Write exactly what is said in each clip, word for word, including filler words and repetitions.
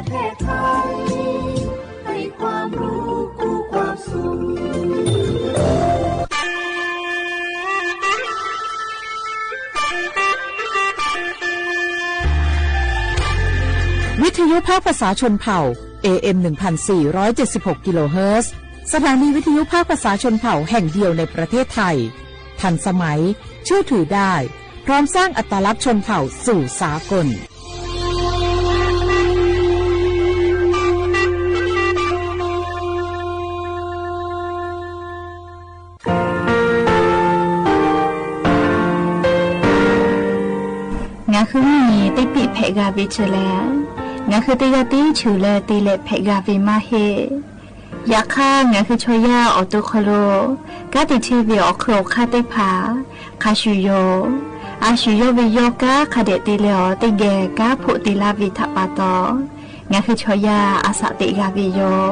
ประเทศไทย ให้ความรู้คู่ความสุข วิทยุภาคภาษาชนเผ่า เอ เอ็ม หนึ่งพันสี่ร้อยเจ็ดสิบหก กิโลเฮิรตซ์ สถานีวิทยุภาคภาษาชนเผ่าแห่งเดียวในประเทศไทย ทันสมัย เชื่อถือได้ พร้อมสร้างอัตลักษณ์ชนเผ่าสู่สากล ငါဟုမီးမီး တ့ပ့ၣ်ဖဲးဂၤဝ့ၢ်စလဲၣ်, ငါဟုတ့ယၢ်တ့ဆူၣ်လၢတ့လဲးဖဲးဂၤဝ့ၢ်မးဟ့ၣ် ယၤခါ ငါဟုဆီယၢ် အီၣ်တူၣ်ခီၣ်လိာ် ကါတ့ဆဲးဝ့ၢ် အီၣ်ခုးအီၣ်ခါသ့ၣ်တဖၣ် ခါဆူၣ်ယိာ် အါဆူၣ်ယိာ်ဝ့ၢ်ယီၢ်ကါ ခါဒဲးတ့လဲအီၤ တ့ဂဲၤကါဖိးတ့လါဝ့ၢ်ထးပာ်တီၤ ငါဟုဆီယၢ် အစးသ့ၣ်ဂၤဝ့ၢ်ယီၢ်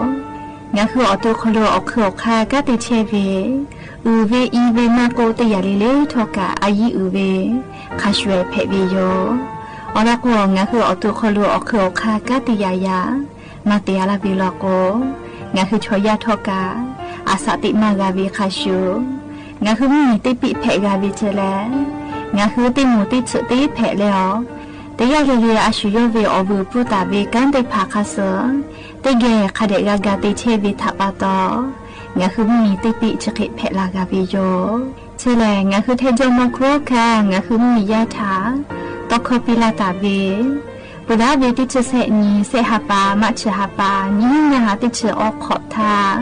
ငါဟုအီၣ်တူၣ်ခီၣ်လိာ် အီၣ်ခုးအီၣ်ခါ ကါတ့ဆဲးဝ့ၢ် အုၣ်ဝ့ၢ်အံၤဝ့ၢ်မးကိး တ့ယၤလံလၢထီၣ်ကး အယံၤအုၣ်ဝ့ၢ် ခါဆူၣ်ဝဲဖဲးဝ့ၢ်ယီၢ် အီၤလီၤကိး ငါဟုအီၣ်တူၣ်ခီၣ်လိာ် အီၣ်ခုးအီၣ်ခါ ကါတ့ယၤယၤ မၤတ့အါလၢဝ့ၢ်လီၤကိး ငါဟုဆီယၢ်ထီၣ်ကး အစးသ့ၣ်မးဂၤဝ့ၢ်ခါဆူၣ် ငါဟုမီးမီး တ့ပ့ၣ်ဖဲးဂၤဝ့ၢ်စလဲၣ်, ငါဟုတ့မူးတ့ဆူၣ်တ့ဖဲးလၢအီၤ တ့ယၢ်လံလံ အါဆူၣ်ယိာ်ဝ့ၢ် အီၣ်ဝုၢ်ပူၤသးဝ့ၢ် ကါသ့ၣ်တဖၣ်ခါဆူၣ် တ့ဂဲၤခါဒဲးဂၤဂၤတ့ဆဲးဝ့ၢ်ထးပာ်တီၤ ငါဟုမီးမီး တ့ပ့ၣ်ဆဲးဃဲးဖဲးလၢဂၤဝ့ၢ်ယီၢ် စလဲၣ် ငါဟုထဲဒိၣ်မီခိၣ်ခါ ငါဟုမီးမီးယၢ်ထး တီခီပံလၢ်သးဝ့ၢ် ပူၤလၢဝ့ၢ်တ့ဆူၣ်ဆဲးနံၤ ဆဲးဟးပာ် မးဆူၣ်ဟးပာ် နံၣ်ညါဟးတ့ဆူၣ်အီခီၣ်ထး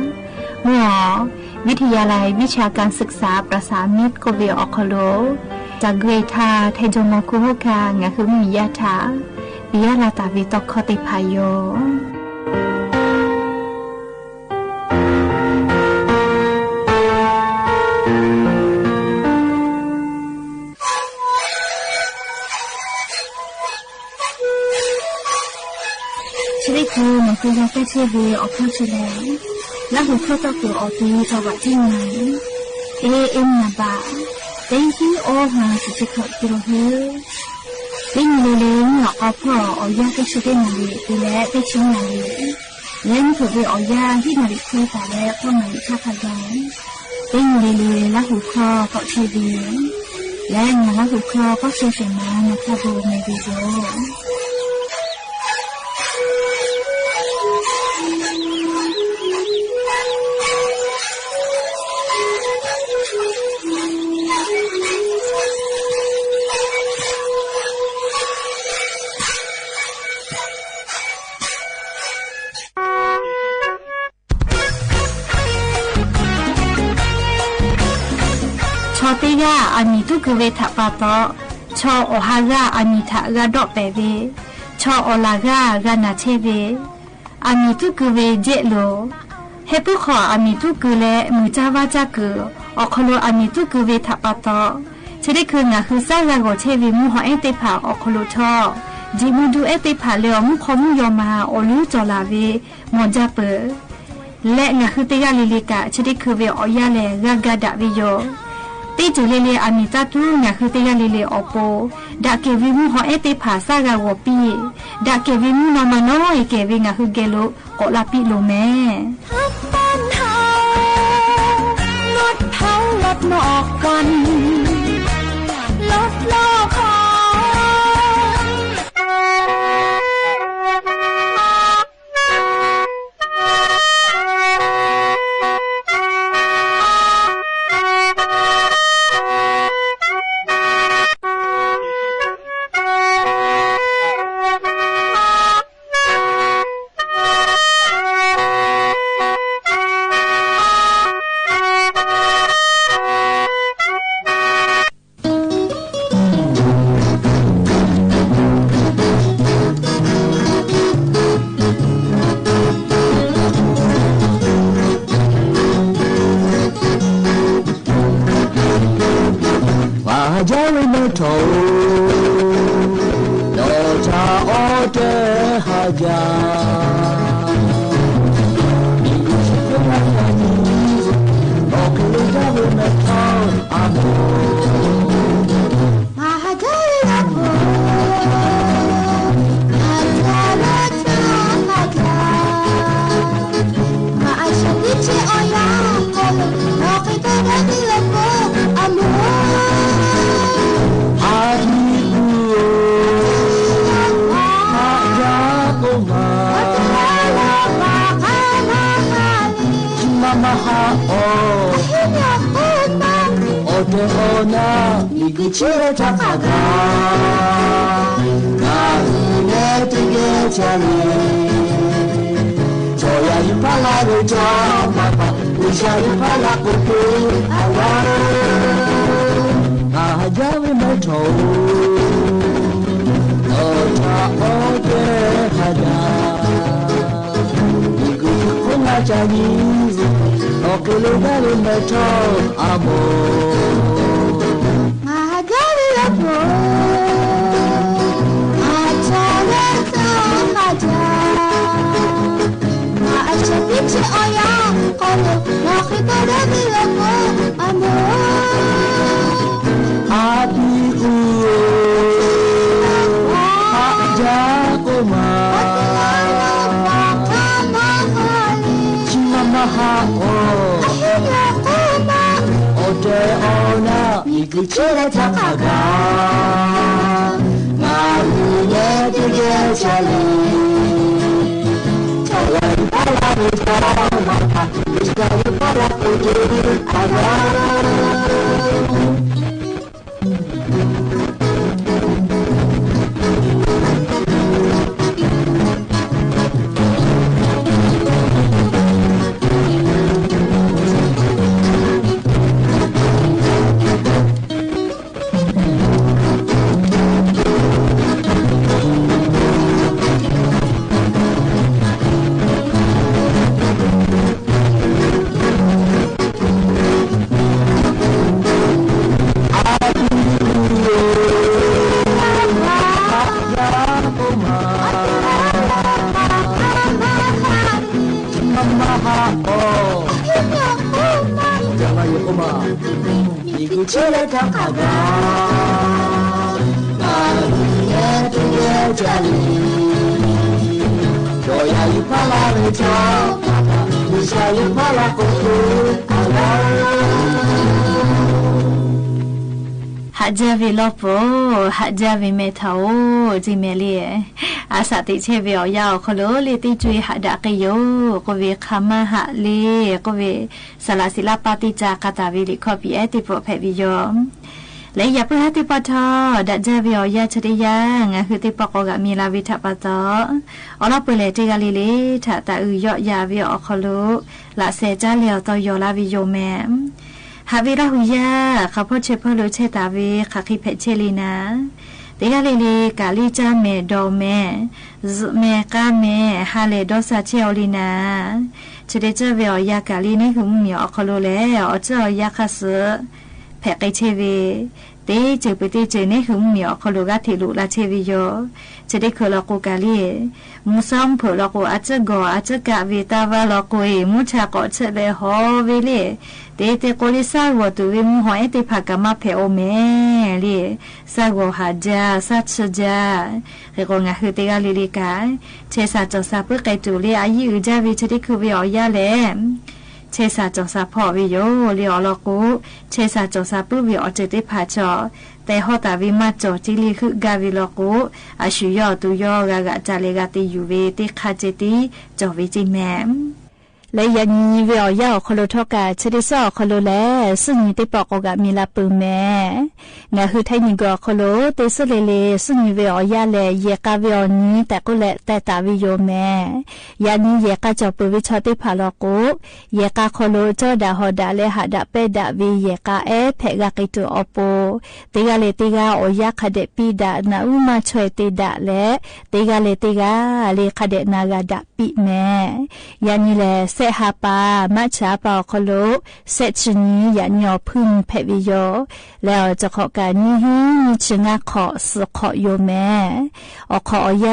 မ့ၢ်အီၤ วิทยาลัยวิชาการศึกษาประสานมิตร ကိးဝ့ၢ်အီၣ်ခီၣ်လိာ် တၢ်ဂ့ၢ်ထါ ထဲဒိၣ်မီခိၣ်ခါ ငါဟုမီးမီးယၢ်ထး ပယီၤလၢသးဝ့ၢ်တီခီသ့ၣ်တဖၣ်ယီၢ် ဆၢဒ့ၣ်ခိၣ် နၢ်ဟူလၢကါဆဲးဝ့ၢ် အီၣ်ခီၣ်ဆၢလဲၣ်, လၢဟူၣ်ခီၣ်သီၣ်ကိၣ်အီၤ တဝ့ၢ်တဝ့ၢ်တနံၤ เอ เอ็ม နာ်ဘၣ် တၢဟံၣ်အီၣ်ဟါ ဆံးဆံးခီၣ်ကံလိာ်ဟဲ တနံၤလၢလၢ မ့ၢ်အီၣ်ဖီၣ်အီၣ်ယၢ် တဆံတနံၤလံ တုၤလၢတဆံနံၤလံ လၢနံၣ်ခိၣ်ဝ့ၢ်အီၣ်ယၢ် ဟံၣ်နၣ်ရံၣ်ခွဲသးလၢ ဃိးနၣ်ရံၣ်ဆံခါဂီၤ တနံၤလၢလၢ လၢဟူၣ်ခီၣ်ကီးဆဲးဝ့ၢ် လၢနၢ်ဟူၣ်ခီၣ်ကီးဆဲးစဲးမး နၢ်သးဘိးမဲာ်ဘ့ၣ်ယိာ် ဆီတ့ဂၤ အမံၤသူၣ်ကုၢ်ဝ့ၢ်ထးပာ်တီၤ, ဆီအီၣ်ဟါဂၤ အမံၤထးဂၤဒီးပဲာ်ဝ့ၢ်, ဆီအီၣ်လၢ်ဂၤ ဂၤနၢ်ဆဲးဝ့ၢ်, အမံၤသူၣ်ကုၢ်ဝ့ၢ် ယဲၢ်လိာ်, ဟဲပူၣ်ဃီ အမံၤသူၣ်ကုၢ်လၢမုၢ်ကၢ်ဝါကၢ်ကုၢ်, အီၣ်ခီၣ်လိာ် အမံၤသူၣ်ကုၢ်ဝ့ၢ်ထးပာ်တီၤ, ဆၢဒ့ၣ်ခိၣ် နၢ်ဟူစၢ်ဂၤဂီၤဆဲးဝ့ၢ် မူဟီၣ်အဲၣ်သ့ၣ်တဖၣ် အီၣ်ခီၣ်လိာ်ထီၣ်, ဒံးမူဒူအဲၣ်သ့ၣ်တဖၣ်လၢအီၤ မူၣ်ခီမူၣ်ယီၤမး အိၣ်လၢကၠီၤလၢ်ဝ့ၢ် မီၢ်ဒၢပၢၢ် လၢနၢ်ဟူတ့ဂၤလံလံကး ဆၢဒ့ၣ်ခိၣ်ဝ့ၢ်အီၣ်ယၢ်လဲၣ် ဂၤဂၤဒၣ်ဝ့ၢ်ယိာ်, တ့တုၤလံလံ အမံၤသၣ်သူ နၢ်ဟူတ့ဂၤလံလံအီၤပူၤ, ဒၣ်ကဲဝ့ၢ်မူဟီၣ်အဲၣ်သ့ၣ်တဖၣ် စၢ်ဂၤဂီၤပံ, ဒၣ်ကဲဝ့ၢ်မူနီၢ်မၤနီၢ်အံၤ ကဲဝ့ၢ်နၢ်ဟူဂဲၤလိာ် ကိးလၢပံလိာ်မဲာ် မၤဟးအီၣ် အီၣ်တ့ၢ်အီၣ်နၤ မ့ၢ်ဂ့ၤဆၢထၢၣ်တၢ်ခါဂၤ မၤဟးဂီၤတကဲဆၢလံ ကၠီယၤယဖးလၢ်ဂ့ၤကၠီမၤပာ် ဝံၡါယဖးလၢ်ကိးက့ၤအဂၤ ဟးယၤဝဲမဲထီၣ် အီၣ်တၢ်အီၣ်တ့ၢ်ဟးယၤ မ့ၢ်ဂ့ၤခိၣ်မၤကၢ်ယံၤ အီၣ်က့ၤလၢဒၣ်လၢမဲထီၣ်အမိၢ် မၤဟးယၤဝဲလၢဖိ မၤဆၢလၢတၢ်မၤကၢ် မၤအဆၢပံဆၢအီၣ်ယၤ ခီလၢ မၤဃ့ကဒါဝဲလၢဖိအမိၢ် အပံၤအူဧၢ ဟးယၤကိးမး ဆံမၤမၤဟးအီၣ် အီၣ်တ့ၢ်အီၣ်နၤ မ့ၢ်ဂ့ၤဆၢထၢၣ်တၢ်ခါဂၤ မၤဟးဂီၤတကဲဆၢလံ ကၠီယၤယဖးလၢ်ဂ့ၤကၠီမၤပာ် ဝံၡါယဖးလၢ်ကိးက့ၤအဂၤ မၤဟးဂီၤ မ့ၢ်ဂ့ၤဆၢထၢၣ်တၢ်ခါဂၤ မၤဟးဂီၤတကဲဆၢလံ ကၠီယၤယဖးလၢ်ဂ့ၤကၠီ ဝံၡါယဖးလၢ်ကိးက့ၤအဂၤ ဟးယၤဝဲလီၤဖိ ဟးယၤဝဲမဲထီၣ်ဧၢ ကၠီမဲာ်လံ အစးတ့ၢ်ဆဲးဝဲအီၣ်ယၤအီၤခီလိာ်လံ တ့ၢ်ကွံာ်ဟးဒၣ်က့ၤယိာ် ကိးဝဲခါမါဟးလံ ကိးဝဲ စလးစံးလၢပၢ်တ့ၢ်ကၢ်ကးတၢ်ဝဲလံ ခီပီအဲၣ်တ့ၢ်ပီၣ်ဖဲးဝဲယိာ် လၢယၤပၢဟးတ့ၢ်ပီၣ်ထီၣ် ဒၣ်ယၤဝဲအီၣ်ယၤဆၢတယၤ ငါဟုးတ့ၢ်ပီၣ်ကိးဂၤမံၤလၢ်ဝဲထးပာ်တီၤ အီၤလီၤပှဲၤလဲၣ်တ့ၢ်ဂၤလံလံ ထးတၢ်အုၣ်ယီၣ်ယၤဝဲအီၤခီလိာ် လၢ်စဲးကၠါလဲၤအီၤတီယီၤလၢဝဲယိာ်မဲာ် ဟးဝဲလၢဟူးယၤ ခီဖီဆဲးဖီလိာ်ဆဲးတၢ်ဝဲ ခးဃံဖဲးဆဲးလံနၤ တ့ၢ်ဂၤလံလံ ကးလံကၠါမဲာ်ဒီးမဲာ် မဲာ်ကါမဲာ် ဟးလဲၤဒီးစၢ်ဆဲးအီၤလံနၤ ဆၢတ့ၢ်ကၠၢ်ဝဲအီၣ်ယၤ ကးလံန့ၣ်ဟုးမုၢ်မံၤအီၤခီလိာ်လဲၣ် အီၣ်ကၠၢ်အီၣ်ယၤခါဆူ ဖဲးဃဲဆဲးဝဲ တ့ၢ်စၢၤပူၤတ့ၢ်စၢၤန့ၣ်ဟုးမုၢ်မံၤအီၤခီလိာ် ဂၤထံးလိာ်လၢဆဲးဝဲယိာ် ဆၢတ့ၢ်ခုးလီၤကိးကးလံ မူစီမုၢ်ဖၢးလီၤကိး အကၠၢ်ဂီၤအကၠၢ်ကးဝဲတၢ်ဝါလီၤကိးအံၤ မူဆးကိးဆၢလဲၤဟီဝဲလံ တ့ၢ်တ့ၢ်ကိးလံ စၢ်ဂီၤတုၤဝဲမူဟီၣ်အဲၣ်တ့ၢ်ဖးကမၣ်ဖဲးအိၣ်မဲာ် လံ စၢ်ဂီၤဟးယၤ စၢ်ဆၢယၤ ဃဲးကိးငါဟုးတ့ၢ်ဂၤလံလံကး ဆဲးစၢ်စီၤစၢ်ပုၢ်ဃဲးတုၤလံ အယံၣ်အုၣ်ကၠၢ်ဝဲ ဆၢတ့ၢ်ခုးဝဲအီၣ်ယၤလဲၣ် ဆဲးစၢ်စီၤစၢ်ဖီၣ်ဝဲယိာ် လံအီၤလီၤကိး ဆဲးစၢ်စီၤစၢ်ပုၢ်ဝဲအီၤတ့ၢ်တ့ၢ်ဖးကၠီ တဲဟီၣ်တၢ်ဝဲမးကၠီ တ့ၢ်လံဟုးဂၤဝဲလီၤကိး အဆူၣ်ယီၣ်အတူၢ်ယီၣ် ဂၤဂၤတၢ်လဲၤဂၤတယူၤဝဲ တ့ၢ်ခါတ့ၢ်တံၢ် ကၠီဝဲကၠီမဲာ် လၢယၤနံၤဝဲအီၣ်ယၤအီၤခီလိာ်ထီၣ်ကး ဆၢတ့ၢ်စၢ်အီၤခီလိာ်လဲၣ် စူၣ်ညံတ့ၢ်ပီၣ်ကိးဂၤမံၤလၢ်ပၢၤမဲာ် ငါဟုးထဲနံၤဂီၤအီၤခီလိာ် တ့ၢ်စူၣ်လံလံ စူၣ်ညံဝဲအီၣ်ယၤလဲၣ် ယဲၢ်ကါဝဲအီၤနံၤ တၢ်ကိးလဲၣ်တဲတၢ်ဝဲယိာ်မဲာ် ယၤနံၤယဲၢ်ကါကၠီၤပၢၤဝဲဆီတ့ၢ်ဖးလီၤကိး ယဲၢ်ကါခီလိာ် ကၠီၣ်ဒၣ်ဟီၣ်ဒၣ်လၢဟးဒၣ်ပဲဒၣ်ဝဲ ယဲၢ်ကါအဲၣ်ဖဲးဂၤက့ၤတုၤအီၤပူၤ တ့ၢ်ဂၤလံတ့ၢ်ဂၤ အီၣ်ယၤခးဒဲးပံဒၣ် နၢ်အူမၤဆွဲးတ့ၢ်ဒၣ်လဲၣ် တ့ၢ်ဂၤလံတ့ၢ်ဂၤ လံခးဒဲးနၤဂၤဒၣ်ပံမဲာ် ယၤနံၤလဲၣ် စဲးဟးပာ် မၤဆါပာ်အီၤခီလိာ် စဲးဆံနံၤ ယၤနံၤအီၤဖုၣ်နံၤဖဲးဝဲယိာ် လဲၤအီၤတခီၣ်ကးနံၤဟံး နံၤဆံငါခီၣ် စူၣ်ခီၣ်ယိာ်မဲာ် အီၣ်ခီၣ်အီၣ်ယၤ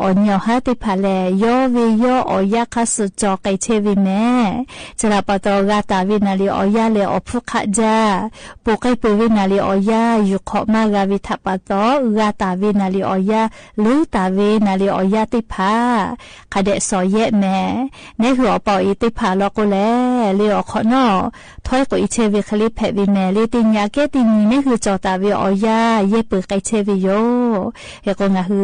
အီၣ်နံၤအီၣ်ဟါတ့ၢ်ဖးလဲၣ် ယီၢ်ဝဲယီၢ် အီၣ်ယၤခါစူၣ်ကၠီၤကဲးဆဲးဝဲမဲာ် ဆဲးလၢပာ်တီၤ ဂၤတၢ်ဝဲနၤလံအီၣ်ယၤလဲၣ် အီၣ်ဖုၣ်ခးယၤ ပူၤဃဲပၢၤဝဲနၤလံအီၣ်ယၤ ယူၢ်ခီၣ်မါဂၤဝဲထးပာ်တီၤ ဂၤတၢ်ဝဲနၤလံအီၣ်ယၤ လူတၢ်ဝဲနၤလံအီၣ်ယၤတ့ၢ်ဖး ခးဒဲးစီၤယဲၢ်မဲာ် နဲဟုးအီၤပီၣ် သ့ၣ်တဖၣ်လီၤကိးလဲၣ် လၢအီၣ်ခိးနီၣ် ထွဲကွံာ်အီၤထဲဝဲ ခီလ့ဖဲးဝဲမ့ၢ် လၢတနံၤအကဲတနံၤ နဟ့ၣ်ကၠီၣ်တၢ်ဝဲအီၣ်ယၢ် ယဲၢ်ပၢၢ်ဃဲထဲဝဲယိၤ ဟဲကိးနၢ်ဟူ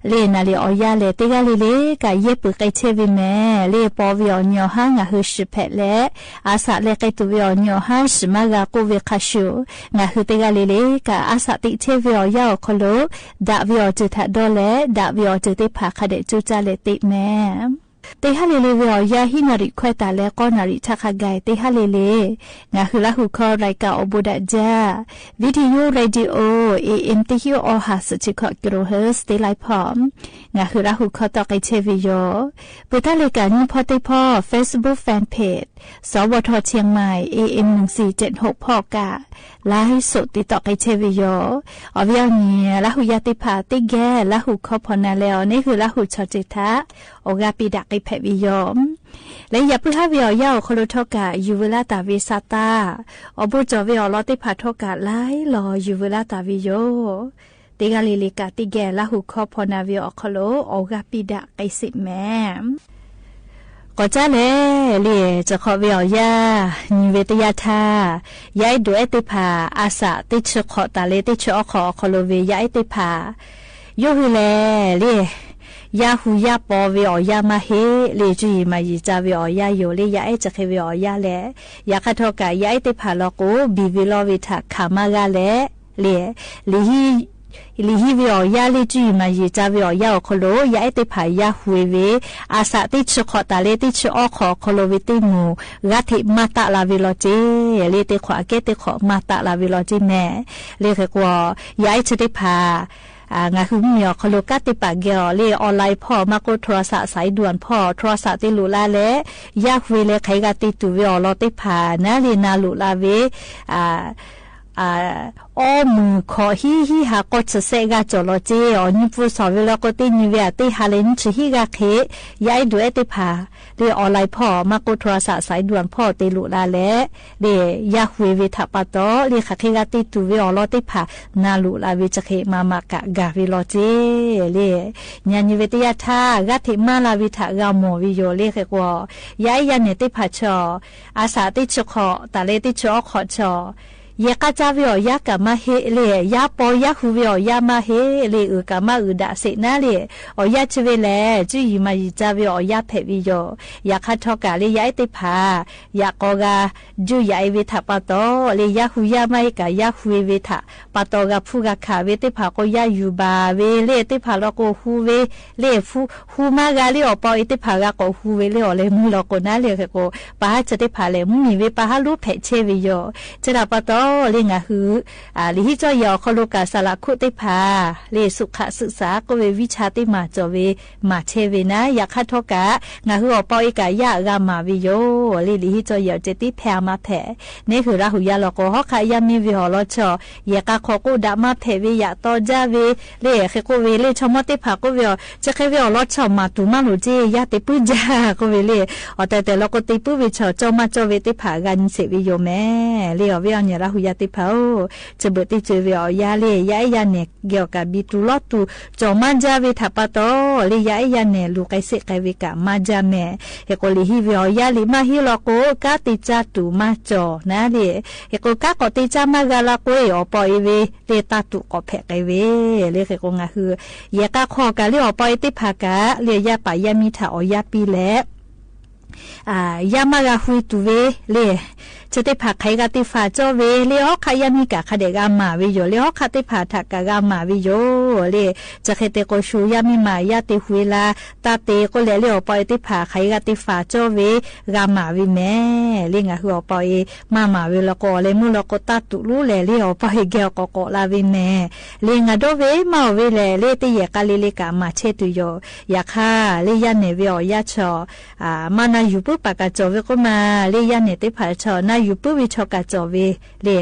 လၢနၤလၢအီၣ်ယၢ်လဲၣ် တဂၤလၢ်လၢ် ကယဲၢ်ပၢၢ်ဃဲထဲဝဲမ့ၢ် လၢပိာ်ဝဲအီၤညီဟါ နၢ်ဟူစံးဖဲးလဲၣ် အစးလဲၤဃဲတုၤဝဲအီၤညီဟါ စံးမါဂၤကိးဝဲခါဆူၣ် နၢ်ဟူတဂၤလၢ်လၢ် ကအစးတ့ထဲဝဲအီၣ်ယၢ်အီၣ်ခိးလိၤ ဒၣ်ဝဲအီၤတၢ်ထးဒီလဲၣ် ဒၣ်ဝဲအီၤတၢ်သ့ၣ်တဖၣ် ခးဒဲးကၠိကၠါလဲၣ်သ့မ့ၢ် တဂၤလၢ်လၢ် ဝဲအီၣ်ယၢ်ဟံးနၣ်ရံၣ်ခွဲးတၢ်လၢ ဃိးနၣ်ရံၣ်ထးခါဂၤ တဂၤလၢ်လၢ် နၢ်ဟူလၢဟူခီ ရၢၣ်ကၣ်အီၣ်ဘိးဒၣ်ကၠၢ ဝံဒံးယူဝ်း ရေၣ်ဒံးအိၣ် A M တဆံ အဟး ဆံခံ kilohertz တ့လၢ်ဖီ နၢ်ဟူလၢဟူခီတီၣ်ဃဲထဲဝဲယိၤ ပတၢ်လဲၤကၣ်ညီဖီသ့ၣ်ဖီ Facebook Fan Page စဝထ เชียงใหม่ A M หนึ่งสี่เจ็ดหก ဖီကၣ် ไลฟ์สด တ့တီၣ်ဃဲထဲဝဲယိၤ အဝဲအံၤန့ၣ် လၢဟူယၢ်သ့ၣ်တဖၣ် တ့ဂဲၤလၢဟူခီဖီနၤလဲၣ် အီၤနၢ်ဟူလၢဟူဆီၣ်တ့ထး အီၣ်ဂၤပံးဒၣ်ဃဲဖဲးဝဲယိၤ လၢယပုၢ်ဟးဝဲအီၣ်ယၢ်အီၣ်ခိးလိၤထီၣ်ကၣ် ယူၢ်ဝဲလၢတၢ်ဝံစးတၢ် အီၣ်ဘိကၠီၣ်ဝဲအီၣ်လီၤသ့ၣ်တဖၣ်ထီၣ်ကၣ် လၢလီၤယူၢ်ဝဲလၢတၢ်ဝံယိၤ တဂၤလၢ်လၢ် ကတ့ဂဲၤလၢဟူခီဖီနၤဝဲအီၣ်ခိးလိၤ အီၣ်ဂၤပံးဒၣ်ဃဲစ့ၢ်မ့ၢ် ကီးကၠၢ်လဲၣ် လၢ် စခီဝဲအီၣ်ယၢ် နံၤဝဲတယၢ်ထါ ယၢ်အဲၣ်ဒိးအဲၣ်သ့ၣ်တဖၣ် အစးတ့ဆၢခိးတၢ်လၢတ့ဆၢအီၣ်ခိးအီၣ်ခိးလိၤဝဲ ယၢ်အဲၣ်သ့ၣ်တဖၣ် ယိၤဟုလဲၣ် လၢ် ယၢ်ဟူယၢ်ပီဝဲအီၣ်ယၢ်မးဟ့ လၢ် ကၠူယံၤမၤယံၤကၠၢ်ဝဲအီၣ်ယၢ်ယိၤ လၢ် ယၢ်အဲၣ်စဃဲဝဲအီၣ်ယၢ်လဲၣ် ယၤခါထီၣ်ကၣ် ယၢ်အဲၣ်သ့ၣ်တဖၣ်လီၤကိး ဘံၣ်ဝဲလီၤဝဲထးခးမါဂၤလဲၣ် လၢ် လံာ်ဟံးဝဲအီၣ်ယၢ်လၢ ကၠူယံၤမၤယံၤကၠၢ်ဝဲအီၣ်ယၢ်အီၣ်ခိးလိၤ ယၢ်အဲၣ်သ့ၣ်တဖၣ်ယၢ်ဟူဝဲ အစးတ့ဆၢခိးတၢ်လၢတ့ဆၢအီၣ်ခိးအီၣ်ခိးလိၤဝဲသ့ၣ်မုၢ် ဂၤထဲးမၤတၢ်လၢ်ဝဲလီၤက့ လၢ် တ့ခိးအကဲတ့ခိး မၤတၢ်လၢ်ဝဲလီၤက့မ့ၢ် လၢ် ဃဲကိး ယၢ်အဲၣ်ဆၢသ့ၣ်တဖၣ် နၢ်ဟူမ့ၢ်အီၣ်ခိးလိၤ ကးတ့ပာ်ကဲအီၤ လၢ online ဖီ မၤကိး โทรศัพท์สายด่วน ဖီ โทรศัพท์ တ့လိာ်လၢ်လဲၣ် ယၢ်ဟူဝဲလၢ ခးဂၤတ့တူၢ်ဝဲအီၤလီၤသ့ၣ်တဖၣ် နၤလၢ်နၤလိာ်လၢ်ဝဲ အီၣ်မုၢ်ခီၣ်ဟံးဟံးဟး ကီၢ်ဆၢစဲးဂၤကၠီၣ်လီၤက့ အီၣ်ညူပူၤစီၣ်ဝဲလီၤကိး တ့ညူဝဲအသ့ၣ်ဟးလၢညူဆံဟံးဂၤဃ့ ယၢ်အဲၣ်ဒိးအဲၣ်သ့ၣ်တဖၣ် လၢ online ဖီ မၤကိး โทรศัพท์สายด่วน ဖီ တ့လိာ်လၢ်လဲၣ် လၢ် ယၢ်ဟူဝဲထးပာ်တီၤ လၢ် ခးဃ့ဂၤတ့တူၢ်ဝဲအီၤလီၤသ့ၣ်တဖၣ် နၤလိာ်လၢ်ဝဲ စဃဲမၤမၤကၣ်ဂၤဝဲလီၤက့ လၢ် ညါညူဝဲတယၢ်ထါ ဂၤထဲးမၤလၢ်ဝဲထးဂၤမီၢ်ဝဲယိၤ လၢ် ဃဲကိး ယၢ်အဲၣ်ယၢ်နဲၣ်သ့ၣ်တဖၣ်ဆီၣ် အစးတ့ဆၢခိးတၢ်လၢတ့ဆၢအီၣ်ခိးဆီၣ် ယဲၢ်ကးကၠၢ်ဝဲအီၣ်ယၢ်ကၣ်မးဟ့ လၢ် ယၢ်ပီယၢ်ဟူဝဲအီၣ်ယၢ်မးဟ့ လၢ် အုၣ်ကၣ်မးအုၣ်ဒၣ်စ့ၢ်နၤလၢ် အီၣ်ယၢ်ဆၢဝဲလဲၣ် ကၠူယံၤမၤယံၤကၠၢ်ဝဲအီၣ်ယၢ်ဖဲးဝဲယိၤ ယၤခါထီၣ်ကၣ်လၢယၤအဲၣ်သ့ၣ်တဖၣ် ယၤကိးဂၤ ဒုးယၤအဲၣ်ဝဲထးပာ်တီၤ လၢယၤဟူယၢ်မးဟ့ကၣ် ယၤဟူဝဲထးပာ်တီၤ ဂၤဖူဂၤခးဝဲသ့ၣ်တဖၣ်ကိးယၤယူၤဘၣ်ဝဲ လၢသ့ၣ်တဖၣ်လီၤကိးဟူဝဲ လၢဟူမးဂၤလၢအီၣ်ပီအ့ၣ်သ့ၣ်တဖၣ်ဂၤကိးဟူဝဲလၢအီၣ်လဲၤမုၢ် လီၤကိးနၤလၢ် ဃဲကိး ပဟးဆၢသ့ၣ်တဖၣ်လဲၣ် မုၢ်မံၤဝဲပဟးလူဖဲးဆဲဝဲယိၤ ဆဲဒၣ်ပာ်တီၤ လၢနၢ်ဟူ လံာ်ဟံးကၠီယဲၢ်အီၣ်ခိးလိာ်ကၣ် စလးခိၣ်သ့ၣ်တဖၣ် လၢ สุขศึกษา ကိးဝဲဝံၡါသ့ၣ်မၤကၠီၣ်ဝဲ မၤဆဲဝဲနၤ ယၤခါထီၣ်ကၣ် နၢ်ဟူအီၣ်ပီအ့ၣ်ကၣ်ယၤဂၤမၤဝဲယိၤ လၢလံာ်ဟံးကၠီယဲၢ်အီၣ်စဲးသ့ၣ်ဖဲအမၤဖဲး နၢ်ဟူရၤဟူယၤလီၤကိး ဟီၣ်ခးယၤမံဝဲအီၣ်လီၤဆီၣ် ယဲၢ်ကးခီၣ်ကိးဒၣ်မၤဖဲးဝဲယၤတီၢ်ကၠၢ်ဝဲ လၢဃဲကိးဝဲလၢ ဆီၣ်မီသ့ၣ်တဖၣ်ကိးဝဲအီၤ စဃဲဝဲအီၣ်လီၤဆီၣ် မၤတူၢ်မၤလိာ်က့ ယၤတပၢၢ်ကၠၢ် ကိးဝဲလၢ အီၣ်တဲာ်တဲာ်လီၤကိးတပၢၢ်ဝဲဆီၣ် ကၠီၣ်မၤကၠီၣ်ဝဲသ့ၣ်တဖၣ် ဂၤနံၤဆဲးဝဲယိၤမ့ၢ် လၢအီၣ်ဝဲအီၣ်ညၣ်ရၤဟူယၤသ့ၣ်တဖၣ်ဧၢ စဘၢၣ်သ့ၣ်စၢၤဝဲအီၣ်ယၤလၢ ယၤအဲၣ်ယၤနဲၣ် ကဲအီၣ်ကၣ်ဘံတူၢ်လီၤတူၢ် ကၠီၣ်မၤကၠၢ်ဝဲထးပာ်တီၤ လၢယၤအဲၣ်ယၤနဲၣ် လူၤကဲစ့ၣ်ကဲဝဲကၣ်မၤကၠၢ်မ့ၢ် ဃဲကိးလံာ်ဟံးဝဲအီၣ်ယၤလံာ်မၤဟ့လီၤကိး ကးသ့ၣ်ကၠၢ်တူၢ်မၤကၠီၣ်နၤလၢ ဃဲကိး ကးကိးသ့ၣ်ကၠၢ်မၤဂၤလီၤကိး အီၣ်ပီအ့ၣ်ဝဲ လၢတၢ်တူၢ်ကိးဖဲးကဲဝဲ လၢဃဲကိးနၢ်ဟူ ယဲၢ်ကးခီၣ်ကၣ်လၢအီၣ်ပီအ့ၣ်သ့ၣ်တဖၣ်ကၣ် လၢယၤပာ်ယၤမံထးအီၣ်ယၤပံၤလဲၣ် ယၤမၤဂၤဟူတူၢ်ဝဲလၢ ဆၢသ့ၣ်တဖၣ်ခးဂၤသ့ၣ်တဖၣ်ကၠီၣ်ဝဲလၢ ဟီၣ်ခးယၤမံကၣ်ခးဒဲးဂၤမၤဝဲယိၤ လၢဟီၣ်ခးသ့ၣ်တဖၣ်ထးကၣ်ဂၤမၤဝဲယိၤ လၢ စဃဲတဲာ်ကိးဆူယၤမံမၤ ယၤတ့ဟူဝဲလၢ တၢ်တ့ကိးလဲၣ်လၢအီၣ်ပီအ့ၣ်သ့ၣ်တဖၣ် ခးဂၤသ့ၣ်တဖၣ်ကၠီၣ်ဝဲ ဂၤမၤဝဲမ့ၢ် လၢနၢ်ဟူအီၣ်ပီအ့ၣ် မၤမၤဝဲလီၤကိး အီၣ်လဲၤမုၢ်လီၤကိး တၢ်တူၢ်လူလၢ်လၢအီၣ်ပီအ့ၣ်ကဲအီၣ်ကိးကိးလၢ်ဝဲမ့ၢ် လၢနၤဒိးဝဲမၤအီၣ်ဝဲလဲၣ် လၢတယဲၢ်ကးလၢလၢကၣ်မၤဆဲတုၤယိၤ ယၤခါ လၢယၤနဲၣ်ဝဲအီၣ်ယၤဆီၣ် မၤနၤယူၤပုၢ်ပာ်ကၠီၣ်ဝဲကိးမး လၢယၤနဲၣ်သ့ၣ်တဖၣ်ဆီၣ် ယူႇပုၼ်ႉဝႆႉ ထောက်ခံ ကၠီၣ်ဝႆႉလႄႈ ဟဲၵေႃႈ ငၢ်ဟူဢေႃးပေႃး ဢေး ဖဲးဝႆႉတႄႉ ၽၢၼ်လႄႈ လႄႈ ယႃႉၼႃႈဘူးၵူႈ ထောက်ခံလႄႈ ယေႃးဘူးၵူႈ ထောက်ခံ ယႃႉဢေႃးပေႃး ဒႃႉလႃးတူဝ်ဢေႃးပေႃးလႄႈ ဢႃႇ ၵႃႈယိုဝ်းၶႃႈလႄႈ ၶႃႈတေၵႃႈမႃးဝႆႉယူႇလႄႈ ၸိူဝ်းပိူဝ်ႈဝႆႉဢေႃႈ ယႃႉ ယႃႉဢေးတႄႉ ၽၢၼ် ဢိၼ်ႇထိူဝ်ႇၼႅတ်ႉ ၵႄႈၵႃႈၸႃႉဝႆႉ ထႃႈပႃႈတေႃႇလႄႈ ယႃႉဢေးတူဝ်ဢေးတႄႉ ၽၢၼ် ၼိဝေႇတယထႃႉလႄႈ ဢႃႇ ၸၢၵ်ႈၶႄႈဝႄႈၽေႃႇ ၵႃႈၵႄႈဝႆႉၸဝ်ႈလေႃးမႄႈလႄႈ ၶႄႈၵေႃႈ ငၢ်ဟူဢေႃးပေႃး ဢေးတႄႉ ၽၢၼ် ယႃႉ ၵႃႈၵႃႈမီးဝႆႉမႄႈလႄႈ မႃးၵႃႈမီး ၵႃႈမႃးၽႄႈဢေႃႈ တႄႉၵေႃႈလႄႈ လႄႈ ဢေႃႈ ဝႆႉဢေႃႈၼႆ ရႃႇႁူႇယႃႉတႄႉ ၽၢၼ် ထႃႈ ယႃႉဢေးတူဝ်ဢေး ဢႃႇသႃႇ တႄႉ ၸိူဝ်းၶေႃႈတႃႇလႄႈ တႄႉ ၸိူဝ်းဢေႃးၶေႃး ဢေႃးၶေႃးလူဝ်ႇဝႆႉ ၸိူဝ်းပိူဝ်ႈဝႆႉဢေႃႈ ယႃႉလႄႈ ယႃႉဢေးတႄႉ ၽၢၼ် ယႃႉႁူႉဝႆႉ မႃးၸႃႉလေႃးၸေး တႄႉၵေႃႈလႄႈ လႄႈ ငၢ်ဟူဢေႃး ဝႆႉဢေႃႈၼႆ ရႃႇႁူႇယႃႉတႄႉ ၽၢၼ် ထႃႈ ၽႄႈၸႄႈဝႆႉဢေႃႈ ၸဝ်ႈယႃႉၶႃႈ သူဝႆႉ သႃႇတႃႇဢေႃႈ လေႃးတႄႉ ၽၢၼ် ယူႇဝႆႉလႃႈလႄႈ လႄႈ ၸၢၵ်ႈၶႄႈ သိုဝ်ႇလႃႈ ၵႃႈလႃႈဝႆႉယူႇမႄႈ။ ဢေႃႈ ၽူႈပီႈလႄႈ ဝီႈၶေႃႈမႃးၵႃႈဝႆႉ ငႃႈဢေႇငႃႈထႃႈဝႆႉ ၵႃႈပီႈပိူဝ်ႈထေႃး ၵေႃႈၵႃႈတိုၼ်းမႃးတေႃႇလေႃးဝႆႉ ငႃႈဢေႇႁႃႈဝႆႉ ပေႃးလႃႈဝႆႉ တေယိၼ်းတႃႇလႄႈ ယႃႇၼီႈၶႃႈၵႆႉႁႃႉ ၶျေႇ ဢေႃႈ ဢေႇ ႁႃႈပႄႉဝႆႉ ၶျီႇၸႃႇၵူဝ်းလႄႈ မႃးပိူဝ်ႈ ယႃႇပႃႇယႃႇမီႇ ႁိုဝ်ဢေႃႈ ၶေႃးလူဝ်ႇ မီးသျေးၶျေႇဝႆႉ။ ငႃႈဢေႇဢေႃႈ ငႃႈဢေႇဢေႃႈ ယႃႇၼီႈ ၶျေႃးယႃႇ ဢုသျႃႇမႄႈ ဢုသ်ႉသလူဝ်ႇ ယႃႇပႃႇယႃႇမီႇ ၼေႃႈ ႁိုဝ်ဢေႃႈ ပေႃး ပေႃးလေႃးလႃးဝႆႉယူႇ။ မီးၵူႈၸိူဝ်ႉၵေႃႉ ဢသၢၵ်ႈ တေၶျေႇဝႆႉ တေၸွႆႈ တေႃႇသျႃႇလႄႈ ဝႆႉၸူဝ်ႈပီႈ ၶျေႇသျႃႇ ၸူဝ်ႈသျႃႇပီႈလႄႈ ၸူဝ်ႈၸိူဝ်ႉႁၢင်ႈၸူဝ်ႈပီႈ ဢေႃႈ ဢေႇ တေႇၵႃႈလႄႈ ဢေႃႈ ဢေႇ တေႇၽႃႇ ဢသၢၵ်ႈ တေၶျေႇထႃႇ ယေႃးႁိုဝ်ထႃႇ ဢေႃႈ ပေႃးတေၶေႃႈပီႈ တႃႇဝႆႉဝႃႈ ၵႃႈဝႃႈ ၽိူဝ်ႇပီႈလႄႈ တႃႇဝႆႉၶိုၼ်းၼူႇ ဝႃႈၸိူဝ်ႉပီႈလူဝ်ႇ တေၼီႈယွင်ႈ ဢသၢၵ်ႈလႄႈလႃႈၵေႃႈ ၶႃႈမႃးၸူးၸႃႉ တေပီႈၵႃႈဝႆႉထေႃး ငႃးႁိုဝ်ဢေႃႈ ပေႃးဢေႃႈ သျႃႇလႄႈလႃႈမႄႈ တေႃႈမီးလႆႈၵႃႈမႃး မဵဝ်းလေႃး ၶေႃႈၵႂၢမ်းမႄႈ ငႃးဢေႇဢေႃႈ ငႃးဢေႇဢေႃႈ ယႃႇၼီႈ ၶျေႃးယႃႇ ဢုသျႃႇမႄႈ ဢုသ်ႉသလူဝ်ႇ ယႃႇပႃႇယႃႇမီႇ ၼေႃႈ ႁိုဝ်ဢေႃႈ ပေႃး ပေႃးလေႃးလႃးဝႆႉယူႇ။ မီးၵူႈၸိူဝ်ႉၵေႃႉ ဢသၢၵ်ႈ တေၶျေႇဝႆႉ တေၸွႆႈ တေႃႇသျႃႇလႄႈ ဝႆႉၸူဝ်ႈပီႈ ၶျေႇသျႃႇ ၸူဝ်ႈသျႃႇပီႈလႄႈ ၸူဝ်ႈၸိူဝ်ႉႁၢင်ႈၸူဝ်ႈပီႈ ဢေႃႈ ဢေႇ တေႇၵႃႈလႄႈ ဢေႃႈ ဢေႇ တေႇၽႃႇ ဢသၢၵ်ႈ တေၶျေႇထႃႇ ယေႃးႁိုဝ်ထႃႇ ဢေႃႈ ပေႃးတေၶေႃႈပီႈ တႃႇဝႆႉဝႃႈ ၵႃႈဝႃႈ ၽိူဝ်ႇပီႈလႄႈ တႃႇဝႆႉၶိုၼ်းၼူႇ ဝႃႈၸိူဝ်ႉပီႈလူဝ်ႇ တေၼီႈယွင်ႈ ဢသၢၵ်ႈလႄႈလႃႈၵေႃႈ ၶႃႈမႃးၸူးၸႃႉ တေပီႈၵႃႈဝႆႉထေႃး ငႃးႁိုဝ်ဢေႃႈ ပေႃးဢေႃႈ သျႃႇလႄႈလႃႈမႄႈ တေႃႈမီးလႆႈၵႃႈမႃး မဵဝ်းလေႃး ၶေႃႈၵႂၢမ်းမႄႈ ငႃးဢေႇဢေႃႈ ငႃးဢေႇဢေႃႈ ယႃႇၼီႈ ၶျေႃးယႃႇ ဢုသျႃႇမႄႈ ဢုသ်ႉသလူဝ်ႇ ယႃႇပႃႇယႃႇမီႇ ၼေႃႈ ႁိုဝ်ဢေႃႈ ပေႃး ပေႃးလေႃးလႃးဝႆႉယူႇ။ မီးၵူႈၸိူဝ်ႉၵေႃႉ ဢသၢၵ်ႈ တေၶျေႇဝႆႉ တေၸွႆႈ တေႃႇသျႃႇလႄႈ ဝႆႉၸူဝ်ႈပီႈ ၶျေႇသျႃႇ ၸူဝ်ႈသျႃႇပီႈလႄႈ ၸူဝ်ႈၸိူဝ်ႉႁၢင်ႈၸူဝ်ႈပီႈ ဢေႃႈ ဢေႇ တေႇၵႃႈလႄႈ ငႃးဢေႇဢေႃႈ ငႃးဢေႇဢေႃႈ ယႃႇၼီႈ ၶျေႃးယႃႇ ဢုသျႃႇမႄႈ ဢုသ်ႉသလူဝ်ႇ ယႃႇပႃႇယႃႇမီႇ ၼေႃႈ ႁိုဝ်ဢေႃႈ ပေႃး ပေႃးလေႃးလႃးဝႆႉယူႇ။ မီးၵူႈၸိူဝ်ႉၵေႃႉ ဢသၢၵ်ႈ တေၶျေႇဝႆႉ တေၸွႆႈ တေႃႇသျႃႇလႄႈ ဝႆႉၸူဝ်ႈပီႈ ၶျေႇသျႃႇ ၸူဝ်ႈသျႃႇပီႈလႄႈ ၸူဝ်ႈၸိူဝ်ႉႁၢင်ႈၸူဝ်ႈပီႈ ဢေႃႈ ဢေႇ တေႇၵႃႈလႄႈ ၶျေႇသျႃႇ ၸူဝ်ႈသျႃႇပီႈလႄႈ ၸူဝ်ႈၸိူဝ်ႉႁၢင်ႈၸူဝ်ႈပီႈ ဢေႃႈ ဢေႇ တေႇၵႃ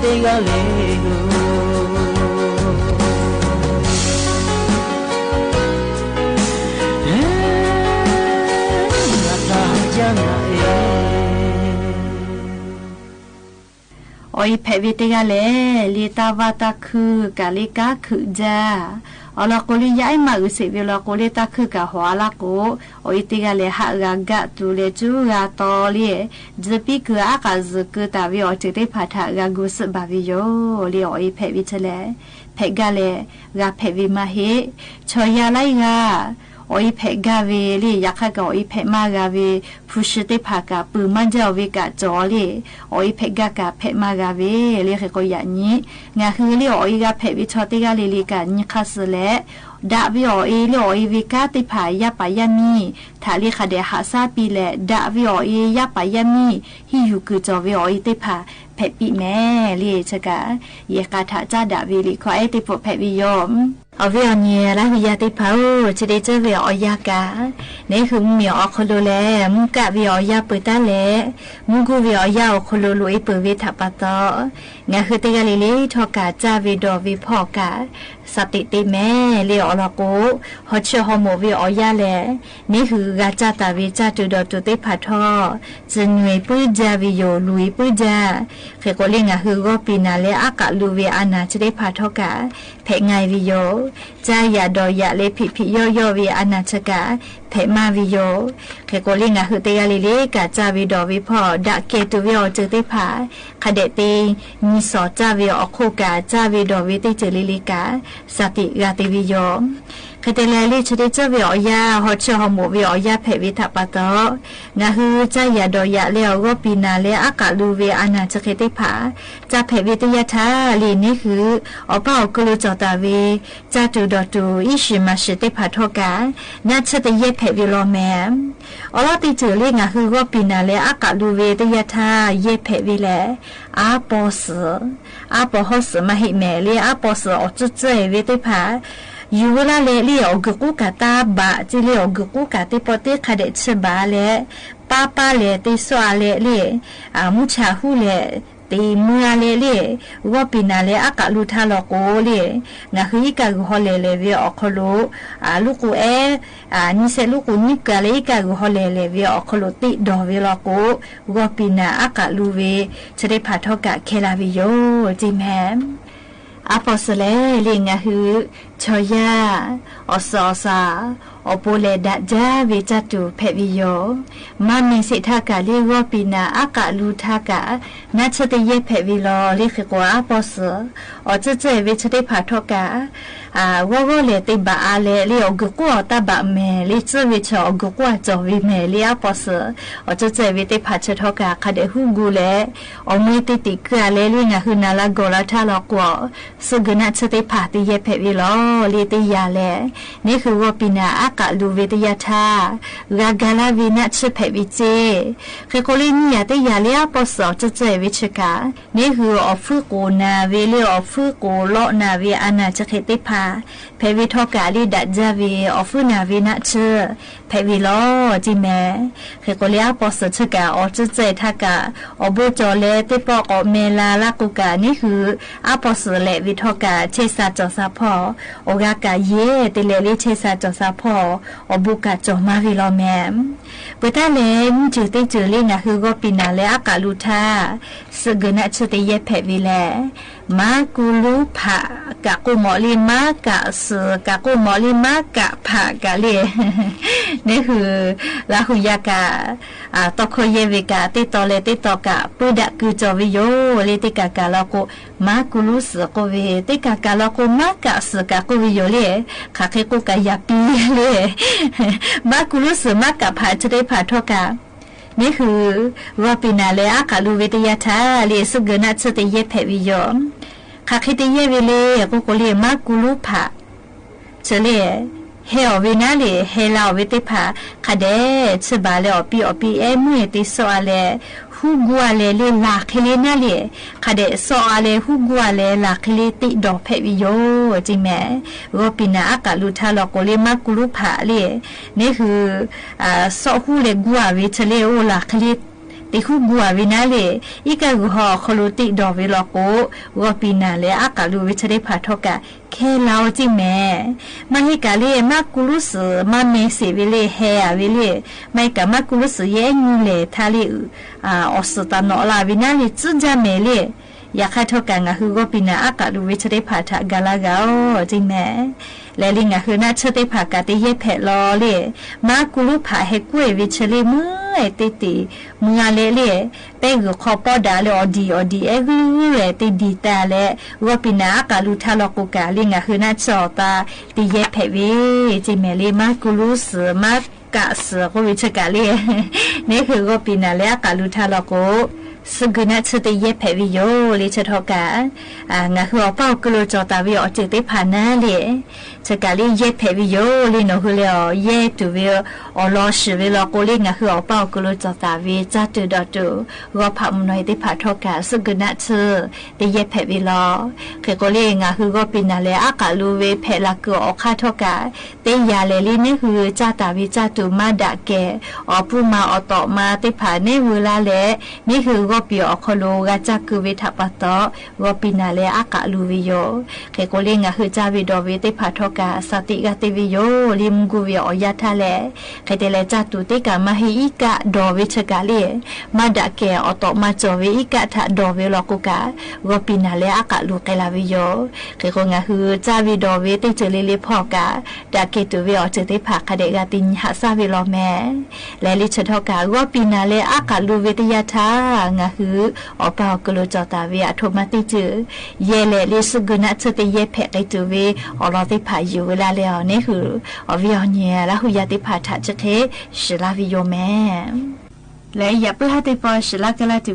ႈလႄႈ ဢေႃႈ အီၤအံၤဖဲးဝဲတဂၤလဲၣ် လၢတၢ်ဝၣ်တၢ်ခုၣ်ကးလၢကါခုၣ်ဒၢ အီၤလီၤကိးလၢယၢ်အံၤမၤအုးစ့းဝဲလီၤကိးလၢတၢ်ခုၣ်ကးဟီလၢကိး အီၤအံၤတဂၤလဲၣ် ဟးဂၤဂာ်တူၤလဲၤကၠူဂၤတီလံ ဒုးပံကုၢ်အါကးစူၤကုၢ်တၢ်ဝဲအီၤတ့ၢ်သ့ၣ်တဖၣ်ထးဂၤဂုာ်စံးဘၣ်ဝဲယိာ်လံ အီၤအံၤဖဲးဝဲထဲလဲၣ် ဖဲးဂၤလဲၣ် ဂၤဖဲးဝဲမးဟ့ၣ် ဆီၣ်ယၢ်လၢအံၤဂၤ အီၤအံၤဖဲးဂၤဝဲလံ ယခါကးအီၤအံၤဖဲးမးဂၤဝဲ ဖုၣ်ရှုးသ့ၣ်တဖၣ်ကး ပုၢ်မးဒ်အီၤဝဲကးကၠီလံ အီၤအံၤဖဲးဂၤကးဖဲးမးဂၤဝဲလံ ဃ့ကိးယၤနံၤ ငါဟုလံအီၤအံၤဂၤဖဲးဝဲဆီၣ်တဂၤလံလံကးနံၤခါစၢၤလဲၣ် ဒၣ်ဝဲအီၤအံၤလၢအီၤအံၤဝဲကါသ့ၣ်တဖၣ် ယၢ်ပာ်ယၢ်မံ ထးလံခးဒဲးဟးဆါပံလဲၣ် ဒၣ်ဝဲအီၤအံၤယၢ်ပာ်ယၢ်မံ ဟံၣ်ယူၤကုၢ်ကၠီဝဲအီၤအံၤသ့ၣ်တဖၣ် ဖဲးပံးမဲာ်လံ ဆၢကး ယဲၢ်ကးထးကၠၢ်ဒၣ်ဝဲလံ ခီအဲၣ်သ့ၣ်ဖိဖဲးဝဲယိာ် အဝဲအီၤန့ၣ် လၢဟ့ၣ်ယၤသ့ၣ်တဖၣ်ဧၢ ဆၢဒ့ကၢၢ်ဝဲအီၤယၢ်ကး န့ၣ်ဟုမ့ၢ်အီၤခီလိာ်လဲၣ် မူကၣ်ဝဲအီၤယၢ်ပၢၤတၢ်လဲၣ် မူဂူာ်ဝဲအီၤယၢ်အီၤခီလိာ် လူၤအ့ပၢၤဝဲထးပာ်သီ ငါဟုတဂၤလံလံ ထီၣ်ကးကၠၢ်ဝဲဒီးဝဲဖီၣ်ကး စးသ့းသ့မဲာ်လံအီၤလီၤကိး ဟီၣ်ဆၢၣ်ဟီၣ်မိးဝဲအီၤယၢ်လဲၣ် န့ၣ်ဟုဂၤကၠၢ်တၢ်ဝဲကၠၢ်တုၤဒီးတုၤသ့ၣ်တဖၣ်ထီၣ် စၢနွံပုၢ်ဒၢဝဲယိာ် လူၤအ့ပုၢ်ဒၢ ဃ့ကိးလံ ငါဟုဂီၢ်ပံၤနၤလၢအကးလူဝဲအနၢ်ဆၢသ့ၣ်တဖၣ်ထီၣ်ကး ဖဲးငါဝဲယိာ် ကၠၢ်ယၤဒီးယၤလၢဖံးဖံးယီၢ်ယီၢ်ဝဲအနၢ်ဆၢကး ဖဲးမးဝဲယိာ် ဃ့ကိးလံ ငါဟုတဂၤလံလံ ကးကၠၢ်ဝဲဒီးဝဲဖီၣ် ဒၣ်ကဲတုၤဝဲအီၤတ့ၢ်သ့ၣ်တဖၣ် ခးဒဲးသ့ နံၤစီၤကၠၢ်ဝဲအီၤခိၣ်ကး ကၠၢ်ဝဲဒီးဝဲသ့ၣ်တဖၣ်လံလံကး စးသ့းဂၤသ့ဝဲယိာ် ဃဲတဲလဲၣ်လံ ဆၢသ့ၣ်တဖၣ်ဝဲအီၤယၢ် ဟီၣ်ဆၢၣ်ဟီၣ်မိးဝဲအီၤယၢ် ဖဲးဝဲထးပာ်သီ ငါဟုကၠၢ်ယၤဒီးယၤလၢအဂီၢ်ပံၤနၤလၢအကးလူဝဲအနၢ်ဆၢသ့ၣ်တဖၣ် ကၠၢ်ဖဲးဝဲတယၢ်ထါလံ န့ၣ်ဟု အီၣ်ပၢ်အီၤကလုာ်ကၠီၤတၢ်ဝဲ ကၠၢ်တုၤဒီးတုၤ အံၣ်စံးမၤစၢၤသ့ၣ်တဖၣ်ထီၣ်ကး နၢ်ဆၢတယဲၢ်ဖဲးဝဲလီၤမဲာ် အီလီၤသ့ၣ်တဖၣ်လံ ငါဟုဂီၢ်ပံၤနၤလၢအကးလူဝဲတယၢ်ထါ ယဲၢ်ဖဲးဝဲလဲၣ် အါပီၢ်စၢၤ အါပီၢ်ဟီၣ်စၢၤမးဟ့ၣ်မဲာ်လံ အါပီၢ်စၢၤအီၤကၠၢၣ်ကၠၢၣ်ဝဲသ့ၣ်တဖၣ် ယူၤဝဲလၢ်လဲၣ်လံ အီၤဂုာ်ကူကးတၢ်ဘၣ် ကၠ့လံ အီၤဂုာ်ကူကးသ့ၣ်ပီၣ်သ့ၣ် ခးဒဲးဆၢဘၣ်လဲၣ် ပၢ်ပၢ်လဲၣ် သ့စီအါလဲၣ်လံ မူဆါဟူလဲၣ် သ့မုၢ်အါလဲၣ်လံ ဂီၢ်ပံၤနၤလၢအကးလူထါလီၤကိးလံ ငါဟုအံၣ်ကၢ်ဂုာ်ဟီလဲၤလဲၤဝဲအီၤခီလိာ် လူၣ်ကူအီ နံၣ်ဆဲးလူၣ်ကူနံၣ်ကၢ်လၢအံၣ်ကၢ်ဂုာ်ဟီလဲၤလဲၤဝဲအီၤခီလိာ်သ့ၣ်ဒီးဝဲလီၤကိး ဂီၢ်ပံၤနၤအကးလူဝဲဆၢသ့ၣ်တဖၣ်ထီၣ်ကးခဲလၢာ်ဝဲယိာ် ကၠ့မဲာ် အါပီၢ်စၢၤလဲၣ်လံ ငါဟု ဆီၣ်ယၢ် အီၣ်စၢၤအီၣ်စၢၤ အီၣ်ဘိလဲၤဒၣ်ကၠၢ်ဝဲကၠၢ်တုၤဖဲးဝဲယိာ် မၤမဲာ်ဆံးထါကးလံ ဂီၢ်ပံၤနၤအကးလူထါကး နၢ်ဆၢတယဲၢ်ဖဲးဝဲလီၤလံ ဃ့ကိးအါပီၢ်စၢၤ အီၤကၠၢၣ်ကၠၢၣ်ဝဲဆၢသ့ၣ်တဖၣ်ထီၣ်ကး ဂီၢ်ဂီၢ်လဲၣ်သ့ဘၣ်အါလဲၣ်လံ အီၤဂုာ်ကူအီၤတၢ်ဘၣ်မဲာ်လံ ကၠၢၣ်ဝဲဆၢ အီၤဂုာ်ကူအီၤကၠီၤဝဲမဲာ်လံ အါပီၢ်စၢၤ အီၤကၠၢၣ်ကၠၢၣ်ဝဲသ့ၣ်တဖၣ်ဆၢထီၣ်ကး ခးဒဲးဟူးဂူာ်လဲၣ် အီၤမ့ၢ်သ့သ့းကုၢ်အါလဲၣ်လံ ငါဟုနၤလၢဂီၤလၢထါလီၤကိး စ့ၢ်ကီးနၢ်ဆၢသ့ၣ်တဖၣ်တယဲၢ်ဖဲးဝဲလီၤလံ တယၤလဲၣ် န့ၣ်ဟုဂီၢ်ပံၤနၤအကးလူဝဲတယၢ်ထါ ဂၤဂၤလၢ်ဝဲနၢ်ဆၢဖဲးဝဲကၠ့ ဃ့ကိးလံ နံၣ်ယၤတယၤလံ အါပီၢ်စၢၤအီၤကၠၢၣ်ကၠၢၣ်ဝဲဆၢကး န့ၣ်ဟုအီၣ်ဖုၣ်ကိးနၤဝဲလံ အီၣ်ဖုၣ်ကိးလီနၤဝဲအနၢ်ဆၢသ့ၣ်တဖၣ် ဖဲးဝဲထီၣ်ကးလံ ဒၣ်ကၠၢ်ဝဲ အီၣ်ဖုၣ်နၤဝဲနၢ်ဆၢ ဖဲးဝဲလီၤ ကၠ့မဲာ် ဃ့ကိးလံ အါပီၢ်စၢၤဆၢကး အီၤကၠၢၣ်ကၠၢၣ်ထါကး အီၣ်ဘိကၠီၤလဲၣ် သ့ၣ်ပီၣ်ကိးမဲာ်လၢ်လၢ်ကိးကး န့ၣ်ဟု အါပီၢ်စၢၤလဲၤဝဲထီၣ်ကး ဆဲးစၢ်ကၠီၤစၢ်ဖီၣ် အီၤဂၤကးယဲၢ် တလဲၤလၢဆဲးစၢ်ကၠီၤစၢ်ဖီၣ် အီၣ်ဘိကးကၠီၤမါဝဲလီၤမဲာ် ပှၤတၢ်လဲၤ မုၢ်စၢၤသ့ၣ်စၢၤလံ ငါဟုဂီၢ်ပံၤနၤလၢအကးလူထါ စ့ၢ်ကီးနၢ်ဆၢတယဲၢ်ဖဲးဝဲလဲၣ် မါကူလူဖး ကးကိးမီၤလံ မါကးစၢၤ ကးကိးမီၤလံ မါကးဖးကးလံ န့ၣ်ဟု လၢဟူးယၤကး တီခိၣ်ယဲၢ်ဝဲကး သ့ၣ်တီလဲၣ်သ့ၣ်တီကး ပုၢ်ဒၣ်ကုၢ်ကၠီၤဝဲယိာ် လၢသ့ၣ်ကးကးလီၤကိး မါကူလူစၢၤကိးဝဲ သ့ၣ်ကးကးလီၤကိး မါကးစၢၤကးကိးဝဲယိာ်လံ ခးဃ့ကိးကးယၤပံလံ မါကူလူစၢၤ မါကးဖးဆၢသ့ၣ်တဖၣ်ထီၣ်ကး န့ၣ်ဟု ဂီၢ်ပံၤနၤလၢအကးလူဝဲတယၢ်ထါလံ စ့ၢ်ကီးနၢ်ဆၢတယဲၢ်ဖဲးဝဲယိာ် ခးဃ့တယဲၢ်ဝဲလံ ကိးကိးလံ မါကူလူဖး ဆၢလံ ဟဲအီၣ်ဝဲနၤလံ ဟဲလၢအီၣ်ဝဲသ့ၣ်တဖၣ် ခးဒဲး ဆၢဘၣ်လၢအီၤပံအီၤပံ အဲၣ်မုၢ်သ့စီအါလဲၣ် ဟူးဂူာ်အါလဲၣ်လံ လၢ်ချ့လံနၤလံ ခးဒဲး စီအါလဲၣ် ဟူးဂူာ်အါလဲၣ် လၢ်ချ့လံသ့ဒီးဖဲးဝဲယိာ် ကၠ့မဲာ် ဂီၢ်ပံၤနၤအကးလူထါလီၤကိးလံ မါကူလူဖးလံ န့ၣ်ဟု စီဟူးလဲၤဂူာ်အါဝဲဆၢလံ အိၣ်လၢ်ချ့လံ သ့ဟူးဂူာ်အါဝဲနၤလံ အံၣ်ကၢ်ဂုာ်ဟီၣ်ခီလိာ်သ့ဒီးဝဲလီၤကိး ဂီၢ်ပံၤနၤလၢအကးလူဝဲဆၢသ့ၣ်တဖၣ်ထီၣ်ကး ခဲလၢာ် ကၠ့မဲာ် မၤဟ့ၣ်ကးလံ မါကူလူစၢၤ မၤမဲာ်ဆံးဝဲလံ ဟဲအါဝဲလံ မၤဟ့ၣ်ကး မါကူလူစၢၤ ယဲၢ်ညူလဲၤထါလံ အီၣ်စၢၤတၢ်နီၤလၢ်ဝဲနၤလံ စုကၠၢ်မဲာ်လံ ယၤခါထီၣ်ကး ငါဟုၣ်ဂီၢ်ပီၼၢ်အါကးလူဝဲဆၢသ့ၣ်တဖၣ်ထးဂၤလၢ်ဂၤအီၤ ကၠ့မဲာ် လဲၤလံ ငါဟုၣ်နၢ်ဆၢသ့ၣ်တဖၣ်ကးတယဲၢ်ဖဲးလီၤလံ မါကူလူဖးဟဲကွဲၢ်ဝဲဆၢ လၢမုၢ်အဲၣ်တ့ၢ်တ့ၢ် မုၢ်အါလဲၣ်လံ ပဲဂုာ်ခီပီၣ်ဒၣ်လၢအီၤဒံးအီၤဒံး အဲၣ်ဂုၢ်ဂုၢ်လဲၣ် တ့ၢ်ဒံးတၢ်လဲၣ် ဂီၢ်ပီၼၢ်အါကးလူထါလီၤကိးကးလံ ငါဟုၣ်နၢ်ဆၢအီၤသး တယဲၢ်ဖဲးဝဲ ကၠ့မဲာ်လံ မါကူလူစၢၤ မါကးစၢၤ ကိးဝဲဆၢကးလံ န့ၣ်ဟုၣ်ဂီၢ်ပီၼၢ်လၢအါကးလူထါလီၤကိး စ့ၢ်ကီးနၢ်ဆၢတယဲၢ်ဖဲးဝဲယိာ်လံ ဆၢထီၣ်ကး အၣ် ငါဟုၣ်အီၣ်ပၢ်အီၤကလိာ်ကၠီၤသးဝဲအီၤ အီစၢၤသ့ၣ်တဖၣ်နၤလံ ဆၢကးလံ ယဲၢ်ဖဲးဝဲယိာ်လံ နီၢ်ဟုၣ်လၢအီၤ ယဲၢ်တုၤဝဲအီၤလီၤ စံးဝဲလီၤကိးလံ ငါဟုၣ်အီၣ်ပၢ်အီၤကလိာ်ကၠီၤသးဝဲ ကၢ်တုၤဒီးတုၤ ဂီၢ်ဖးမုၢ်နီၢ်အံၤသ့ၣ်တဖၣ်ထီၣ်ကး စ့ၢ်ကီးနၢ်ဆၢ တယဲၢ်ဖဲးဝဲလီၤ ခဲကိးလံ ငါဟုၣ်ဂီၢ်ပီၼၢ်လၢအါကးလူဝဲ ဖဲးလၢကုၢ်အီၣ်ခါထီၣ်ကး တယၤလဲၣ်လံ န့ၣ်ဟုၣ် ကၢ်တၢ်ဝဲ ကၢ်တုၤ မၤဒၣ်ကဲၤ အီၣ်ပုၢ်မၤအီၣ်တီးမၤသ့ၣ်တဖၣ် န့ၣ်ဝဲလၢ်လဲၣ် န့ၣ်ဟုၣ်ဂီၢ်ပီအီၤခီလိာ် ဂၤကၢ်ကုၢ်ဝဲထးပာ်တီ ဂီၢ်ပီၼၢ်လၢအါကးလူဝဲယိာ် ခဲကိးလံ ငါဟုၣ်ကၢ်ဝဲဒီးဝဲသ့ၣ်တဖၣ်ထီၣ်ကး စးသံဂၤသ့ဝဲယိာ်လံ မုၢ်ကူဝဲအီၤယါထါလဲၣ် ခဲတဲလဲၣ် ကၢ်တုၤသ့ၣ်ကးမၤဟ့ၣ်အံၤကၢ်ဒီးဝဲဆၢကးလံ မၤဒၣ်ကဲၤအီၣ်တီးမၤကၠီၤဝဲအံၤကၢ်ထးဒီးဝဲလီၤကိးကး ဂီၢ်ပီၼၢ်လၢအါကးလူကဲၤလၢ်ဝဲယိာ် ခဲကိးငါဟုၣ်ကၢ်ဝဲဒီးဝဲသ့ၣ်စၢၤလံလံဖီၣ်ကး ဒၣ်ကဲၤတုၤဝဲအီၤစၢၤသ့ၣ်တဖၣ် ခးဒဲးဂၤတနံၤဟးစၢ်ဝဲလီၤမဲာ် လဲၤလံဆၢထီၣ်ကး ဂီၢ်ပီၼၢ်လၢအါကးလူဝဲတယါထါ ငါဟုၣ်အီၣ်ပၢ်အီၤကလိာ်ကၠီၤသးဝဲ အထိးမၤသံတုၤ ယဲၢ်လဲၣ်လံ စ့ၢ်ကီးနၢ်ဆၢတယဲၢ်ဖဲးကဲၤတုၤဝဲ အီၣ်လီၤသ့ၣ်တဖၣ်ယုာ်ဝဲလၢ်လဲၣ်အီၤ န့ၣ်ဟုၣ် အီၣ်ဝဲအီၤန့ၣ် လၢဟူယါသ့ၣ်တဖၣ်ထးဆၢခဲ စံးလၢ်ဝဲယိာ်မဲာ် လၢယပျၢ်သ့ၣ်ပီၣ် စံးလၢ်ကလၢ်တ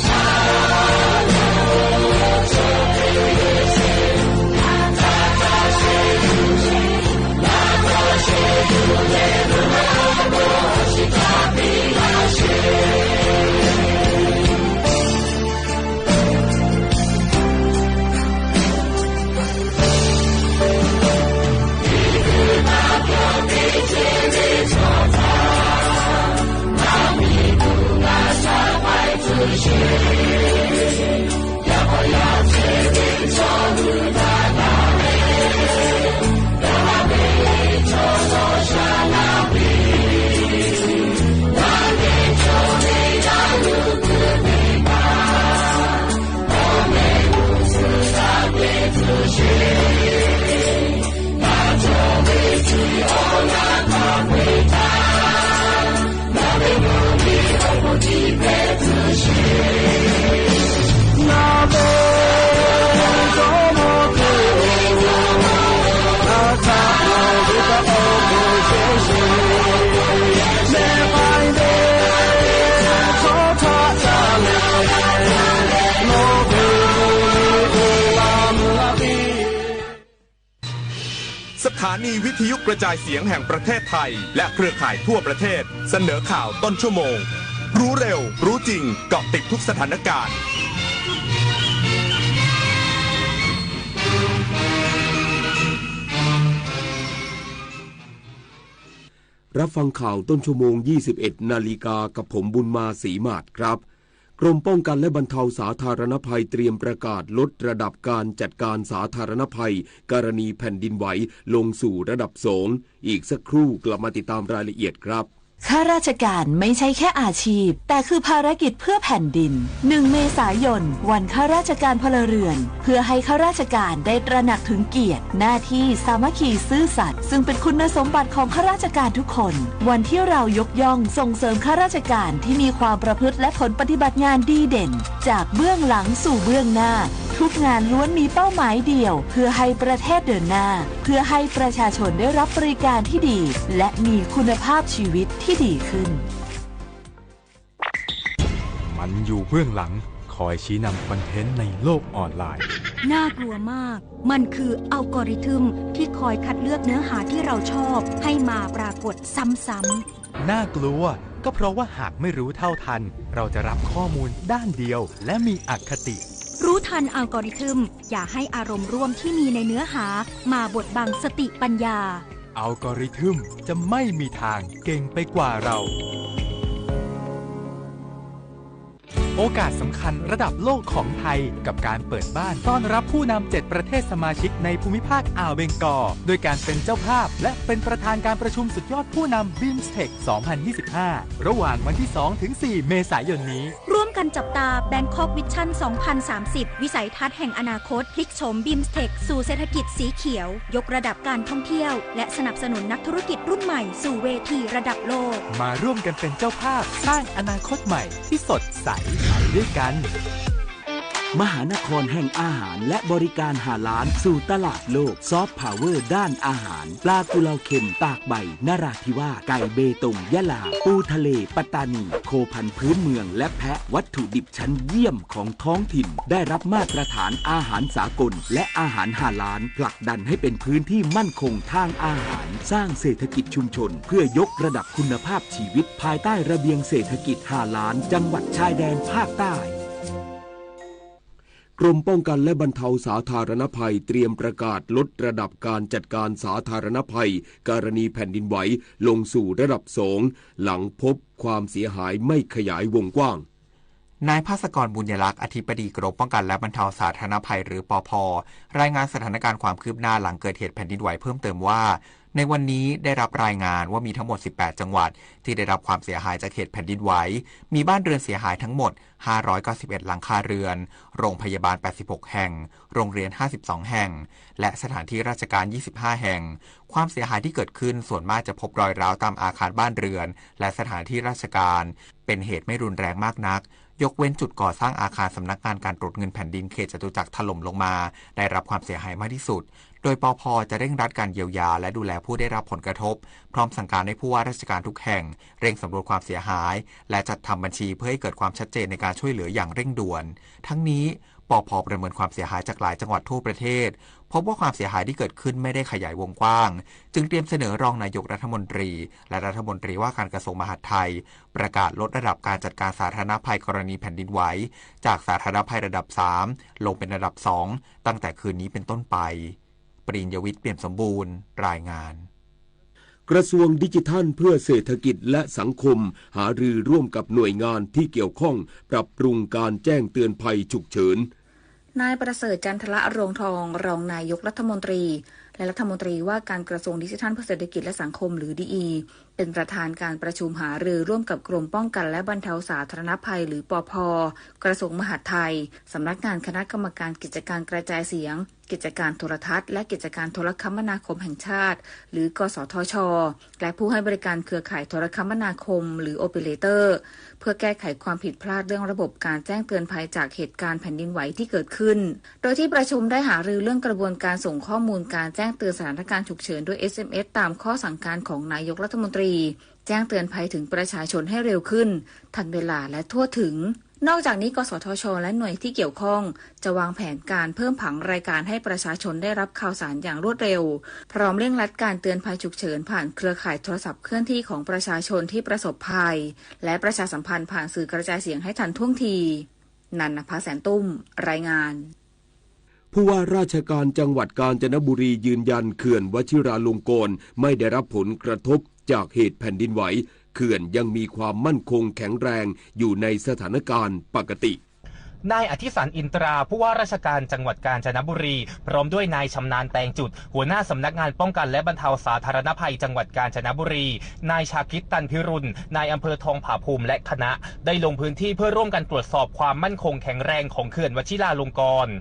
ုၤဝဲအီၤလီၤလဲၣ် ဆၢခဲမးအံၤတဒ်ယိာ် ဂၤဂၤဖီညါလၢအီၤ ဂၤပံလၢ်ထဲဝဲသ့ၣ်ဂၤလံလံကး ဇုမ့ၢ်ကါမဲာ် ဟါလၢာ်ဒီးစးပံးမဲာ် အီၣ်ဘှံးအုဒၢสถานีวิทยุกระจายเสียงแห่งประเทศไทย และเครือข่ายทั่วประเทศ เสนอข่าวต้นชั่วโมง รู้เร็ว รู้จริง เกาะติดทุกสถานการณ์ รับฟังข่าวต้นชั่วโมง ยี่สิบเอ็ดนาฬิกา กับผมบุญมา ศรีหมาดครับ กรมป้องกันและบรรเทาสาธารณภัยเตรียมประกาศลดระดับการจัดการสาธารณภัยกรณีแผ่นดินไหวลงสู่ระดับสอง อีกสักครู่กลับมาติดตามรายละเอียดครับ ข้าราชการไม่ใช่แค่อาชีพ แต่คือภารกิจเพื่อแผ่นดิน หนึ่งเมษายน วันข้าราชการพลเรือน เพื่อให้ข้าราชการได้ตระหนักถึงเกียรติ หน้าที่ สามัคคี ซื่อสัตย์ ซึ่งเป็นคุณสมบัติของข้าราชการทุกคน วันที่เรายกย่องส่งเสริมข้าราชการที่มีความประพฤติและผลปฏิบัติงานดีเด่น จากเบื้องหลังสู่เบื้องหน้า ทุกงานล้วนมีเป้าหมายเดียว เพื่อให้ประเทศเดินหน้า เพื่อให้ประชาชนได้รับบริการที่ดี และมีคุณภาพชีวิตที่ดีขึ้น มันอยู่เบื้องหลัง คอยชี้นำคอนเทนต์ในโลกออนไลน์ น่ากลัวมาก มันคืออัลกอริทึมที่คอยคัดเลือกเนื้อหาที่เราชอบให้มาปรากฏซ้ำๆ น่ากลัว ก็เพราะว่าหากไม่รู้เท่าทัน เราจะรับข้อมูลด้านเดียวและมีอคติ รู้ทันอัลกอริทึม อย่าให้อารมณ์ร่วมที่มีในเนื้อหามาบดบังสติปัญญา อัลกอริทึมจะไม่มีทางเก่งไปกว่าเรา โอกาสสำคัญระดับโลกของไทย กับการเปิดบ้านต้อนรับผู้นำเจ็ดประเทศสมาชิกในภูมิภาคอ่าวเบงกอล โดยการเป็นเจ้าภาพ และเป็นประธานการประชุมสุดยอดผู้นำ บีมสเทค สองพันยี่สิบห้า ระหว่างวันที่ สองถึงสี่ เมษายนนี้ ร่วมกันจับตา Bangkok Vision สองพันสามสิบ วิสัยทัศน์แห่งอนาคต พลิกโฉม บีมสเทค สู่เศรษฐกิจสีเขียว ยกระดับการท่องเที่ยว และสนับสนุนนักธุรกิจรุ่นใหม่สู่เวทีระดับโลก มาร่วมกันเป็นเจ้าภาพสร้างอนาคตใหม่ที่สดใสไปด้วยกัน มหานครแห่งอาหารและบริการฮาลาลสู่ตลาดโลก ซอฟต์พาวเวอร์ด้านอาหาร ปลากุเลาเค็มตากใบนราธิวาส ไก่เบตงยะลา ปูทะเลปัตตานี โคพันธุ์พื้นเมือง และแพะ วัตถุดิบชั้นเยี่ยมของท้องถิ่น ได้รับมาตรฐานอาหารสากล และอาหารฮาลาล ผลักดันให้เป็นพื้นที่มั่นคงทางอาหาร สร้างเศรษฐกิจชุมชน เพื่อยกระดับคุณภาพชีวิต ภายใต้ระเบียงเศรษฐกิจฮาลาล จังหวัดชายแดนภาคใต้ กรมป้องกันและบรรเทาสาธารณภัยเตรียมประกาศลดระดับการจัดการสาธารณภัยกรณีแผ่นดินไหวลงสู่ระดับสอง หลังพบความเสียหายไม่ขยายวงกว้าง นายภาสกร บุญยลักษณ์ อธิบดีกรมป้องกันและบรรเทาสาธารณภัย หรือ ปภ รายงานสถานการณ์ความคืบหน้าหลังเกิดเหตุแผ่นดินไหวเพิ่มเติมว่า ในวันนี้ได้รับรายงานว่ามีทั้งหมด สิบแปด จังหวัด ที่ได้รับความเสียหายจากเหตุแผ่นดินไหว มีบ้านเรือนเสียหายทั้งหมด ห้าร้อยเก้าสิบเอ็ด หลังคาเรือน โรงพยาบาล แปดสิบหก แห่ง โรงเรียน ห้าสิบสอง แห่ง และสถานที่ราชการ ยี่สิบห้า แห่ง ความเสียหายที่เกิดขึ้นส่วนมากจะพบรอยร้าวตามอาคารบ้านเรือน และสถานที่ราชการ เป็นเหตุไม่รุนแรงมากนัก ยกเว้นจุดก่อสร้างอาคารสำนักงานการตรวจเงินแผ่นดินเขตจตุจักรถล่มลงมา ได้รับความเสียหายมากที่สุด โดย ปภ จะเร่งรัดการเยียวยาและดูแลผู้ได้รับผลกระทบ พร้อมสั่งการให้ผู้ว่าราชการทุกแห่ง เร่งสำรวจความเสียหาย และจัดทำบัญชีเพื่อให้เกิดความชัดเจนในการช่วยเหลืออย่างเร่งด่วน ทั้งนี้ ปภ ประเมินความเสียหายจากหลายจังหวัดทั่วประเทศ พบว่าความเสียหายที่เกิดขึ้นไม่ได้ขยายวงกว้าง จึงเตรียมเสนอรองนายกรัฐมนตรี และรัฐมนตรีว่าการกระทรวงมหาดไทย ประกาศลดระดับการจัดการสาธารณภัยกรณีแผ่นดินไหว จากสาธารณภัยระดับสาม ลงเป็นระดับสอง ตั้งแต่คืนนี้เป็นต้นไป ปริญญวิทย์ เปี่ยมสมบูรณ์ รายงาน กระทรวงดิจิทัลเพื่อเศรษฐกิจและสังคม หารือร่วมกับหน่วยงานที่เกี่ยวข้อง ปรับปรุงการแจ้งเตือนภัยฉุกเฉิน นายประเสริฐ จันทรรวงศ์ทอง รองนายกรัฐมนตรี และรัฐมนตรีว่าการกระทรวงดิจิทัลเพื่อเศรษฐกิจและสังคม หรือ ดีอี เป็นประธานการประชุมหารือร่วมกับกรมป้องกันและบรรเทาสาธารณภัย หรือ ปภ กระทรวงมหาดไทย สำนักงานคณะกรรมการกิจการกระจายเสียง กิจการโทรทัศน์ และกิจการโทรคมนาคมแห่งชาติ หรือ กสทช และผู้ให้บริการเครือข่ายโทรคมนาคม หรือ โอเปอเรเตอร์ เพื่อแก้ไขความผิดพลาดเรื่องระบบการแจ้งเตือนภัยจากเหตุการณ์แผ่นดินไหวที่เกิดขึ้น โดยที่ประชุมได้หารือเรื่องกระบวนการส่งข้อมูลการแจ้งเตือนสถานการณ์ฉุกเฉินด้วย เอสเอ็มเอส ตามข้อสั่งการของนายกรัฐมนตรี แจ้งเตือนภัยถึงประชาชนให้เร็วขึ้น ทันเวลาและทั่วถึง นอกจากนี้ กสทช และหน่วยที่เกี่ยวข้อง จะวางแผนการเพิ่มผังรายการให้ประชาชนได้รับข่าวสารอย่างรวดเร็ว พร้อมเร่งรัดการเตือนภัยฉุกเฉินผ่านเครือข่ายโทรศัพท์เคลื่อนที่ของประชาชนที่ประสบภัย และประชาสัมพันธ์ผ่านสื่อกระจายเสียงให้ทันท่วงที นันทภา แสนตุ้ม รายงาน ผู้ว่าราชการจังหวัดกาญจนบุรียืนยันเขื่อนวชิราลงกรณ์ไม่ได้รับผลกระทบจากเหตุแผ่นดินไหว เขื่อนยังมีความมั่นคงแข็งแรงอยู่ในสถานการณ์ปกติ นายอธิสันต์ อินตรา ผู้ว่าราชการจังหวัดกาญจนบุรี พร้อมด้วยนายชำนาญ แตงจุด หัวหน้าสำนักงานป้องกันและบรรเทาสาธารณภัยจังหวัดกาญจนบุรี นายชาคิด ตันพิรุณ นายอำเภอทองผาภูมิและคณะ ได้ลงพื้นที่เพื่อร่วมกันตรวจสอบความมั่นคงแข็งแรงของเขื่อนวชิราลงกรณ์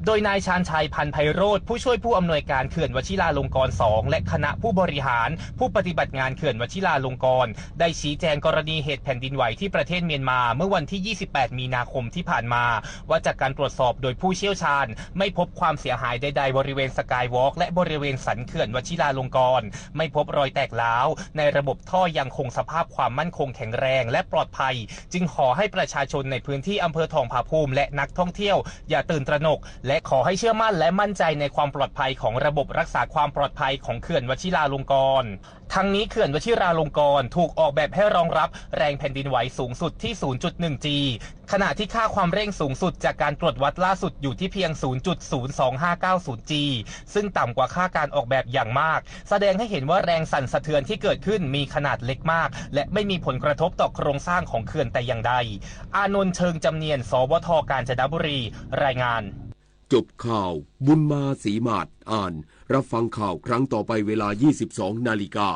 โดยนายชาญชัย พันไพโรจน์ ผู้ช่วยผู้อำนวยการเขื่อนวชิราลงกรณ์สอง และคณะผู้บริหาร ผู้ปฏิบัติงานเขื่อนวชิราลงกรณ์ ได้ชี้แจงกรณีเหตุแผ่นดินไหวที่ประเทศเมียนมาเมื่อวันที่ ยี่สิบแปด มีนาคมที่ผ่านมา ว่าจากการตรวจสอบโดยผู้เชี่ยวชาญ ไม่พบความเสียหายใดๆ บริเวณสกายวอล์ก และบริเวณสันเขื่อนวชิราลงกรณ์ ไม่พบรอยแตกร้าว ในระบบท่อยังคงสภาพความมั่นคงแข็งแรงและปลอดภัย จึงขอให้ประชาชนในพื้นที่อำเภอทองผาภูมิและนักท่องเที่ยวอย่าตื่นตระหนก และขอให้เชื่อมั่นและมั่นใจในความปลอดภัยของระบบรักษาความปลอดภัยของเขื่อนวชิราลงกรณ์ ทั้งนี้เขื่อนวชิราลงกรณ์ถูกออกแบบให้รองรับแรงแผ่นดินไหวสูงสุดที่ ศูนย์จุดหนึ่ง จี ขณะที่ค่าความเร่งสูงสุดจากการตรวจวัดล่าสุดอยู่ที่เพียง ศูนย์จุดศูนย์สองห้าเก้าศูนย์ จี ซึ่งต่ำกว่าค่าการออกแบบอย่างมาก แสดงให้เห็นว่าแรงสั่นสะเทือนที่เกิดขึ้นมีขนาดเล็กมาก และไม่มีผลกระทบต่อโครงสร้างของเขื่อนแต่อย่างใด อานนท์ เชิงจำเนียน สวท กาญจนบุรี รายงาน จบข่าว บุญมา ศรีหมาด อ่าน รับฟังข่าวครั้งต่อไปเวลา ยี่สิบสอง นาฬิกา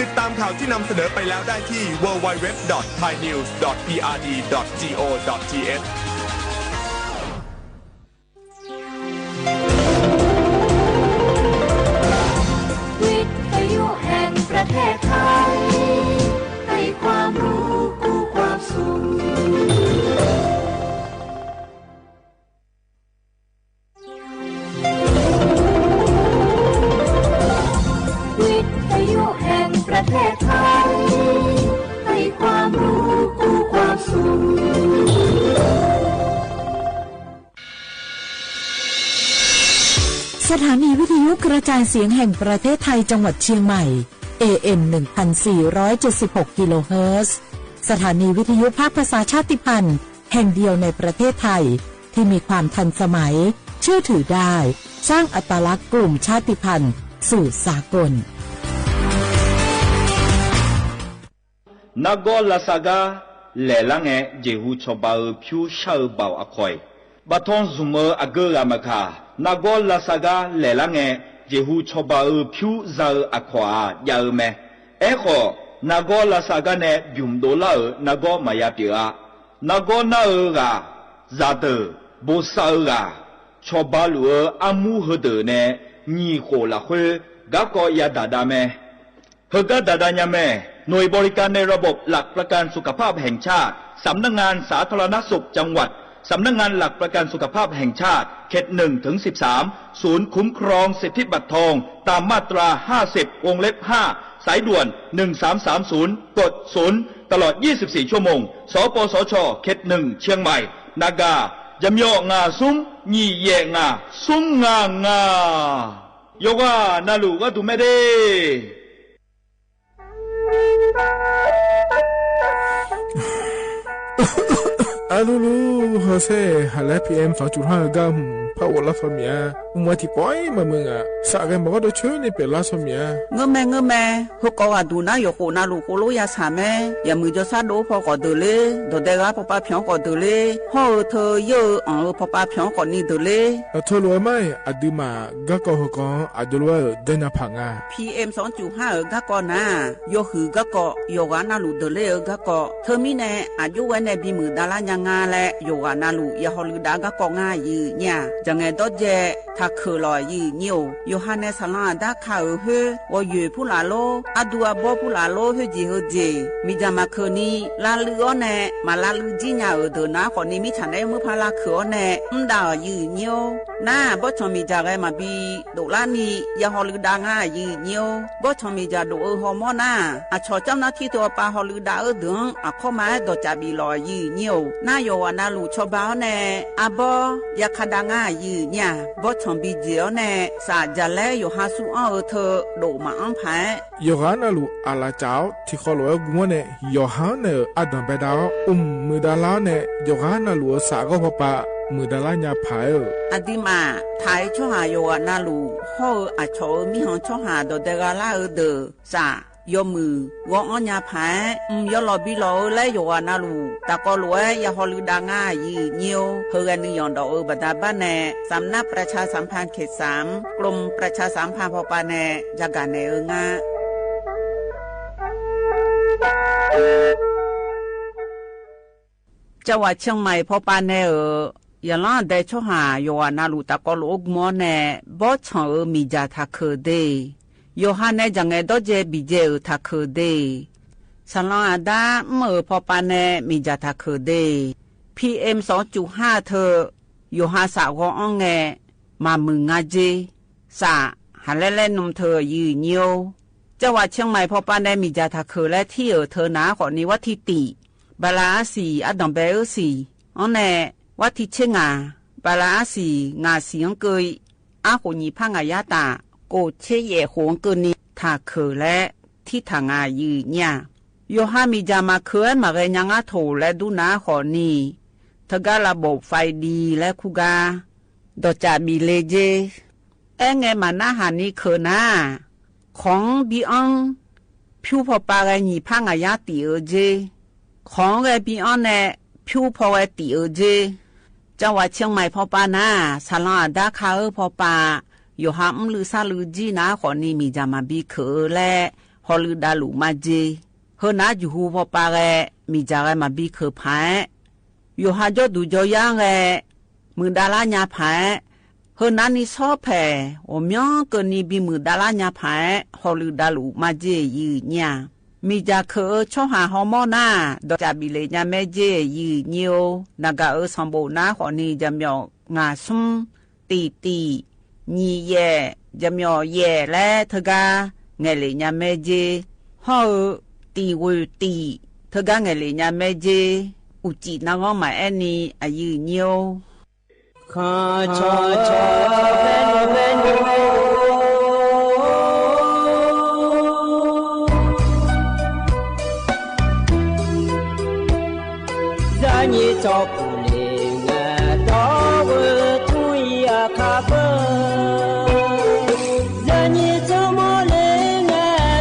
ติดตามข่าวที่นำเสนอไปแล้วได้ที่ ดับเบิลยู ดับเบิลยู ดับเบิลยู ดอท ไทยนิวส์ ดอท พีอาร์ดี ดอท จี โอ ดอท ที เอช วิทยุแห่งประเทศไทย ให้ความรู้กู้ความสุข วิทยุแห่งประเทศไทย ให้ความรู้กู้ความสุข สถานีวิทยุกระจายเสียงแห่งประเทศไทยจังหวัดเชียงใหม่ เอ เอ็ม หนึ่งพันสี่ร้อยเจ็ดสิบหก กิโลเฮิรตซ์ สถานีวิทยุภาคภาษาชาติพันธุ์ แห่งเดียวในประเทศไทย ที่มีความทันสมัย เชื่อถือได้ สร้างอัตลักษณ์กลุ่มชาติพันธุ์สู่สากล နဂေါလၢ်သၢ်ဂါ လဲၢ်လၢငယ် ယ့ၢ်ဟူးဆီၣ်ဘၣ်ဧိၤ ဖၠူစှၤဧိၤဘၣ်အခွိုၣ် ဘၣ်ထွန်းဇုမ်ဧိၤအဂၢၢ်ဂၤမခါ နဂေါလၢ်သၢ်ဂါ လဲၢ်လၢငယ် ယ့ၢ်ဟူးဆီၣ်ဘၣ်ဧိၤ ဖၠူစှၤဧိၤအခွိုၣ်ဧါ ယၤဧိၤမဲ အဲၣ်ဃိး နဂေါလၢ်သၢ်ဂါနဲၣ် ဘျုးဒိၣ်လၢဧိၤ နဂေါမၤယါပျိးဧါ နဂေါနၢ်ဧိၤဂၤ စှၤတၢၢ် ဘိးစှၤဧိၤဂၤ ဆီၣ်ဘၣ်လူၤဧိၤ အမူဟၢတၢၢ်နဲၣ် ညံၣ်ဃိၣ်လၢ်ဃု ဂၤကီးယၤဒၣ်ဒါမဲ ဟၢဂၤဒၣ်ဒါညါမဲ หน่วยบริการในระบบหลักประกันสุขภาพแห่งชาติ สำนักงานสาธารณสุขจังหวัด สำนักงานหลักประกันสุขภาพแห่งชาติ เขตหนึ่งถึงสิบสาม ศูนย์คุ้มครองสิทธิบัตรทอง ตามมาตราห้าสิบ วงเล็บห้า สายด่วน หนึ่งสามสามศูนย์ กดศูนย์ ตลอดยี่สิบสี่ชั่วโมง สปสช เขตหนึ่ง เชียงใหม่ နဂါ ယမျီၣ်ငါး သုမ်း ညံၣ်ယဲၢ်ငါး သုမ်းငါးငါး ယွၤကနၢ်လူၢ်ဂၤဒုးမဲဒၣ် အလူလူ ဟၢစ့ၣ် ဟးလၢ PM สองจุดห้า ဂၤ ဟွမ် ဖးအိၣ်လါဆီမံၤဧါ အိၣ်မၤထံၣ်ပှဲၤမးမုၢ်ဂၤ စးဂဲၤမၤကီဒိၣ်ဆၢန့ၣ် ပဲာ်လါဆီမံၤဧါ ငၢမဲ ငၢမဲ ဟၢကီးဂၤဒုးနါ ယိၤကိးနၢ်လူၢ်ကိးလိယါဆၣ်မဲ ယမုၢ်ယီၤဆၣ်ဒိၣ်ဖီကီၢ်ဒၢးလ့ ဒီးဒဲဂၤ ဖီပာ်ဖျီကီၢ်ဒၢးလ့ ဟီၣ်ဧိၤထၢယဲၢ်ဧိၤ အီၣ်ဧိၤ ဖီပာ်ဖျီကီၢ်နံၤဒၢးလ့ အထၢလိာ်ဝဲမး အဒုးမး ဂၤကီးဟၢကီး အဒိးလီၤဝဲဧိၤ ဒဲနၢ်ဖးငါ PM สองจุดห้า ဧိၤ ဂၤကီးနၤ ယိၤဟုၣ်ဂၤကီး ယိၤဂၤနၢ်လူၢ်ဒၢးလ့ဧိၤ ဂၤကီး ထၢမံၤနဲၣ် အဒိဝဲနဲၣ် ဘံမုၢ်ဒါလါညါငါလဲၣ် ယိၤဂၤနၢ်လူၢ် ယဟီၣ်လူၢ်ဒါဂၤကီး ငါယုၢ်ညါ ယငဲၤဒီးယဲၢ် ထးခုၣ်လီၤယုၢ်ညါဧိၤ ယိၤဟၣ်နဲၣ် ဆၣ်လါအဒါခးဧိၤဟၢ ဂီၤယွဲၢ်ဖုလၢ်လိ အဒူအဘီဖုလၢ်လိ ဟၢယံၤဟၢယ့ၣ် မံၤဒၣ်မၤခၢၣ်နံၤ လါလုၢ်အီၤနဲၣ် မၤလါလုၢ်ကံညါဧိၤဒၢးနၤ ဃိးနံၤမံဆၣ်နဲၣ် မုၢ်ဖးလါခၢၣ်အီၤနဲၣ် မ့ၢ်ဒၣ်အီၤယုၢ်ညါဧိၤ နၤ ဘီၣ်ဆီၣ်မံၤဒၣ်ဂဲၤမၤဘံ ဒိၣ်လါနံၤ ယဟီၣ်လူၢ်ဒါငါယုၢ်ညါဧိၤ ဘီၣ်ဆီၣ်မံၤဒၣ်ဒိၣ်ဧိၤဟီၣ်မီနၤ အဆီၣ်ကၠီနါထံတအီၤပာ်ဟီၣ်လူၢ်ဒါအၢဒုး အခီမၤအဲၣ်ဒိးကးဘံလီၤယုၢ်ညါဧိၤ န အယိာ်ဝးနၢလူၣ် ช.บ. အီၤနဲၣ် အဘီ ယခးဒါငါ ယိုၼ်းယၢၼ် ဘီထွန်ဘီၸေဢီၤနဲၣ် စး ယလဲ ယိၤဟၣ် သူအီအီၤ ထၢၣ်ဒိၣ်မးအီၤဖဲ ယိၤဟၣ်နၢလူၣ် အလးစၢ်အီၤ ထံၣ်ဃီလိာ်ဝဲ ဂုၢ်မီန့ၣ် ယိၤဟၣ်နၢလူၣ် အဒိၣ်ဘဲဒၣ်အီၤ အိၣ်မုာ်ဒၣ်လၢအီၤနဲၣ် ယိၤဟၣ်နၢလူၣ်အီၤ စးဂီၢ်ဖီပာ် မုာ်ဒၣ်လၢညါဖးဧၢ အဒံးမး ထးအံၤ ဆၢဟး ယိၤဟၣ်နၢလူၣ် ဟီၣ်အီၤ အဆီၣ်အီၤ မံဟီၣ်ဆၢဟး ဒီးဒဲဂၤလၢအီၤဒီး စး ယီၤမုၢ် ဂီၤအီၣ်ညါဖး အီၤ ယီၤလီၤဘံလီၤအီၤလၢ ယိၤဟၣ်နၢလူၣ် တၢ်ကီလိာ်ဝဲ ယဟီၣ်လုၢ်ဒါငါ ယိုၼ်းယၢၼ် ဟဲဂဲၤနုာ်ယီၢ်ဒီးအီၤ ဘၣ်ဒါဘၣ်နဲၣ် သမ်နၢ် ประชาสัมพันธ์ เขตสาม กรมประชาสัมพันธ์ ဖီပာ်နဲၣ် ယကၣ်နဲၣ်အီၤငါ จังหวัดเชียงใหม่ ဖီပာ်နဲၣ်ဧၢ, ယလီၤဒဲးဆၢဟး ယိၤဟၣ်နၢလူၣ် တၢ်ကီလိာ် အိၣ်ဂီၢ်မီန့ၣ် ဘီထွန်အီၤ မ့ၢ်ယၤထးခၢၣ်ဒ့ ယိၤဟၣ်နဲၣ် ယၤငဲၤဒီး ယဲၢ်ဘံၣ်ယဲၢ်အီၤ ထးခၢၣ်ဒ့ ဆၣ်လီၤအဒါ မ့ၢ်အီၤ ဖီပာ်နဲၣ် မ့ၢ်ယၤထးခၢၣ်ဒ့ PM สองจุดห้า ထၢၣ် ယိၤဟၣ်စးဂီၤအီၣ်နဲၣ် မၤမုာ်ငါက့ စး ဟးလဲလဲနုာ်ထၢၣ် ယိုၼ်းယၢၼ် จังหวัดเชียงใหม่ ဖီပာ်နဲၣ် မ့ၢ်ယၤထးခၢၣ်လၢ ထံၣ်အီၤထၢၣ်နၤအဃိန့ၣ် ဝးထံၣ်တံၣ် ဘၤလးအါစံၣ် အဒိၣ်ဘဲအၢစံၣ် အီၤနဲၣ် ဝးထံၣ်ဆ့ငါ ဘၤလးအါစံၣ် ငါစံၣ်အီၤက့ အါဃိၣ်နံၣ်ဖးငါးရာတၢ် ကိၣ်ဆ့ယဲၢ်ဃိၣ်အီၤက့န့ၣ် ထးခၢၣ်လၢ ထံၣ်ထၢၣ်နၤ ယိုၼ်းယၢၼ် ယိၤဟၣ်မ့ၢ်ယၤမၤခၢၣ် မၤဂဲၤညါငါထိၣ်လဲဒူနၤအဃိန့ၣ် ထၢၣ်ကါလၢဘိၣ် ไฟดี လၢခူၣ်ကါ ဒီးစးဘံၣ်လ့က့ အဲၣ်နဲၣ်မၤနၢ်ဟးနံၣ်ခၢၣ်နၤ ခီၣ်ဘံၣ်အီၣ် ဖၠူဖီပာ်ဂဲၤနံၣ်ဖးငါးရာတံၣ်အီၤက့ ခီၣ်ဂဲၤဘံၣ်အီၣ်နဲၣ် ဖၠူဖီဝဲတံၣ်အီၤက့ จังหวัดเชียงใหม่ ဖီပာ်နၤ ဆၣ်လီၤအဒါခါအၢ ဖီပာ် ယိၤဟၣ်အီလုၢ်ဆါလုၢ်ကံနၤအဃိန့ၣ် မ့ၢ်ယၤမၤဘံခၢၣ်လၢ ဟီၣ်လုၢ်ဒါလုၢ်မၤက့ ဟၢနၤယူၢ်ဟူဖီပာ်ဂဲၤ မ့ၢ်ယၤဂဲၤမၤဘံခၢၣ်ဖး ယိၤဟၣ်ကၠီဒူၣ်ကၠီယါဂဲၤ မုာ်ဒၣ်လၢညါဖး ဟၢနၤနံၣ်ဆီဖဲ အိၣ်မံကၢၢ်နံၣ်ဘံၣ်မုာ်ဒၣ်လၢညါ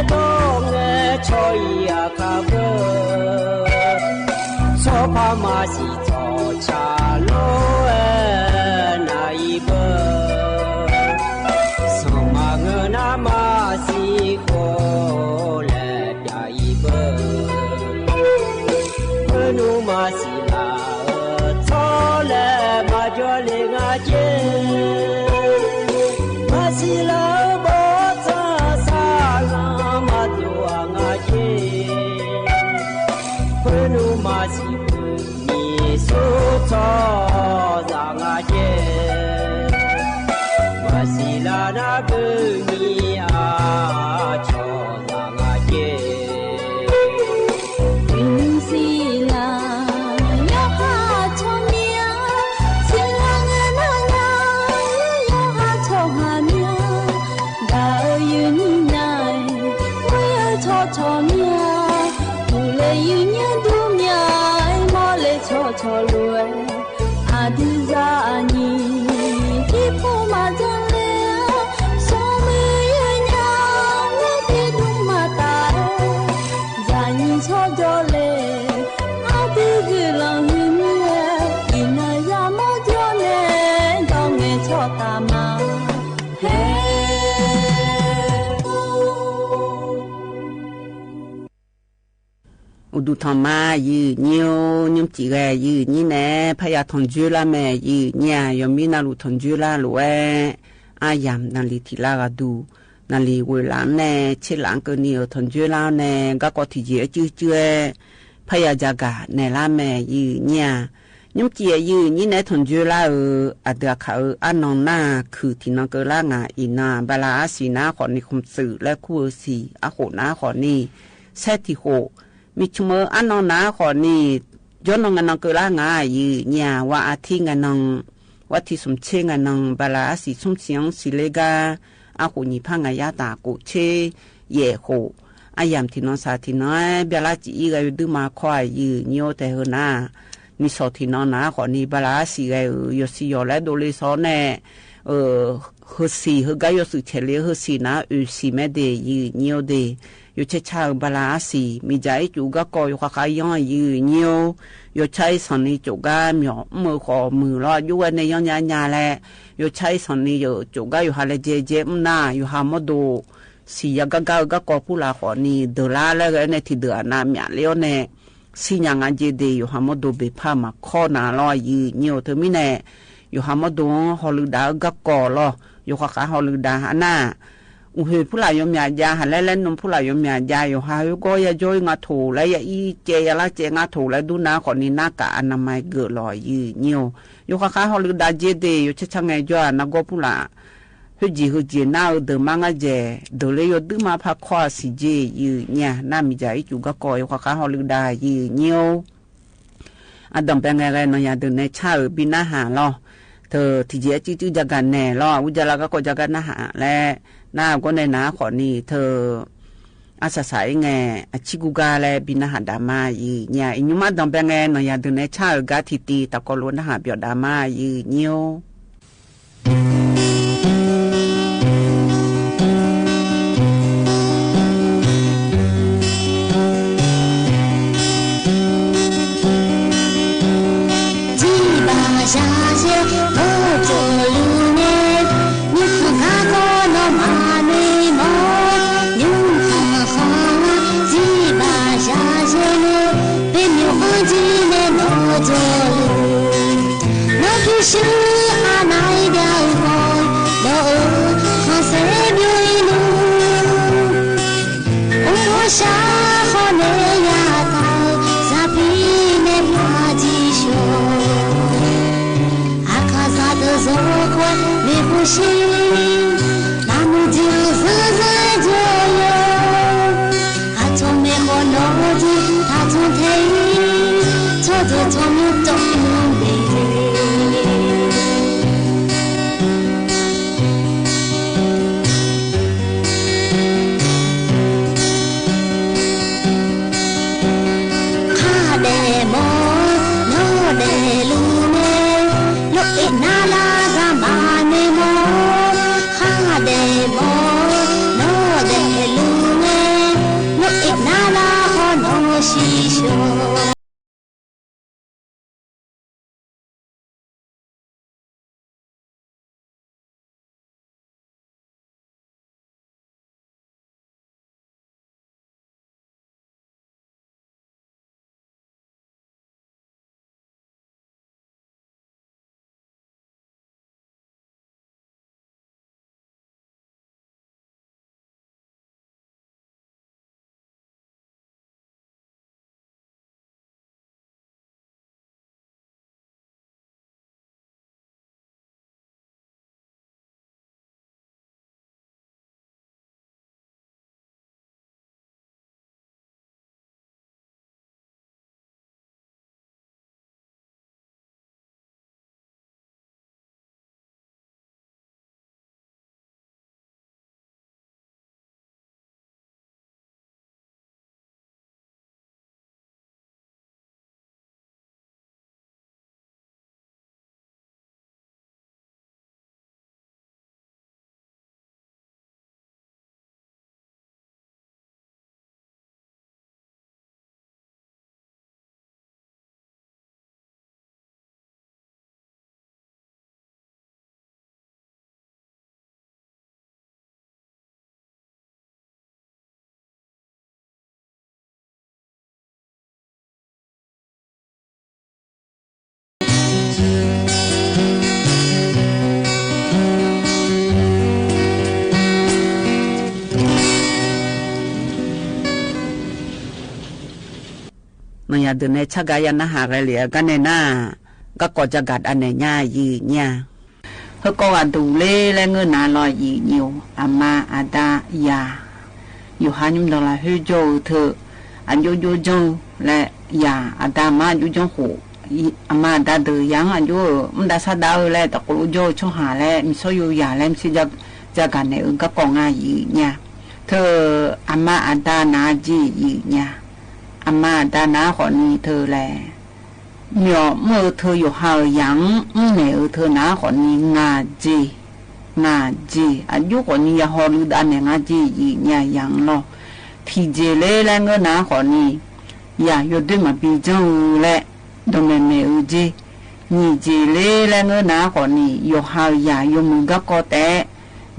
ဖး ဟီၣ်လုၢ်ဒါလုၢ်မၤက့ ယိုၼ်းယၢၼ် မ့ၢ်ယၤခၢၣ်အၢ ဆၢဟးဟီၣ်မီနၤ ဒီးစးဘံၣ်လ့ညါမဲက့ ယိုၼ်းယၢၼ် နဂၤအၢ စီၤဘိၣ်နၤအဃိန့ၣ် ယမၠီၣ် ငါးศูนย์ တံၣ်တံၣ် နံၣ်ယဲၢ် ယမၠီၣ်ယဲၢ်လၢ ထၢၣ်ကါ ငဲၤလ့ညါမဲက့ ဟီၣ်အၢ တံၣ်ဝ့ၢ်တံၣ် ထၢၣ်ကါငဲၤလ့ညါမဲက့ အူၣ်ကံၣ်နါဂီၢ်မးအဲၣ်နံၣ် အယိုၼ်းယၢၼ် အိၣ်ဒူၣ်ထီၣ်မး ယိုၼ်းယၢၼ် ညီမ့ၢ်ကံၣ်ဂဲၤ ယိုၼ်းယၢၼ်န့ၣ် ဖဲယၤထွန်ကၠိလၢ်မဲာ် ယိုၼ်းယၢၼ် ယမ့ၢ်နၢ်လူၢ်ထွန်ကၠိလၢ်လိာ်ဝဲ အါယၢ် နၢ်လံထံၣ်လၢ်ဂၤဒူၣ် နၢ်လံဝဲလၢ်န့ၣ် ဆ့လၢ်ကၢၢ်နံၣ်အီၤ ထွန်ကၠိလၢ်န့ၣ် ကၢ်ကီၢ်ထံၣ်ယံာ်အစုစု ဖဲယၤယၤဂၤနဲၣ်လၢ်မဲာ် ယိုၼ်းယၢၼ် ညီမ့ၢ်ကံၣ်ဂဲၤ ယိုၼ်းယၢၼ်န့ၣ် ထွန်ကၠိလၢ်ဧၢ အဒုးအခါအၢ အနီၢ်နၢ်ခုၣ်ထံၣ်နီၢ်ကၢၢ်လၢ် ငါအံၤနၢ် ဘၤလးအါစံၣ်နၤအဃိန့ၣ် ခုၣ်သုးလၢခူၣ်အၢစံၣ် အဃိၣ်နၤအဃိန့ၣ် ဆဲးထံၣ်ဃိၣ် မ့ၢ်ဆိကမိၣ်အနီၢ်နၤအဃိန့ၣ် ယိၤနီၢ် ငါနီၢ် ကၢၢ်လါ ငါ ယိၤညီ ဝါအါထံ ငါနီၢ် ဝါထံး သုးဆ့ ငါနီၢ် ဘၣ်လၢ်အါစံၣ် သုးဆ့ စံၣ်လ့ကါ အဃိၣ်ညိၣ်ဖး ငါယါတၢ်ကိးဆ့ ယဲၢ်ဃိၣ် အယၢမ်ၣ်ထံၣ်နီၢ် သၣ်ထံၣ်နီၢ် ဘၣ်လၢ်စံၣ်အံၤဂဲၤ ယဒုးမၤခီ ယိၤညီ တဲဟၢၤနၤ နံၣ်ဆီၣ်ထံၣ်နီၢ် နၤအဃိၣ်န့ၣ် ဘၣ်လၢ်အါစံၣ်ဂဲၤ ယိၤစံၣ်ယိၤလဲ ဒိးလ့စီၤ နဲ ဟၢစံၣ် ဟၢကါယိၤသုးဆဲးလ့ ဟၢစံၣ်နၤ အုၣ်စံၣ်မ့ၢ်ဒ့ၣ် ယိၤညီဒ့ၣ် ယိၤဆဲးဆါ ဘၣ်လၢ်အါစံၣ် မ့ၢ်ယါအံၤ ကၠူၣ်ကါကီၢ် ယိၤဃၣ်ဃၣ်ယီၤ ယိၤညီ ယိၤဆါအံၤ သီၣ်နံၤ ကၠူၣ်ကါ မၠီၣ်မုၢ်ဃီၣ်မုၢ်လီၤ ယိၤဝဲန့ၣ် ယီၤညါညါလဲၣ် ယိၤဆါအံၤ သီၣ်နံၤ ယိၤကၠူၣ်ကါ ယိၤဟးလၢယဲၢ်ယဲၢ် မုၢ်နၤ ယိၤဟးမီၢ်ဒိၣ် စံၣ်ယါကါကါ ဂါကီၢ်ဖုလၢ်ဃိၣ်န့ၣ် ဒၢးလၢ်လၢဂဲၤန့ၣ် ထံၣ်ဒၢးအနၢ်မၠးလၢအီၤန့ၣ် စံၣ်ညါငါယဲၢ်ဒ့ၣ် ယိၤဟးမီၢ်ဒိၣ် ဘ့ၣ်ဖးမၤခီနၤလီၤ ယိၤညီ တမံၤန့ၣ် ယိၤဟးမီၢ်ဒိၣ် ဟီၣ်လုၢ်ဒၣ် ဂါကီၢ်လီၤ ယိၤဃၣ်ဃၣ် ဟီၣ်လုၢ်ဒၣ် အနၢ် အုၣ်ဟ့ၣ်ဖုလၢ်ယိၤမၠးယါ ဟးလဲလဲနုာ်ဖုလၢ်ယိၤမၠးယါ ယိၤဟးဟ့ၣ်ကီယါယီ ယိၤငါထိၣ်လဲ ယအံၤကဲယါလၢ်ကဲ ငါထိၣ်လဲ ဒုးနၤအဃိၣ်န့ၣ် နၢ်ကၣ်အနၢ်မၤဂၢၢ်လီၤ ယိၤညီ ယိၤဃၣ်ဃၣ် ဟီၣ်လုၢ်ဒၣ်ယဲၢ်ဒ့ၣ် ယိၤဆဲးဆါ ငဲၤယွၤ နၢ်ကီၢ်ဖုလၢ် ဟ့ၣ်ယံာ်ဟ့ၣ်ယံာ် နၢ်အုၣ်ဒၢးမါငါယဲၢ် ဒၢးလၢယိၤဒုးမၤဖးခီစံၣ်ယဲၢ် ယိၤညီ နၢ်မံၤယါအံၤ ကၠူၣ်ကါကီၢ် ယိၤဃၣ်ဃၣ် ဟီၣ်လုၢ်ဒၣ် ယိၤညီ အဒိၣ်ဘဲငဲၤဂဲၤ နီၢ်ယၤဒုးနဲဆါဧၢ ဘံနၢ်ဟးလီၤ တထံၣ်ကၠံကၠံကၠုကၠု ကၠါကၣ်နဲၣ်လီၤ အဝံယါလၢ် ဂါကီၢ်ကၠါကၣ် နၢ်ဟးလဲၣ် နၢ်အဂီၢ်န့ၣ် နၢ်အဃိၣ်န့ၣ် ထၢ အစၢ်စၢ်အံၤ ငဲၤအဆံကူဂၤလဲၣ် ဘံနၢ်ဟးဒၣ်မါ ယိၤညီ အံၤညူမး ဒိၣ်ဘဲငဲၤ နီၢ်ယၤဒုးနဲဆါဧၢ ဂၤထံၣ်တံၢ် တၢ်ကီလိာ် နၢ်ဟးပၠီၣ်ဒၣ်မါ ယိၤညီ နီၢ်ယၤဒုးနဲဆၢ်ဂၤယၤနၢ်ဟးရဲလံ အဂၤန့ၣ်နၤ ဂၤကီၢ်ကၠၢ်ဂၤဒၣ်နဲၣ်ညါယုၢ်ညါ ဟဲကီးဂၤဒူၣ်လ့လၢငၢၢ်နၤလီၤယုၢ်ညိၣ် အမါအဒါယၤ ယိၤဟၣ်ညိဒိၣ်လၢဟဲကၠိအုးထၢၣ် အယိယိကၠိလၢ ယၤ အဒါမါ အယိၣ် ကၠီၣ်ဃိး အမါအဒါဒၢးယၤ အယိၣ်ဧၢ မ့ၢ်ဒၣ်ဆၣ်ဒၣ်ဧၢ လၢတကိးလူကၠီၣ်ဧိၤဆီဟၣ်လၢ မ့ၢ်ဆီယိယၤလၢ မ့ၢ်ဆီယၤ ကၠီၣ်ကၢ်နဲၣ်ဧိၤ ကၠီၣ်ကီၢ်ငါ ယံာ်ညါ ထၢၣ် အမါအဒါနၤကၠီၣ် ယံာ်ညါ အမါအဒါနၤဃိးနံၣ် ထၢၣ်လဲၣ် မ့ၢ်မုၣ်ဧၢ ထၢၣ် ယိၤဟၣ်ဧိၤယၤ မုၣ်နဲၣ်ဧိၤ ထၢၣ် နၤဃိးနံၣ် ငါကၠီၣ် ငါကၠီၣ် အယိၣ်ဃိးနံၣ် ယဟီလူၤဒၣ်နဲၣ် ငါကၠီၣ် ယံာ်ညါ ယံာ်လီၤ ထံၣ်ကၠီၣ်လၢ လၢငၢၢ်နၤဃိးနံၣ် ယၤ ယိၤဒွဲၣ်မၤဘံကၠီၣ်ဧိၤလၢ ဒီးမဲာ်မဲာ်ဧိၤကၠီၣ် နံၣ်ကၠီၣ်လၢ လၢငၢၢ်နၤဃိးနံၣ် ယိၤဟၣ်ဧိၤယၤ ယိၤမုၣ်ကၠီၣ်ကီၢ်တဲ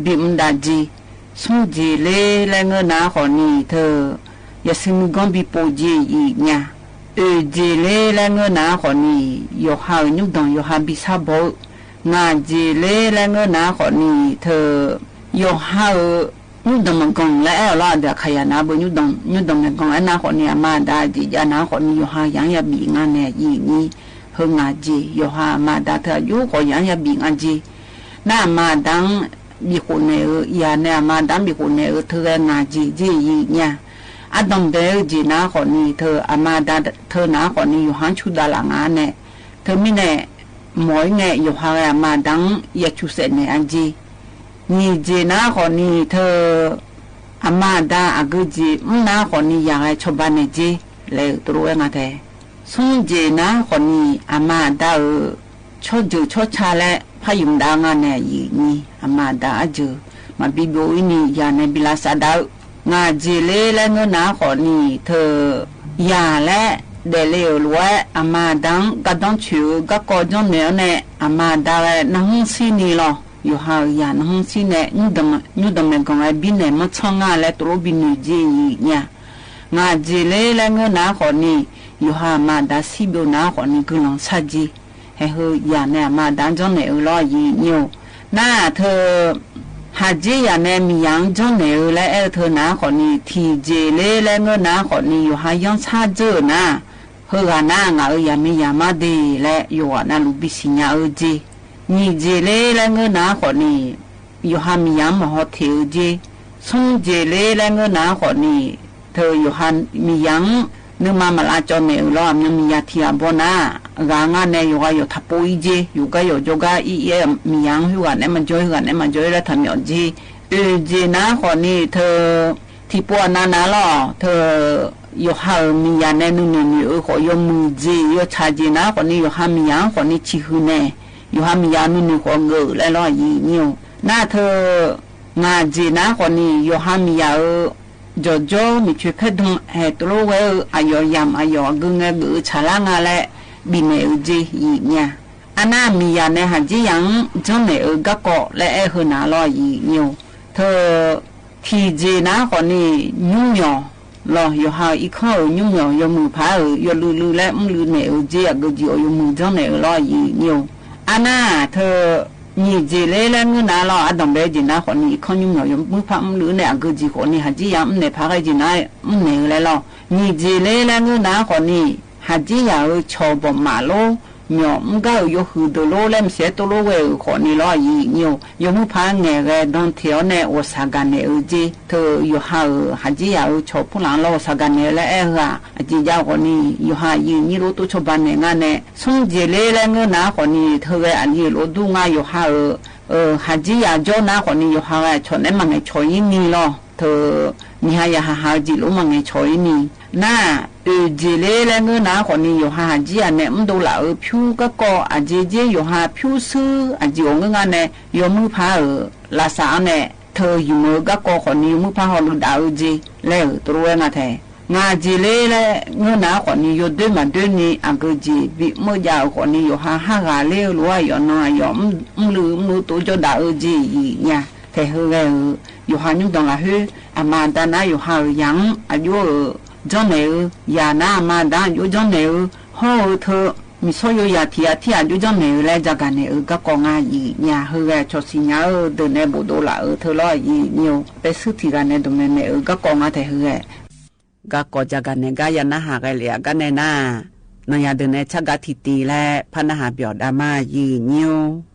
ဘံမူဒါကၠီၣ် သွံၣ်ကၠီၣ်လၢ လၢငၢၢ်နၤဃိးနံၣ် ထၢၣ် ယၤ စံမုၢ်ကီၢ်ဘံပိၢ်ကၠီၣ် ယံာ်ညါ အၢကၠီၣ်လၢ လၢငၢၢ်နၤဃိးနံၣ် ယိၤဟၣ်ဧိၤ ညိၣ်ဒိၣ် ယိၤဟၣ်ဘံဆၣ်ဘီ ငါကၠီၣ်လၢ လၢငၢၢ်နၤဃိးနံၣ် ထၢၣ် ယိၤဟၣ်ဧိၤ ညိၣ်ဒိၣ်မဲာ်ကီၢ်လၢ အဲၣ်အီၤလီၤ အဒုးခးယၤနၤ ဘၣ်ညိၣ်ဒိၣ် ညိၣ်ဒိၣ်မဲာ်ကီၢ် အဲၣ်နၤဃိးနံၣ် အမါအဒါ ကၠီၣ် ယၤ နၤဃိးနံၣ် ယိၤဟၣ် ယၤ ယၤဘံငါနဲၣ် ယံာ်ညါ ဟၢ ငါကၠီၣ် ယိၤဟၣ် အမါအဒါ ထၢၣ် အယိၣ်ဃိး ယၤ ယၤဘံငါကၠီၣ် နၤ အမါအဒါ ဘံဃိးနဲၣ်ဧိၤ ယၤနဲၣ် အမါအဒါ ဘံဃိးနဲၣ်ဧိၤ ထၢၣ်ဂဲၤ ငါကၠီၣ် ကၠီၣ် ယံာ်ညါ အဒီမတၢၣ်ဧိၤ ကၠီၣ်နၤဃိးနံၣ် ထၢၣ် အမါအဒါ ထၢၣ် နၤဃိးနံၣ် ယိၤဟၣ် ဆူဒၣ်လၢ် ငါနဲၣ် ထၢၣ် မ့ၢ်နဲၣ် မီၢ်အံၤနဲၣ် ယိၤဟၣ်ဂဲၤ အမါအဒါ ယၤ ဆူစဲးနဲၣ် အကၠီၣ် နံၣ်ကၠီၣ်နၤဃိးနံၣ် ထၢၣ် အမါအဒါ အဂ့ၢ်ကၠီၣ် မုၣ်နၤဃိးနံၣ် ယၤဂဲၤ ဆီၣ်ဘၣ်နဲၣ်ကၠီၣ် လဲၤ တရူးဝဲ ငါထဲ သွံၣ်ကၠီၣ်နၤဃိးနံၣ် အမါအဒါဧိၤ ဆီၣ်ယၢၢ်ဆီၣ်ဆါလၢ ဖးယံၤမဒါ ငါနဲၣ် ယံာ်ညါ အမါအဒါ အယၢၢ် မၤဘံဘၣ်အံၤန့ၣ် ယၤနဲၣ် ဘံလၢ်သးဒၣ်ဧိၤ ငါကၠီၣ်လၢ လၢငၢၢ်နၤဃိးနံၣ် ထၢၣ် ယၤလဲၣ် ဒဲးလ့ၣ်ဧိၤလၢဝဲ အမါအဒါ ကၠီၣ်ဒိၣ်ဆၢၣ်ဧိၤ ကၠီၣ်ကီၢ် ကၠီၣ်နဲၣ်ဧိၤန့ၣ် အမါအဒါဂဲၤ နၢ်ဟုဆံန့ၣ်လီၤ ယိၤဟၣ်ဧိၤယၤ နၢ်ဟုဆံန့ၣ် ညိၣ်ဒိၣ်မဲာ်ကီၢ်ဂဲၤ ဘံနဲၣ် မီၢ်ဆီၣ် ငါလဲၣ် တရူးဘံနုာ်ကၠီၣ် ယံာ်ညါ ငါကၠီၣ်လၢ လၢငၢၢ်နၤဃိးနံၣ် ယိၤဟၣ်အမါအဒါ စံးဘျုးနၤဃိးနံၣ် ကုလီၤဆၣ်ကၠီၣ် ဟဲဟၢယၤနဲၣ် အမါအဒါ ကၠီၣ်နဲၣ်ဧိၤလီၤ ယံာ်ညါ နၤထၢၣ် ဟးကၠီၣ်ယၤနဲၣ် မံၤယၤ ကၠီၣ်နဲၣ်ဧိၤလၢ အဲၣ်ထၢၣ်နၤဃိးနံၣ် ထံၣ်ကၠီၣ်လၢ လၢငၢၢ်နၤဃိးနံၣ် ယိၤဟၣ် ယီၣ်ဆၣ်ကၠီၣ်နၤ ဟၢဂၤနၤ ငါဧိၤယၤ မ့ၢ်ယၤမးဒ်လဲၣ် ယိၤဂၤနၤ လူၤဘံစံၣ်ညါဧိၤကၠီၣ် နံၣ်ကၠီၣ်လၢ လၢငၢၢ်နၤဃိးနံၣ် ယိၤဟၣ်မံၤယၤ မၤဟီထီၣ်ဧိၤကၠီၣ် သွံၣ်ကၠီၣ်လၢ လၢငၢၢ်နၤဃိးနံၣ် ထၢၣ် ယိၤဟၣ်မံၤယၤ နမၤမလါကၠီၣ်နဲၣ်ဧိၤလီၤ မံၤယၤထံၣ်အဘီနၤ ဂၤငါနဲၣ် ယိၤဂၤယီၤထးပိအံၤကၠီၣ် ယိၤကၠီၣ်ယီၤကၠီၣ်ဂၤအံၤအံၤ မံၤယၤ ဟူဂၤနဲၣ်မၤကၠီၣ် ဟူဂၤနဲၣ်မၤကၠီၣ်လၢထးမံၤအီၤကၠီၣ် အၢကၠီၣ်နၤဃိးနံၣ် ထၢၣ် ထံၣ်ပိအနၤနၤလီၤ ထၢၣ် ယိၤဟၣ်ဧိၤ မံၤယၤနဲၣ် နုာ်နုာ်နုာ်ဧိၤဃိး ယိၤမုၣ်ကၠီၣ် ယိၤဆၣ်ကၠီၣ်နၤဃိးနံၣ် ယိၤဟၣ်မံၤယၤဃိးနံၣ် ဆံၣ်ဃုာ်နဲၣ် ယိၤဟၣ်မံၤယၤနုာ်နုာ်ဃိး ဂၢၢ်လၢလီၤ ယံာ်ညါ နၤထၢၣ် ငါကၠီၣ်နၤဃိးနံၣ် ယိၤဟၣ်မံၤယၤဧိၤ ကၠီၣ်ကၠီၣ် မ့ၢ်ဆဲးဖဲဒိၣ် ဟဲတရူးဝဲဧိၤ အယီၤယၤ အယီၤအဂုၤ ငဲၤဘၣ်ဧိၤ ဆၣ်လၢငါလဲၣ် ဘံနဲၣ်ဧိၤကၠီၣ် ယံာ်ညါ အနၢ်မံၤယၤနဲၣ် ဟးကၠီၣ်ယၤ ကၠီၣ်နဲၣ်ဧိၤ ကၠီၣ်ကီၢ်လၢအဲၣ်ဟၢနၤလီၤ ယံာ်ညါ ထၢၣ် ထံၣ်ကၠီၣ်နၤဃိးနံၣ် ညိမၠီၣ်လီၤ ယိၤဟၣ်အံၤ ခီၣ်ဧိၤ ညိမၠီၣ် ယိၤမုၣ်ဖးဧိၤ ယိၤလုၢ်လုၢ်လၢ မုၢ်လုၢ်နဲၣ်ဧိၤကၠီၣ် အဂ့ၢ်ကၠီၣ် ယိၤမုၣ်ကၠီၣ်နဲၣ်ဧိၤလီၤ ယံာ်ညါ အနၢ်ထၢၣ် နံၣ်ကၠီၣ်လၢ လၢငၢၢ်နၤလီၤ အဒီမတၢၣ်ကၠီၣ်နၤဃိးနံၣ် ခီၣ်ညိမၠီၣ် ယိၤမုၣ်ဖး မုၢ်လုၢ်နဲၣ် အဂ့ၢ်ကၠီၣ်ဃိးနံၣ် ဟးကၠီၣ်ယၤ မုၣ်နဲၣ်ဖး ဟဲကၠီၣ်နၤ မုၣ်နဲၣ်ဧိၤလၢလီၤ နံၣ်ကၠီၣ်လၢ လၢငၢၢ်နၤဃိးနံၣ် ဟးကၠီၣ်ယၤဧိၤ ဆီၣ်ဘီၣ်မးလိ မၠီၣ် မုၣ်ကၢ်ဧိၤ ယိၤဟုၣ်ဒိၣ်လိ လၢမ့ၢ်ဆဲးတရူးဝဲဧိၤဃိးနံၣ်လီၤ ယံာ်ညါ ယိၤမုၣ်ဖး ငဲၤဂဲၤ ဒိၣ်ထီၣ်အီၤနဲၣ် အိၣ်ဆၣ်ဂၤနဲၣ်ဧိၤကၠီၣ် ထၢၣ် ယိၤဟၣ်ဧိၤ ဟးကၠီၣ်ယၤဧိၤ ဆီၣ်ဖုလၢ်လီၤ အိၣ်ဆၣ်ဂၤနဲၣ်လၢအဲၣ်ဂၤ အကၠီၣ်ယၤဃိးနံၣ် ယိၤဟၣ်ယံာ်ညါ လိၣ်တိၢ်ဆီၣ်ဘၣ်နဲၣ် ငါနဲၣ် သွံၣ်ကၠီၣ်လၢ လၢငၢၢ်နၤဃိးနံၣ် ထၢၣ်ဂဲၤ အလံာ်လိၣ်ဒူၣ် ငါယိၤဟၣ်ဧိၤ ဟးကၠီၣ်ယၤကၠီၣ်နၤဃိးနံၣ် ယိၤဟၣ်ဂဲၤ ဆီၣ်နဲၣ် မၤငဲၤဆီၣ်အံၤနံၣ်လီၤ ထၢၣ် မံၤဟါယၤဟးဟးကၠီၣ်လိၣ် မၤငဲၤဆီၣ်အံၤနံၣ် နၢ် အၢကၠီၣ်လၢ လၢငၢၢ်နၤဃိးနံၣ် ယိၤဟၣ်ဟးကၠီၣ်ယၤနဲၣ် မုၢ်ဒိၣ်လၢ်ဧိၤ ဖၠူကၠီၣ်ကီၢ် အကၠီၣ်ကၠီၣ် ယိၤဟၣ်ဖၠူဆူ အကၠီၣ်အိၣ် ငၢၢ်ငၢ်နဲၣ် ယိၤမုၣ်ဖးဧိၤ လၢ်သးအီၤနဲၣ် ထၢၣ် ယုၢ်မၢကၠီၣ်ကီၢ်ဃိးနံၣ် ယိၤမုၣ်ဖး ဟီၣ်လူၤဒၣ်ဧိၤကၠီၣ် လဲၣ်ဧိၤ တရူးဝဲ ငါထဲ ငါကၠီၣ်လၢ လၢငၢၢ်နၤဃိးနံၣ် ယိၤဒွဲၣ်မၤဒွဲၣ်နံၣ် အဂ့ၢ်ကၠီၣ် ဘံမုၢ်ယၤဧိၤဃိးနံၣ် ယိၤဟၣ်ဟးဂၤလၢ လိၤအယီၤနီၤ အယီၤ မုၢ်လုၢ် မုၢ်လုၢ်တိၢ်ကၠီၣ်ဒၣ်ဧိၤကၠီၣ် ယံာ်ညါ ထဲၣ်ဟၢဂဲၤဧိၤ ယိၤဟၣ်ညိၣ်ဒိၣ်လၢ်ဟၢ အမါအဒါနၤ ယိၤဟၣ်ဧိၤယၤ အယိၤဧိၤ ကၠီၣ်နဲၣ်ဧိၤ ယၤနၤ အမါအဒါ အယိၤကၠီၣ်နဲၣ်ဧိၤ ဟီၣ်ဧိၤထၢၣ် မ့ၢ်ဆီယိၤယၤထံၣ်အထံၣ် အယိၤကၠီၣ်နဲၣ်ဧိၤလၢ ကၠီၣ်ကၢ်နဲၣ်ဧိၤ ကၠီၣ်ကီၢ် ငါယံာ်ညါ ဟၢဂဲၤ ဆီၣ်ဆံညါဧိၤ ဒၢးနဲၣ် ဘူးဒိၣ်လၢ်ဧိၤထၢၣ်လီၤ ယံာ်ညါ ပဲသုထံၣ်ဂၤနဲၣ် ဒိၣ်မဲာ်မဲာ်ဧိၤ ကၠီၣ်ကီၢ် ငါထဲၣ်ဟၢဂဲၤ ကၠီၣ်ကီၢ် ကၠီၣ်ကၢ်နဲၣ် ကၠီၣ်ယၤနၤဟးဂဲၤလၢအဂၤနဲၣ်နၤ နီၢ်ယၤဒၢးနဲၣ် ဆၣ်ကၢ်ထံၣ်တံၢ်လၢ ဖးနၢ်ဟးပျီၣ်ဒါမး ယံာ်ညါ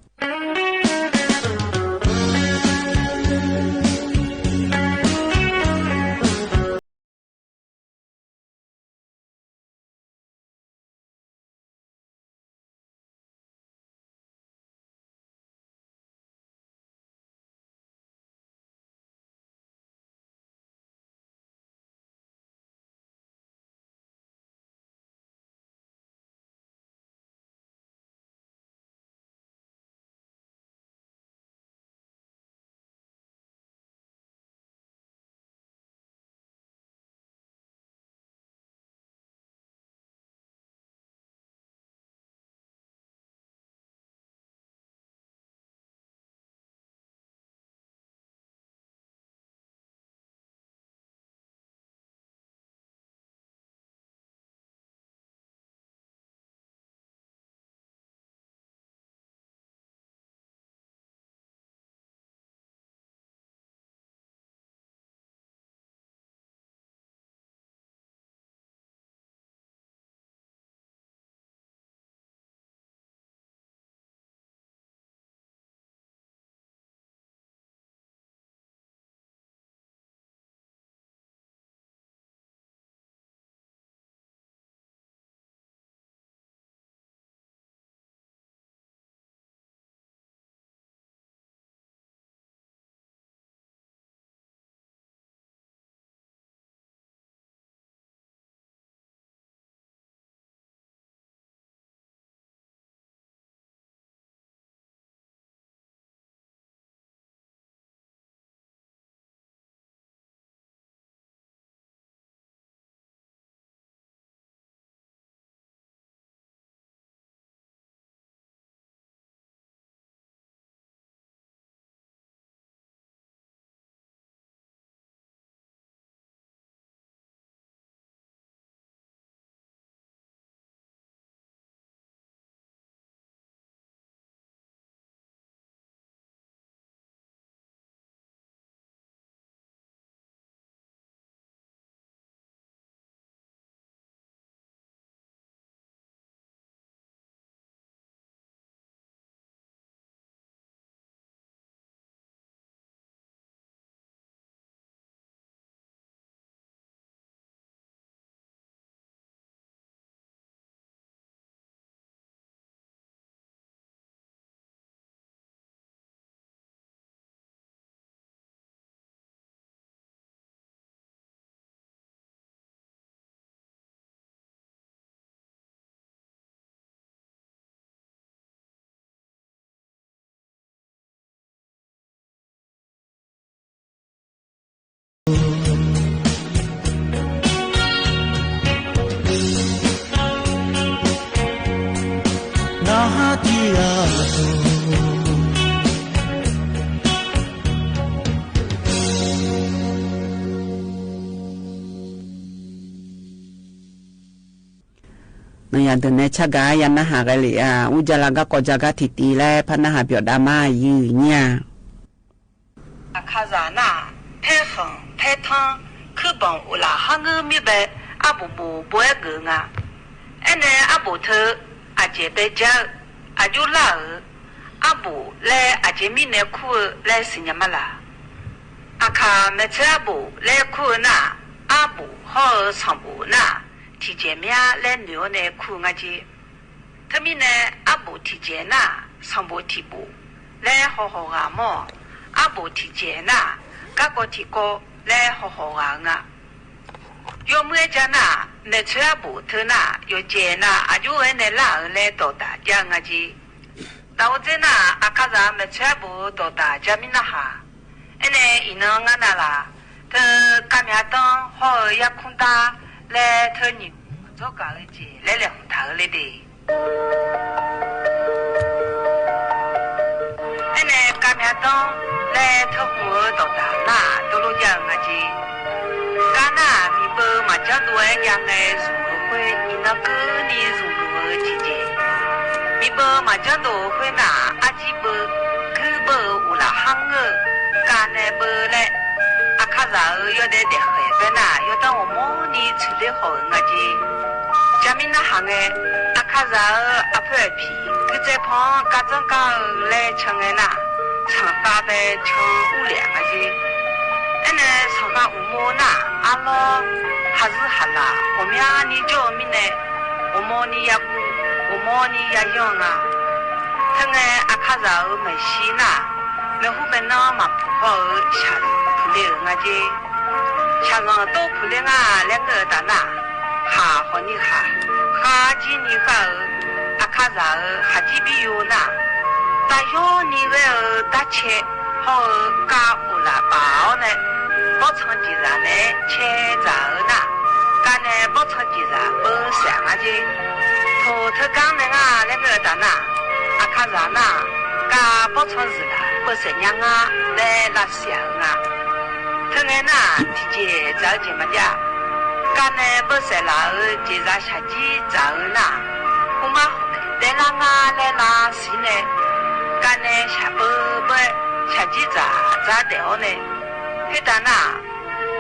နယၤဒုးနဲ ဆၢဂၤယၤနၢ်ဟးဂ့ၤလံဧါ, အူကၠၢလၢ်ဂၤကီၢ်ကၠၢဂၤထံၣ်တံၢ်လၢ ဖးနၢ်ဟးပျီၣ်ဒၣ်မးယုၢ်ညါ အခးစၢ်နၢ် ဖဲဃၢ်ဖဲထီ ခုဘီၣ်အိၣ်လၢဟးငိုမံဘဲ အါဘိၣ်ဘိၣ်ဘှဲဂ့ၤငါ, အဲၣ်နဲအါဘိၣ်ထၢ အစဲးဘဲကၠၢ အယိလၢ်ဧၢ, အါဘိၣ်လၢအစဲးမံနဲခူဧၢ လၢစံၣ်ညီၣ်မးလၢ် အခးမဲာ်ဆၢအါဘိၣ်လၢခူဧၢနၢ်, အါဘိၣ်ဟီၣ်ဧၢ ဆၣ်ဘိၣ်နၢ်, ထံၣ်စဲးမးလၢနုာ်အီၤနဲခူဧၢ ငါကၠ့. ထၢမံနဲ အါဘိၣ်ထံၣ်စဲးနၢ်, ဆၣ်ဘိၣ်ထံၣ်ဘိၣ် လၢဟီၣ်ဟီၣ်ဂၤမီၢ်, အါဘိၣ်ထံၣ်စဲးနၢ်, ကါကီထံၣ်ကီ လၢဟီၣ်ဟီၣ်ဂၤဧၢ ငါ ယိမုၢ်ကၠၢနၢ်, မဲာ်ဆၢအါဘိၣ်ထၢနၢ်, ယိစဲးနၢ်, အယိဝဲနဲလၢ်ဧၢ လၢတီၣ်တၢ်ကၠၢ ငါကၠ့. တၢ်အိၣ်စ့နၢ်, အခးစၢ်မဲာ်ဆၢအါဘိၣ်တီၣ်တၢ်ကၠၢ မံနၢ်ဟး, အဲၣ်နဲအံၤနီၢ် ငါနၢ်လၢ်, ထၢကါမၠးတံ ဟီၣ်ဧၢ ယါခူတၢ် လၢထၢနံၣ် စီၤကၢ်ဧၢ ကၠ့ လဲလဲၣ်ဟုၣ်တၢ်ဧၢ လၢဒ့ အဲၣ်နဲ ကါမၠးတံ လၢထၢဟူးဧၢ တီၣ်တၢ်နၢ် တလိယါ ငါကၠ့. ကါနၢ် မံၤဘၢမၤကၠီဒိၣ်ဝဲ ယါနဲ စူၣ်ကဝဲ အံၤနီၢ်ကုနံၤ စူၣ်ကဝဲ ကၠ့ကၠ့. မံၤဘၢမၤကၠီဒိၣ်ဝဲနၢ် အါကၠံဘၢ ကုဘၢအိၣ်လၢဟါငၢၢ် ကါနဲဘၢလဲၣ် အခးစၢ်ဧၢ ယိဒဲဒဲးဃဲးဘဲနၢ် ယိတၢ်အိၣ်မူနံၤ ဆူၣ်လ့ဟီၣ်ဧၢ ငါကၠ့. ကၠၢ်မံနၢ်ဟးနဲ အခးစၢ်ဧၢ အဖၢအဖံ ကုစဲးဖီ ကၢ်ကၠီကၢ်ဧၢ လဲၤဆၢၣ်နဲနၢ် ဆၣ်ဃာ်ဘဲဆၢၣ်အူလဲၣ် ငါကၠ့. အဲၣ်နဲ ဆၣ်ဃာ်အိၣ်မူနၢ် အလီၢ် ဟးစုဟးလၢ် အိၣ်မူနံၤကၠိမံနဲ အိၣ်မူနံၤယါကူ အိၣ်မူနံၤယါယီၢ် ငါ. ထဲနဲ အခးစၢ်ဧၢ မဲာ်ဆှံနၢ် မဲာ်ဟူမဲာ်နီမၤဖှိၣ်ဟီၣ်ဧၢ ဆၣ်ဖူလ့ဧၢ ငါကၠ့. ဆၣ်လီၤတိဖူလ့ ငါလဲၤငဲၢ်တၢ်နၢ် ဟးဟီၣ်နံၤဟး ဃာ်ကၠံနံၤဃာ်ဧၢ အခးစၢ်ဧၢ ဟးကၠံဘံယိနၢ် တၢ်ယီနံၤဝဲဧၢ တၢ်ဆဲးဟီၣ်ဧၢ ကၢ်အိၣ်လၢဘၣ်အီၤနဲ ဘီၣ်ဆၣ်ကၠံစၢ်နဲ ဆဲးစၢ်ဧၢနၢ် ကၢ်နဲ ဘီၣ်ဆၣ်ကၠံစၢ် ဘၢစဲး ငါကၠ့. ထိၣ်ထဲကၢ်နဲ ငါလဲၤငဲၢ်တၢ်နၢ် အခးစၢ်နၢ် ကၢ်ဘီၣ်ဆၣ်စၢ်လၢ ဘၢစဲးညါ ငါလဲၤလၢ စဲးဧၢ ငါ. ထဲနဲနၢ် ထံၣ်ကၠ့စၢ် ကၠ့မၤဒၣ် ကၢ်နဲဘၢစဲးလၢ ကၠ့စၢ်ဆၣ်ကၠံစၢ်ဧၢနၢ် ဟူမါဟီၣ် တဲလၢ ငါလဲၤလၢစံနဲ ကၢ်နဲဆၣ်ဘၢဘၢ ဆၣ်ကၠံစၢ် စၢ်ဒဲးအီၤနဲ ဟ့ၣ်တၢ်နၢ်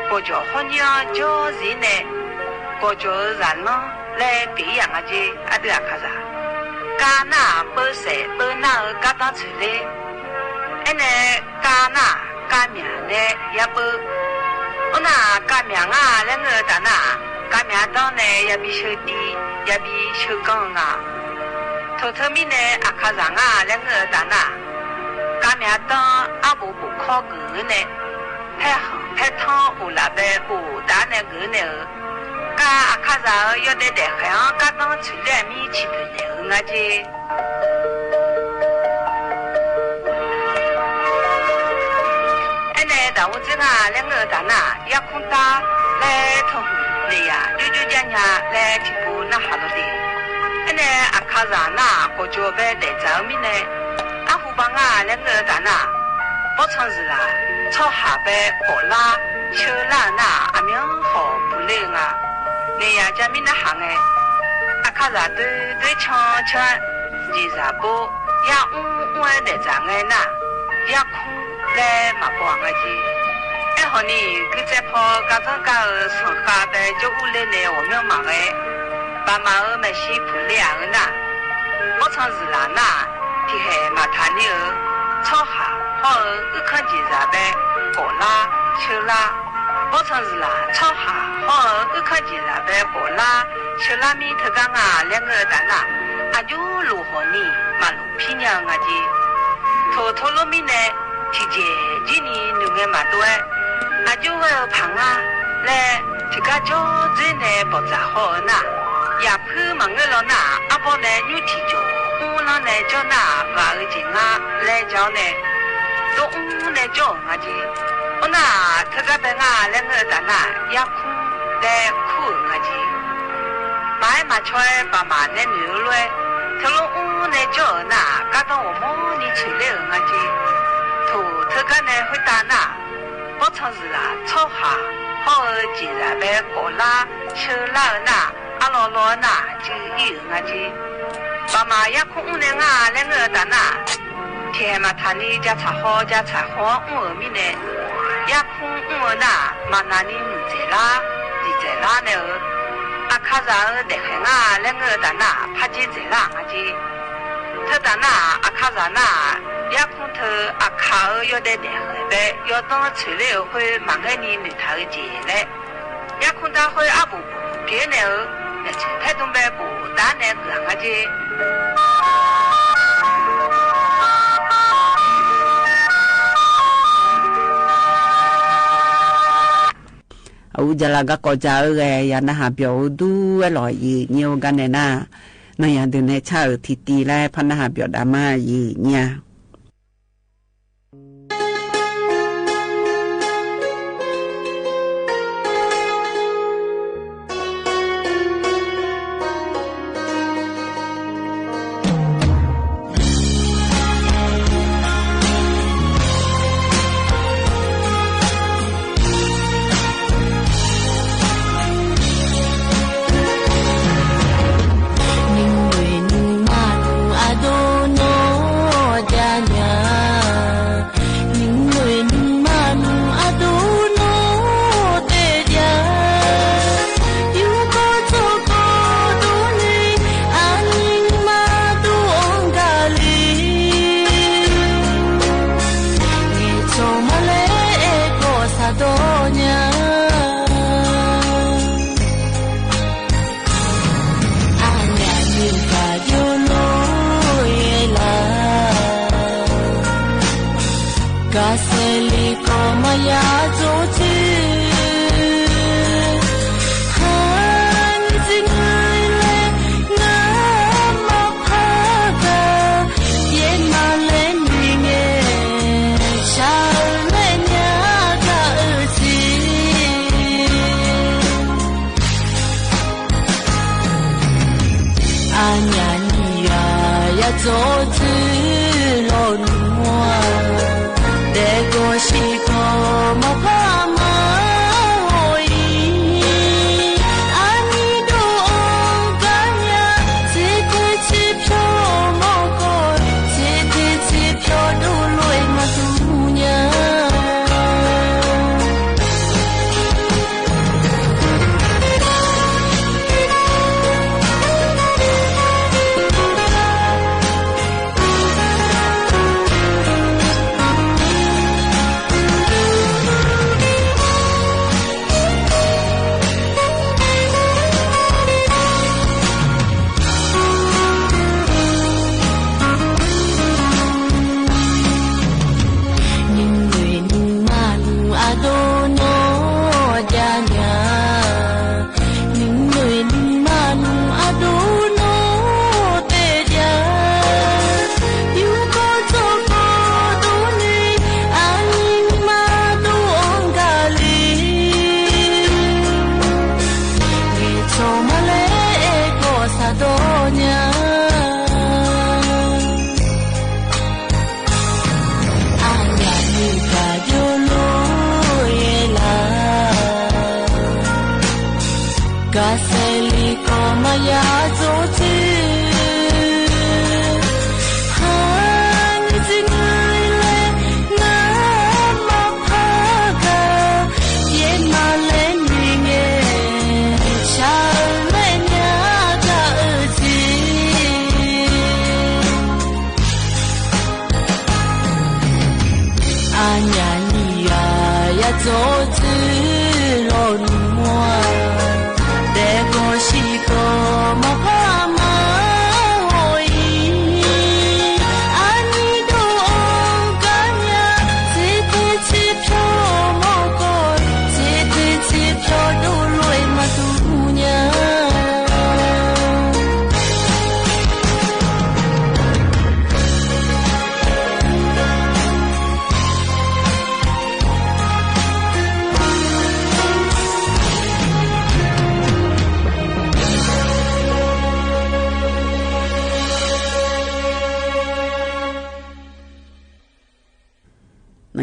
ကိၣ်ကၠီၣ်ဟီၣ်ညိကၠိစံနဲ ကိၣ်ကၠီၣ်စၢ်လီၤ လဲၤပ့ၤယါ ငါကၠ့ အဒုးအခးစၢ် ကၢ်နၢ် ဘၢစဲးဘၢနၢ်ဧၢ ကၢ်တၢ်ဆူၣ်လ့ အဲၣ်နဲ ကၢ်နၢ် ကၢ်မၠးနဲ ယါဘၢ အိၣ်နၢ် ကၢ်မၠး ငါလဲၤငဲၢ်တၢ်နၢ် ကၢ်မၠးတံနဲ ယါဘံဆၢတံ ယါဘံဆၢကီၢ် ငါ. ထိၣ်ထဲမံနဲ အခးစၢ် ငါလဲၤငဲၢ်တၢ်နၢ် ကၢ်မၠးတံ အါဘိၣ်ဘိၣ်ခီၣ်ဂ့ၤဂ့ၤနဲ ဖဲဟီၣ်ဖဲထီအိၣ်လၢဘဲအိၣ်တၢ်နဲဂ့ၤဂ့ၤနဲဧၢ ကၢ်အခးစၢ်ဧၢ ယိဒဲဒဲးဃဲး ကၢ်တၢ်ဆူၣ်လ့ အမံဆံးဘျုးနဲဧၢ ငါကၠ့. အဲၣ်နဲ တၢ်အိၣ်စ့နၢ် လဲၤငဲၢ်တၢ်နၢ် ယါခူတၢ် လဲၤထိၣ်ဟူး လၢယါဒိၣ်ဒိၣ်ယါညါ လဲၤထံၣ်ပူၤနၢ်ဟးလီၤဒ့ အဲၣ်နဲ အခးစၢ်နၢ် ကိၣ်ကၠီၣ်ဘဲဒဲးစၢ်မံနဲ အဟူဘၣ် ငါလဲၤငဲၢ်တၢ်နၢ် ဘီၣ်ဆၣ်စၢ်လၢ ဆီဟးဘဲကိၣ်လါ ဆၢလါနၢ် အမံဟီၣ်ပူၤလ့ ငါ. နဲယါကၠၢ်မံနၢ်ဟးနဲ အခးစၢ်ဒွဲဒွဲဆၢဆၢ ကၠ့စၢ်ဘိ ယါအူအူဒဲးစၢ်နဲနၢ် ယါခူလဲၤမၤပှၢ် ငါကၠ့. အဲၣ်ဟီၣ်နံၤ ကုစဲးဖီ ကၢ်တၢ်ကၢ်ဧၢ ဆၣ်ဃာ်ဘဲကၠိအူလဲနဲ အိၣ်မံမၤနဲ ဘၣ်မၤဧၢ မဲာ်ဆှံဖူလ့ဧၢနၢ် ဘီၣ်ဆၣ်စၢ်လၢနၢ် ထံၣ်ဟဲမၤထးနံၤဧၢ ဆီဟးဟီၣ်ဧၢ အုၣ်ခီၣ်ကၠ့စၢ်ဘဲ ကိၣ်လါ ဆၢလါ ဘီၣ်ဆၣ်စၢ်လၢ ဆီဟးဟီၣ်ဧၢ အုၣ်ခီၣ်ကၠ့စၢ်ဘဲ ကိၣ်လါ ဆၢလါမံ ထဲကၢ် ငါလဲၤငဲၢ်တၢ်နၢ် အယိလူၢ်ဟီၣ်နံၤ မၤလူၤဖံးညါ ငါကၠ့. ထိၣ်ထိၣ်လိမံနဲ ထံၣ်ကၠ့ကၠံနံၤ နုာ်နဲမၤဒိဝဲ အယိဝဲဧၢ ဖးငါ လဲၤ ထံၣ်ကၠိၣ်ဒ့နဲ ဘီၣ်စၢ်ဟီၣ်ဧၢနၢ် ယါဖုမၤငဲၢ်လီၤနၢ် အဘီနဲ ညူထံၣ်ကၠိၣ် အူလီၤနဲ ကၠိၣ်နၢ် ဂၤဧၢ ကၠ့ ငါလဲၤကၠီန့ၣ် ဒိအူနဲ ကၠိၣ် ငါကၠ့. အိၣ်နၢ် ထဲကၢ်ဘဲ ငါလဲၤငဲၢ်တၢ်နၢ် ယါခူလဲၤခူဧၢ ငါကၠ့. မၤအဲၣ်မၤဆီ ဘၣ်မၤနဲနုာ်ဧၢလွဲ頭路屋內腳兒哪，家當和睦人隨來兒啊姐。頭，頭家內會打哪，包場時啦，炒蝦，好仔煎辣煸過啦，燒臘兒哪，鴨落落哪，就有兒啊姐。爸媽夜睏屋內啊，來我打哪。 天還吂大呢，家財好，家財好，屋仔尾內。夜睏屋仔哪，媽那呢，女仔啦，女仔啦內哦。阿卡儕兒得閒啊，來我打哪，怕見仔啦，啊姐。頭打哪，阿卡儕哪，夜睏頭，阿卡仔要得得閒吔，要當出來會，媽个呢，女大人姐來。 夜睏打開阿婆婆間內哦，來就抬動吔婆打內个啊姐。啊，烏家啦，該過家哦，哎呀，那下表都哎來一年个呢哪，那樣的呢，差哦，弟弟來，怕那下表打嘛一年。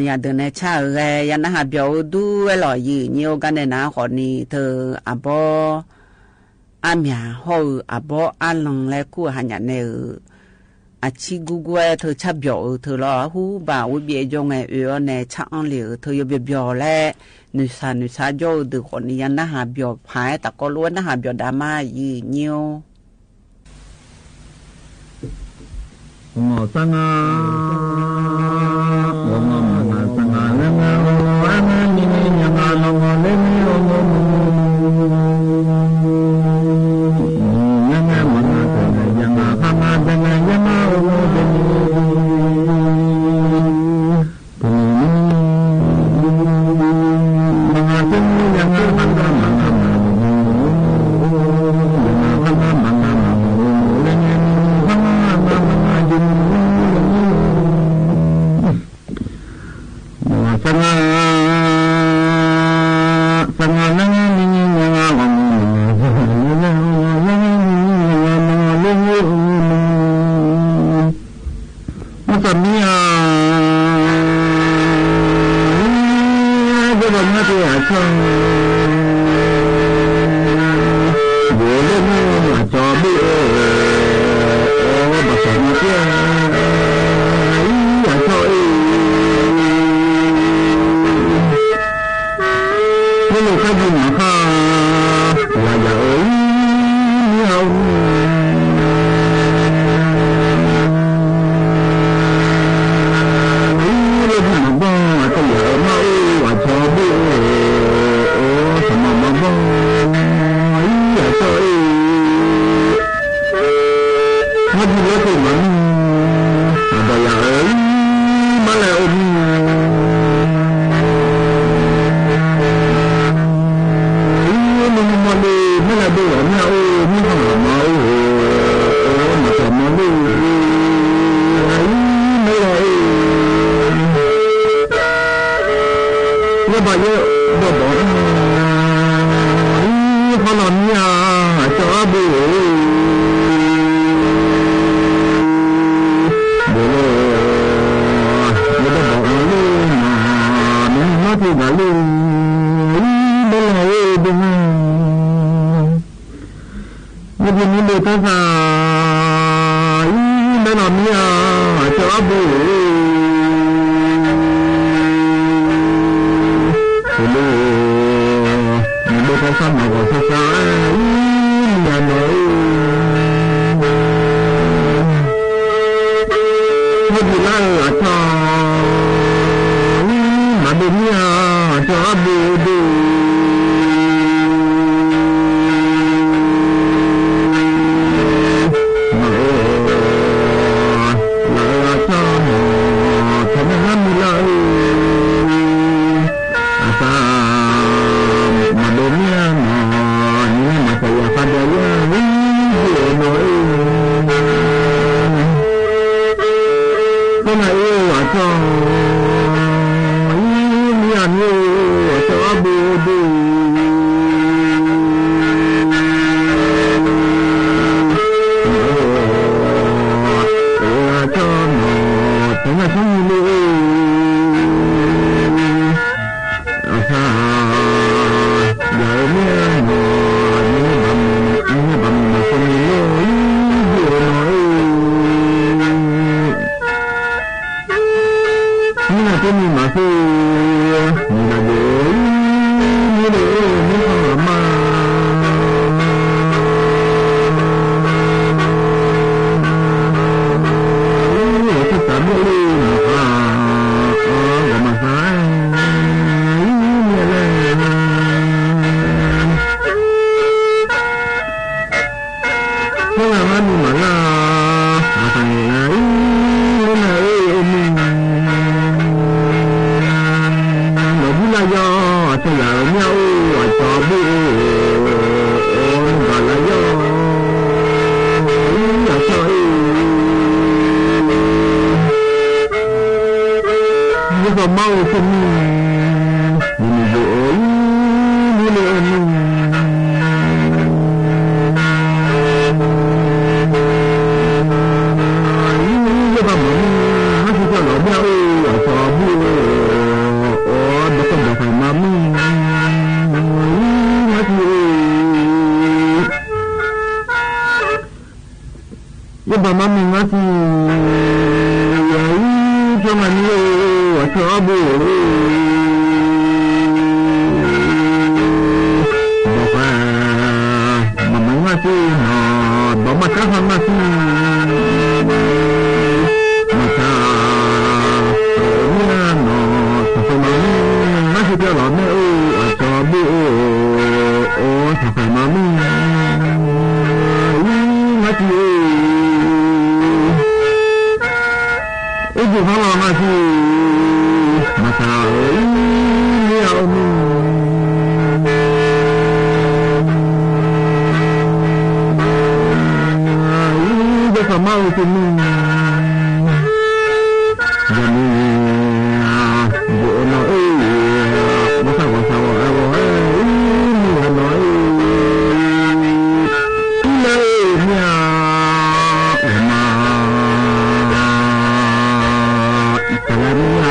ယၤဒုးနဲ ဆၣ်ဧၢ ယၤနဟးပျီၣ်အီၤဒူဝဲလီၤ ယိာ်ညိအီၤ ကါနဲၣ်နၤ ဃိးနံၤ တၢ်အဘီ အါမၠၣ် ဟီၣ်ဧိၤ အဘီအါလီၤ လဲၤကူၣ်ဟါ ညၣ်နဲၣ်ဧၢ အဆံဂူဂူဝဲ တၢ်ဆၣ်ပျီၣ်အီၤ တၢ်လီၤ ဟူဘၣ်ဝဲဘျဲၣ်ယိၤ ငဲၤအီၤန့ၣ် ဆၣ်အီလံဧၢ တၢ်ယိၤပျီၣ်ပျီၣ်လဲၣ် နုၢ်ဆၣ်နုၢ်ဆၣ်ကၠီဧိၤ ဒုးဃိးနံၤ ယၤနဟးပျီၣ်ဖး တၢ်ကီလိဝဲ နဟးပျီၣ်ဒၣ်မး ယိာ်ညိ မ့ၢ်သးမံဧါ ဒ်သိးမ့ၢ်တ့ၢ်အဆၢ ယိၤလၢမ့ၢ်အကၠီဘ့ၣ်ဧၢ အိၣ်ဘၣ်သးမံတ့ၢ် အဆၢအံၤ မ့ၢ်လိာ်ခါယုၢ်မးခါ ယၤယၤဧၢ မ့ၢ်ဟါ လၢဒုးမၤဘီၣ် အတယၤအမါအိၣ် အကၠီဘ့ၣ်အိၣ် အိၣ် သမၤမၤဘီၣ် အံၤ အကၠီအံၤ မ့ၢ်ဒ်လဲၣ်က့ၤမၤမံ အဘၣ်ယၤအံၤ မ့ၢ်လဲၣ်အိၣ်မံ အံၤ မ့ၢ်မီၢ်လၢ မ့ၢ်လဲၣ်ဒိၣ်လီၤမ့ၢ်အိၣ် မ့ၢ်ဟါမၤအိၣ် အိၣ် မၤတၢ်မီၢ်လၢ အံၤ မ့ၢ်လဲၣ်အံၤ လၢဘၣ်ယဲၢ်ဘီၣ်ဘီၣ် အံၤ ဟီၣ်လီၤမံဧါ အကၠီအဘ့ၣ်ဧၢ ဘိၣ်လီၤ လၢဘီၣ်ဘီၣ်လၢနၤ မ့ၢ်မၤတ့ၢ်ဘၣ်လၢ အံၤ မ့ၢ်လဲၣ်အံၤ ဒိၣ်မး မ့ၢ်ဒ်မ့ၢ်ဒိၣ်တၢ်သး အံၤ မ့ၢ်လီၤမံဧါ အကၠီအဘ့ၣ်ဧၢ ဘိၣ်လီၤ မ့ၢ်ဒိၣ်တၢ်သးမၤဂီၤဆါဆါ အံၤ မံယၤနီၤဧၢ မ့ၢ်ဒ်လၢအကၠီ မၤဒိၣ်မံဧါ အကၠီအဘ့ၣ်ဒိၣ် မၤဧၢ လၢအကၠီနီၤ ထီၣ်မ့ၢ်လၢမံလၢအံၤ အသး မၤဒိၣ်မံနီၤ နံၤမၤသးယၤဖးဒိၣ်ယၤ ဝံၤဒိၣ်နီၤဧၢ ကနၤအံၤ အကၠီ အံၤ မံယၤမံ အကၠီအဘ့ၣ်ဒိၣ် အကၠီနီၤ ထီၣ်မ့ၢ်လၢမံလၢအံၤ အသး ယၤဧၢမ့ၢ်နီၤ မ့ၢ်ဘၣ်မုာ် မ့ၢ်ဘၣ်မုာ်မၤဆိမံလိ ယိာ်နီၤဧၢ မ့ၢ်နၤတမံၤမၤသ့ မံၤလၢယိာ် မ့ၢ်လၢအံၤ မ့ၢ်ခီၣ်လီၤမး အံၤ သစ္စာဘိၣ်လံ မၤသး အီ ဂီၤမၤသး အံၤ မ့ၢ်လဲၣ် မ့ၢ်လၢမၤမံၤမၤလၢ် အသးလၢအံၤ မ့ၢ်လၢအံၤ အိၣ်မံၤ လီၤဘုလၢယီၤ အကၠီယၤဧၢ မ့ၢ်အိၣ် အကၠီဘ့ၣ်အိၣ် အိၣ် မ့ၢ်ဘၣ်လၢယီၤ အံၤ အကၠီအံၤ ဒ်သိးမါအိၣ်ဆိမံ မံၤမံၤယိာ်ဧၢ မံၤလၢအံၤ မံၤ บ่มามีมาสิ เอ้ย เจ้ามานี่ เอ้ย ว่าเจ้าบุ บอกว่า บ่มามีมาสิเนาะ บ่มาจ้ามาสิ มาจ้า เอ้ย เนี่ยเนาะ ถ้าใผมามีมาสิเจ้าหล่อแม่ เอ้ย ว่าเจ้าบุ โอ้ ถ้าใผมามีมาสิ เอ้ย เอ้ย อยู่ข้างหลังมาสิ มาสาวเอ้ย เนี่ย เอ้ย มึง เอ้ย จะสามารถเอาตัวมึง อย่ามี อยู่เนาะ เอ้ย มาสาว สาว เอ้ย เอ้ย มีหลานน้อย เลยเนี่ย มา แต่ละเนี่ย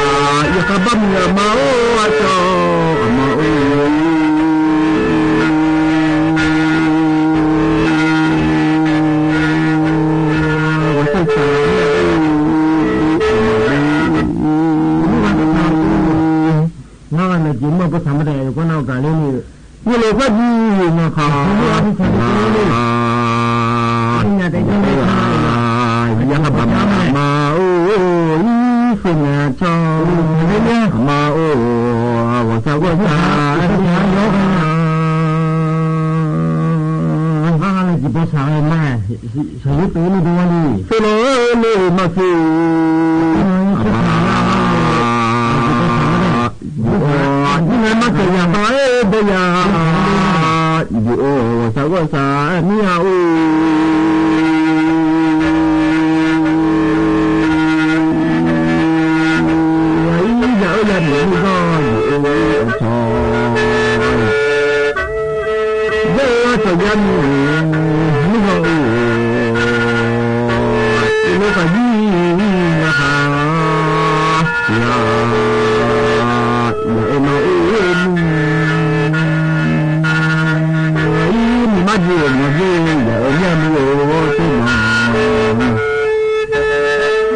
อย่าขบั้มอย่ามา โอ้ อาจารย์ มา โอ้ ว่าใช่สาวเนี่ย เอ้ย มา ว่าใช่สาว นั่นแหละ จิ๋มเมื่อพระธรรมดาอยู่ก็เน่ากันเลยนี่ นี่เลยก็ดีอยู่นะครับ อ่า อย่ามา โอ้ย สุนัขจอม มา โอ้ ว่าซะ ว่าซะ ว่าอะไรจิ๋มภาษาอะไรมา สรุปเป็นฤดูวันดี เสนอเลยมาสิ อยู่ นี่ไงมาเสียอย่างไร เอ้ย บ่อย่า อยู่ โอ้ สาวสา เนี่ย โอ้ อย่า อย่า อย่าหนี นี่ก็อยู่ โอ้ ชอย เยอะจะยันนี่ก็อู้ อีโลกายีนะคะ อย่า อย่าเอ็นเอาเอ็น อีนี่มาเยี่ยมมาเยี่ยม อย่าเอ็นอย่ามีโอ้เจ้าหน่อย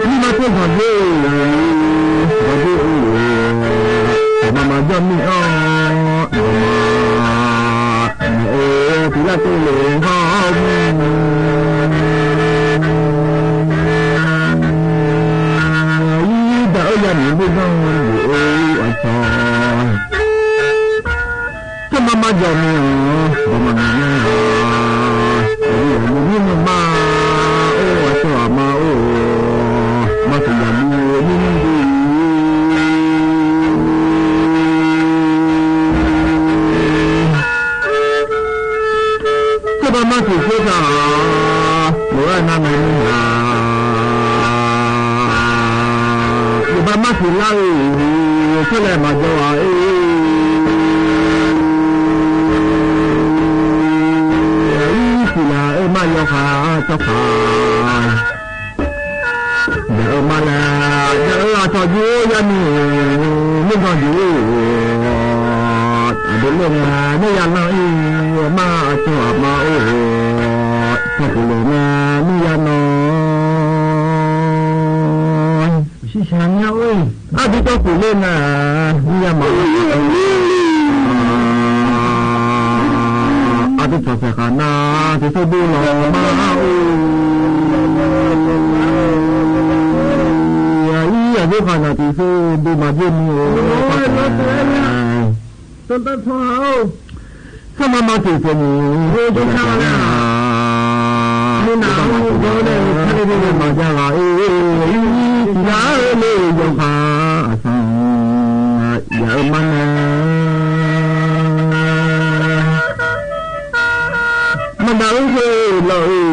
นี่มาเที่ยวก่อนเด้อ ก่อนเด้อ แต่มา มาย่อมนี่อ้อ มา มาเออ ทีละเตเหลงหอม อีเดออย่าหนีไม่ต้องอยู่ โอ้ย อ่อนช้อย จะมา มาย่อมนี่อ้อ มา มา มา มา มา โอ้ อ่อนช้อย มา โอ้ มาสยามดูนี่ดี จะมา มาสู่เจ้าจ๋า หรือว่านางไหนมึงหา อยู่บ้านมาสู่เล่า เจ้าแลมาเจ้าเอ้ย ศิลาเอ้ย มาเจ้าข้า เจ้าข้า เดี๋ยวมาแล้ว เดี๋ยวเราจะอยู่อย่างนี้ มึงก็อยู่ เดี๋ยวลงมาไม่อยากนอนอีก มาเจ้ามาโอ้ ถ้ากูลงมาไม่อยากนอน ชิชังเนี่ยเอ้ย อาทิตย์ก็กูเล่นนะ ไม่อยากมา อาทิตย์ต่อสาขาหน้า ที่สุดดูหล่อมา โอ้ อีอายุขนาดที่สุดดูมาเยี่ยม โอ้ โอ้ย รถเสียเนี่ย ต้นตัดพอเอา สมามาสู่สมุทร โอ้ย เจ้าข้าน่ะ นี่หนาว เจ้าเลย ทะเลนี่มาจากไหน เอ้ย ที่ไหนเลย เจ้าข้า สัง อย่ามานะ มาด่าเอ้ย เราเอ้ย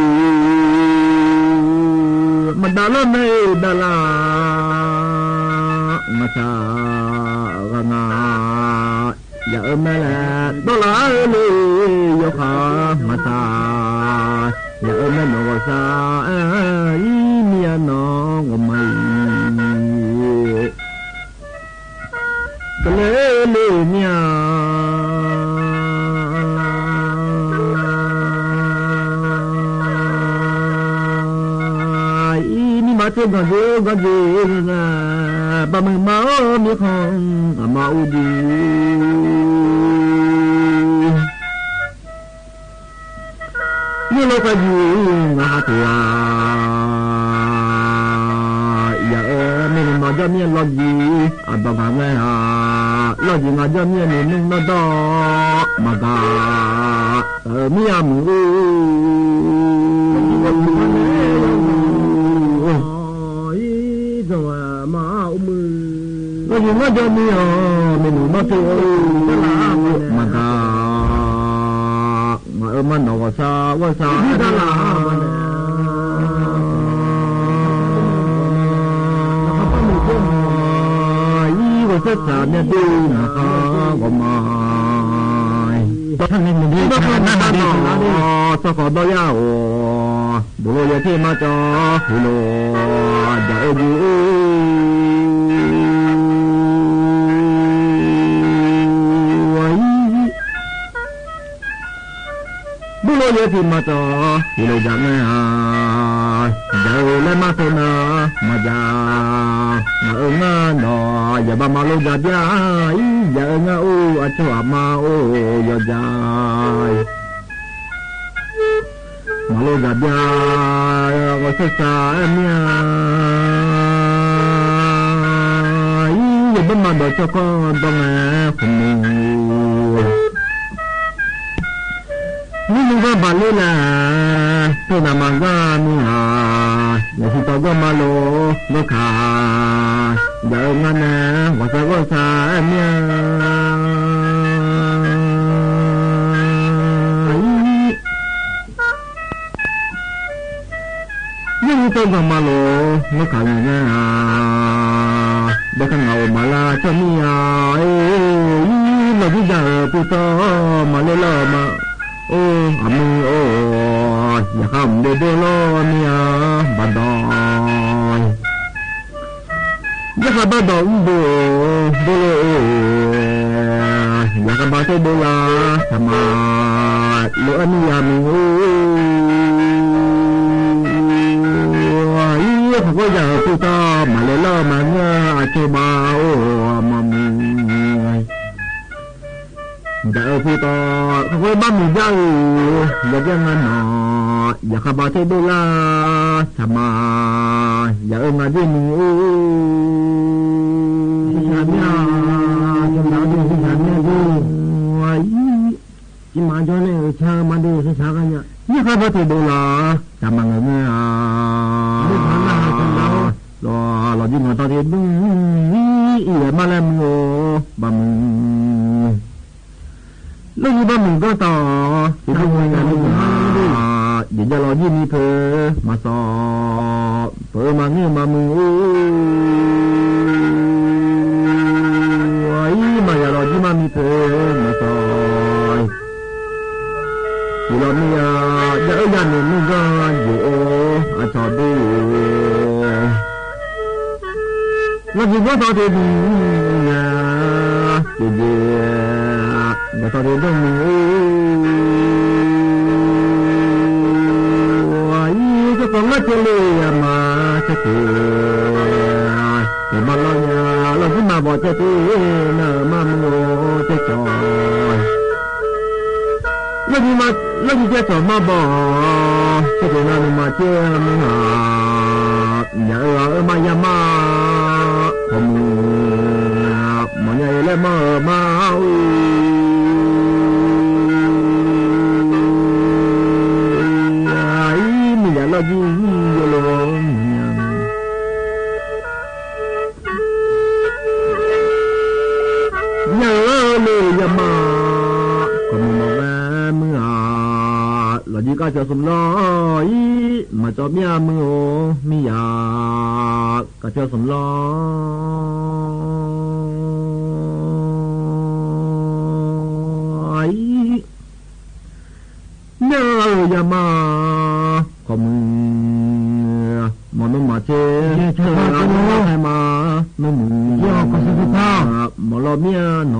มาด่าเราในด่าละ มาชา กะงา อย่าเอิ้นแม่แล ดอลลาร์เอ้ยเลยโยคะมาตา อย่าเอิ้นแม่หนอสา อีเมียน้องก็ไม่ ก็เลยเลยเนี่ย အတူၢ်ဂီၢ်တူၢ်ဂီၢ်တူၢ် ဘၣ်မုာ်မး အိၣ်မံၤခီၣ် အမၤအူဒံး ယိၣ်လၢပှၤယူၢ် ငါဟးထီၣ်ဧါ ယၤဧၢ မ့ၢ်နနီၢ်ကၠီမ့ၢ်လီၤကံ အဘၣ်မၤဝဲဧါ လီၤကံ ငါကၠီမ့ၢ်န့ၣ် နုၢ်နီၢ်ဒီး မၤကၤ အၢ မ့ၢ်ယၤမုၢ်အိၣ် လီၤကံ ငါကၠီမ့ၢ်ဧါ မ့ၢ်နုၢ်နီၢ်ဒီး မၤကၤ မၤအၢမၤနီၢ် ဂီၢ်စၢ်ဂီၢ်စၢ် အံၤ ဂီၢ်စၢ်စၢ် မ့ၢ်ဒိၣ်နၤခါ ဂီၢ်မး ဒီးထါန့ၣ် မ့ၢ်ဒိၣ်နၤခါ သီၣ်ခီၣ်ဒီးယၤအိၣ် ဘူးလိာ်ယဲၢ်ထံၣ်မၤကၠီ ဟ့ၣ်လိာ် ယၤအိၣ်ဘူး ဘူးလိာ်ယဲၢ်ထံၣ်မၤကၠီ ဟ့ၣ်လိာ်ယၤမ့ၢ်ဧါ ယၤအိၣ်လၢမၤသိၣ်နၤ မၤယၤ ငါအၢငါဒီး ယဘၣ်မၤလိယၤဒ် အံၤ ယၤအၢငါအိၣ် အဆိၣ်အမၤအိၣ် ယီၤယၤ မၤလိယၤဒ် ဂီၢ်စၢ်စၢ် မ့ၢ်ဧါ အံၤ ယဘၣ်မၤဒီး ကၠီၣ်ခီၣ်ဒီး ငါ ခိၣ်မူ မုၢ်မုၢ်ဂီၢ်ဘၣ်လၢလၢ် သိၣ်နၤမၤဂီၢ်မုၢ်ဧါ ယဟံးထီၣ်ဂီၢ်မၤလိ လိခါ ယၤအၢငါန့ၣ် ဂီၢ်စၢ်ဂီၢ်စၢ် မ့ၢ်ဧါ အံၤ ယဟံးထီၣ်ဂီၢ်မၤလိ လိခါ ယၤန့ၣ် ဒီးခါ ငါအိၣ်မးလၢ ကၠီၣ်မ့ၢ်ဧါ အံၤ လီၤဒ်ယၤအၢ ပုၢ်သီ မၤလိလၢမၤ အိၣ် အမုၢ်အိၣ် ယၤဃးမ့ၢ်ဒိၣ်ဒိၣ်လီၤ မ့ၢ်ဧါ ဘၣ်ဒီး ယၤဃးဘၣ်ဒီး အူဒိၣ် ဒိၣ်လီၤ ယၤဃးဘၣ်သ့ၣ်ဒိၣ်လၢ တၢ်မၤ လိအၢ မ့ၢ်ယၤမုၢ်အိၣ် အံၤ ခီဖျိယၤအၢ ပုၢ်သီ မၤလိလၢမၤ မ့ၢ်အဆိၣ်ဘၣ်အိၣ် မၤမုၢ် ယၤအၢ ပုၢ်သီ ခီဖျိဘၣ်မုၢ်ယၤအၢ ယၤဒ် ငါနီၢ် ယၤဃးဘၣ်သ့ၣ်ဒိၣ်လၢ တၢ်မၤ ယၤအၢ ငါဒ်မုၢ်အိၣ် ယၤဃးဘၣ်သ့ၣ်ဒိၣ်လၢ တၢ်မၤ လီၤ လီၤဒ်မၤတီၢ်သ့ၣ်ဒိၣ် အံၤ ယမၤလၢမုၢ်အိၣ် ဘၣ်မုၢ် လီၤဒ်ဘၣ်မုၢ်ဂီၢ်တီၢ် သ့ၣ်ဒိၣ်ဝဲ ယၤလီၤဒ်မံၤဖျၢၣ် မၤစီၣ် ပၢမၤငဲၢ်မၤမုၢ်အိၣ် အံၤ မၤယၤလီၤဒ်မံၤဖျၢၣ် မၤစီၣ် ယလီၤမ့ၢ်ယၤ ယၤအၢ ယၤန့ၣ် မုၢ်ဂီၢ်ယိာ်အိၣ် အစီၣ်ဒိၣ် လီၤဒ်ဂီၢ်တီၢ်သ့ၣ်ဒိၣ် ယၤ က့ၤက့ၤ ဂီၢ်တီၢ်သ့ၣ်ဒိၣ်မုၢ်အိၣ် အံၤ ကီၢ်ကီၢ်ငါက့ၤလၢယမၤ က့ၤက့ၤ က့ၤဘၣ်လီၤယၤ လီၤဒ်မၤဘီၣ်က့ၤက့ၤ နမၤမုၢ်အိၣ် က့ၤက့ၤ လီၤဒ်မၤ လီၤဒ်က့ၤကီၢ်မၤဘီၣ် က့ၤက့ၤ နမၤက့ၤမုၢ်ဧါ ယၤအၢ အၢမၤယၤမၤ ခီမုၢ် မၤညါအံၤလၢမၤအၢမၤအူ အံၤ မ့ၢ်ယၤလီၤဒ်ယိာ်လီၤ ယၤအၢ လၢယမၤ ခီမုၢ်မၤဝဲမုၢ်ဧါ လီၤဒ်ကစၢ်စီၤစလီၤအံၤ မၤစီၣ်မ့ၢ်အမုၢ်အိၣ် မ့ၢ်ယၤ ကစၢ်စီၤစလီၤအံၤ မ့ၢ်အၢ ယၤမၤ ခီမုၢ် မၤနုၤမၤဆ့ မၤနုၤမၤ မၤမုၢ် မၤလီၤမ့ၢ်အနီၢ် ဂီၢ်စၢ်ဂီၢ်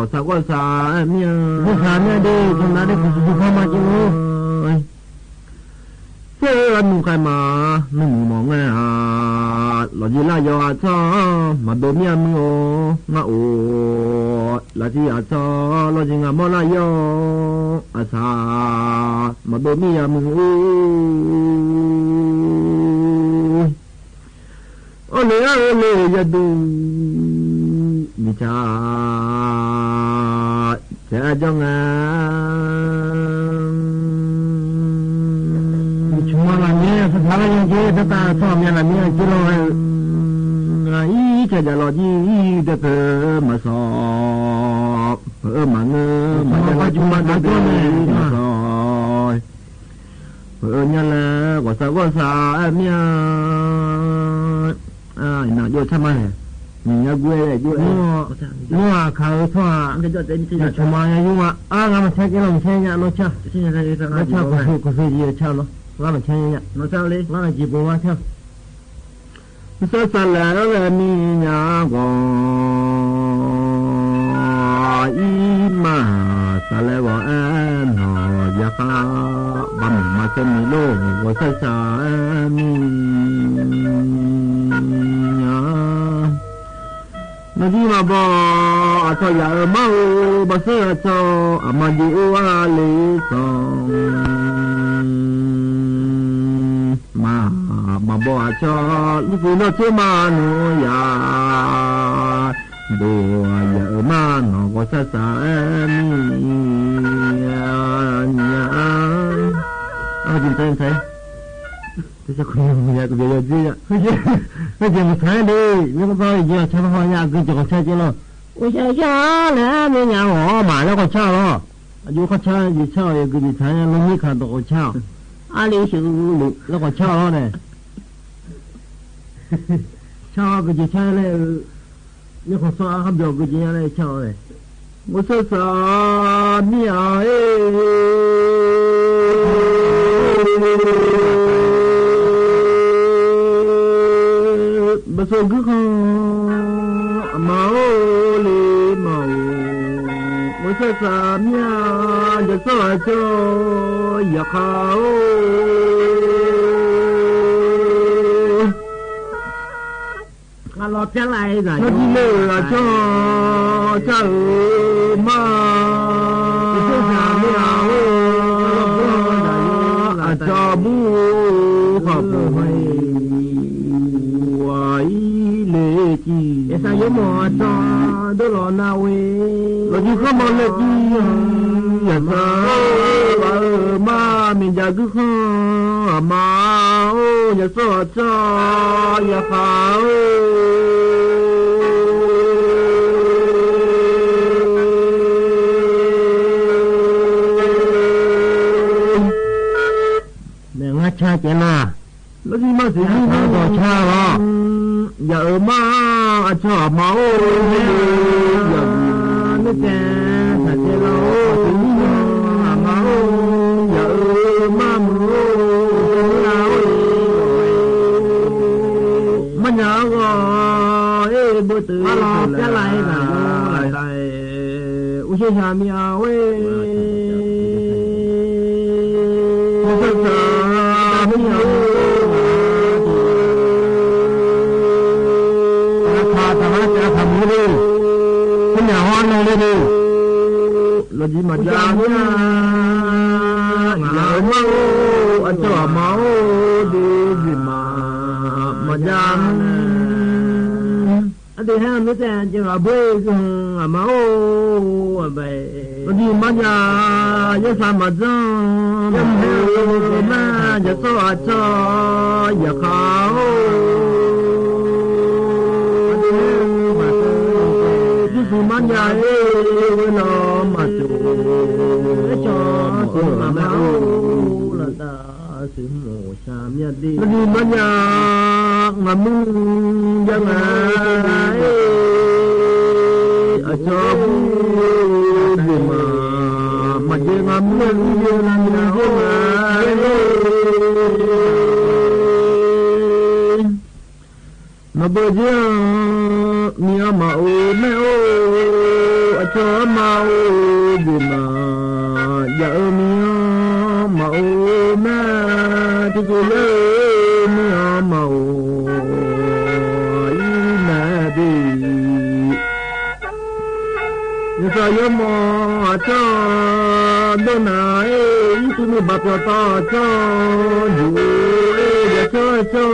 စၢ် မ့ၢ် ဂီၢ်စၢ်မ့ၢ်ဒ် ကနၣ်ဒ် ခီၣ်ဆူၣ်ခီၣ်ဆူၣ်မၤက့ၤ ဆ့အၢ အနုၢ်ခါမၤ နုၢ်မုၢ်မီၢ်ငါ อะชอ มาโดนเมียมึงโอ งาโอ ละตี้อะชอ ลอจิงงามอลายอ อะสา มาโดนเมียมึงโอ โอเลโอเล อย่าดู มีชา จะจ้องงาม มีชมาละเนี่ย สถานะยังเจ สตาสอบเนี่ยละเนี่ย จิโล อีจะอย่ารอยี่ เตอเผลอมาสอบ เผลอมาเงอ มาจะรอจุมาเตอเผลอมาสอบ เออ เนี่ยแหละ ก็สาวก็สาว เอ้ย เมีย อ่า อีหน้าโยชะมัดแหละ มีเมียกูแหละ โย โย เขาทอด โยชะมัดเนี่ย โยว่า อ่า งามาใช้กิโล มาใช้เนี่ย โนชา โนชา กูคือ กูคือโยชะเนาะ งามาใช้เนี่ย โนชาเลย งามาจีบกูว่าเถอะ สะสะแลแลมีญาก็ อีหม่าสะแลก็แอนหน่อ อย่าข้า บ่าหมู่มาเส้นมีโลก ก็สะสะแลมีญา นาทีมาบ่ อะชอ อย่าเออมาโอ บ่าเสื้ออะชอ อะมาอยู่โออาเลสอง มา มาบ่ อะชอ ลูกปืนนอกเชื่อมาหนูอย่า บ่ อย่าเออมาหนอ ก็สะสะแลมีญา เอาจริงๆ แต่จะคุยกับเมียกูเดี๋ยวจะเจ๊อะ ไม่ใช่ ไม่ใช่มาใช้ดิ ไม่ต้องไปเยอะ ชาวบ้านเนี่ย คือจะขอใช้เจ๊เหรอ โอ้ย ใช่ ใช่ แล้วเมียเนี่ย อ๋อ มาแล้วก็เช่าเหรอ อายุเขาเช่า อยู่เช่า อยู่คืออยู่ไทย ลงนี่ขาดตกก็เช่า อาลีชื่อ แล้วก็เช่าเหรอเนี่ย เช่าก็จะใช่เลย นี่ขอสอบคำเดียวก็จะอะไรเช่าเลย บ่าเสื้อสามีอาเอ บ่าเสื้อคือข้า มาโอเลมาโอ บ่าเสื้อสามีอา อย่าเสื้อเจ้า อย่าข้าโอ ข้ารอดจะไหลน่ะ นาทีเลยอะชอ จะเออมา เจ้าสามีอาเออ อะชอบู ขอบคุณ ไหวเลยจี เอสายุหมอจอ ดูหลอนาเว เราอยู่ข้างบนเลยจี อย่าสา เออ มา มีอย่าคือข้า มา โอ้ อย่าสอด จอ อย่าขาว แม่งาชาเจนา แล้วที่มาสิ อย่าเออมา อะชอ มา โอ้ อย่า นึกแก สัตว์เจโล มา โอ้ อย่าเออมา โอ้ มันยาวก็ เอ้ย บ่ตื่น มาหลอกจะไหลน่ะ ไหล อุเชชามีอาเว้ย อุเชชามีอาเว้ย ราคาธรรมะจะทำให้ดู คุณอย่าฮ้อนลงเลยดู ละดีมาจาม อย่าเมา อันเจ้าเมา ดีดีมา มาจาม อันที่ห้ามนี่แต่จะมาเบ้อ คือมาโอ้ไป ละดีมาจา อย่าสามาจ้อง อย่าแพ้ มา อย่าซ้อจ้อ อย่าขาว ที่สุมันยาเอ้ย ลอมาจู จอ เออ มาโอ้ ละตา สิโมชามยาดี มันมีมันยากมามึงยังไง อะชอบดีมา มาเจอมาเมืองเดียวนั้นนะโอ้มา มาเบอร์เดียว เมียมาโอ้แม่โอ้ อะจอมาโอ้ดีมา อย่าเออเมียมาโอ้แม่ ที่กูเลิกเมียมาโอ้ ก็อย่ามองเจ้า โดนหน้าเอ้ย ตี้มีบาปต่อเจ้าอยู่ เอ้ย อย่าเชื่อเจ้า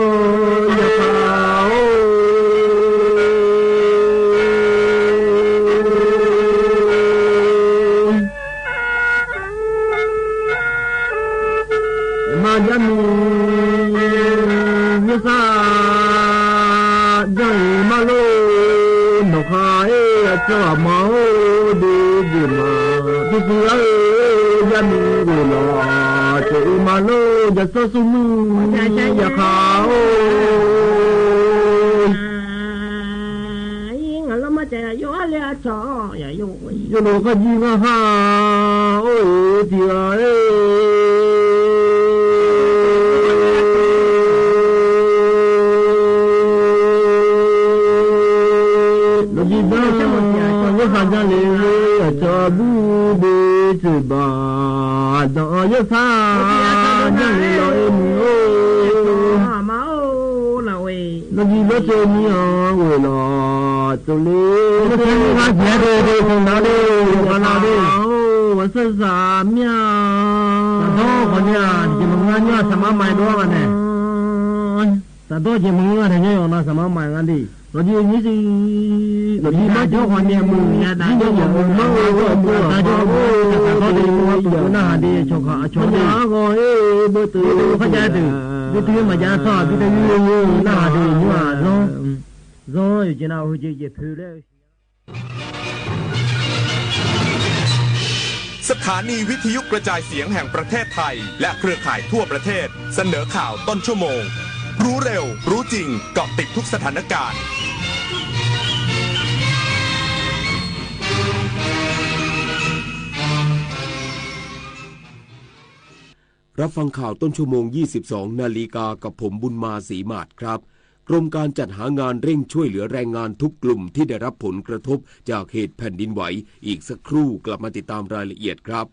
อย่าพา โอ้ มาย้ำมี เยอะซ่า ใหญ่มาโล หนอข้าเอ้ย เจ้ามาโอ้ ดีดีมา พี่เสือเอ้ย ย้ำมีเวลา เจ้ามาโล อย่าเศร้าสู้มือ อย่าขาว ยิงอ่ะ แล้วมาแต่โยนเลยอ่ะ จ๋อ อย่าโยน โยนก็ยิงอ่ะฮ่า โอ้ย เสียเอ้ย โลกนี้นะ โยนหาจาเลย จ๋อบูเบจื้อบาด ดอกโยนหาจาเลย ลอเอ็นโอ มาโอ้ ละเว้ย โลกนี้โลกเจนี่อ่ะ เวลาโตเล โลกเจนี่ว่าเสียเดเดคงนาเด คงนาเด โอ้ วันเสาร์สามเนี่ย สาธุคนเนี่ย จะมึงงานเนี่ย สมัครใหม่ด้วยกันเนี่ย สาธุ จะมึงงานเนี่ย นะ สมัครใหม่งานดี โลกนี้นี่สิ โลกนี้มาเจ้าคนเนี่ย มึงเนี่ย นี่เจ้าของมึงมา โอ้ โอ้ โอ้ สาธุ สาธุ ดี มึงว่า มึงหน้าดี โชค โชคดี ก็เอ้ย บ่ตื่น เข้าใจตื่น วิทยุมายาทอด วิทยุหน้าดูว่าเนาะ เนาะ อยู่เจนา โอ้ย เจ็บ เจ็บ ถือเลย สถานีวิทยุกระจายเสียงแห่งประเทศไทย และเครือข่ายทั่วประเทศ เสนอข่าวต้นชั่วโมง รู้เร็ว รู้จริง เกาะติดทุกสถานการณ์ รับฟังข่าวต้นชั่วโมง ยี่สิบสองนาฬิกา กับผมบุญมาศรีหมาดครับ กรมการจัดหางานเร่งช่วยเหลือแรงงานทุกกลุ่มที่ได้รับผลกระทบจากเหตุแผ่นดินไหว อีกสักครู่กลับมาติดตามรายละเอียดครับ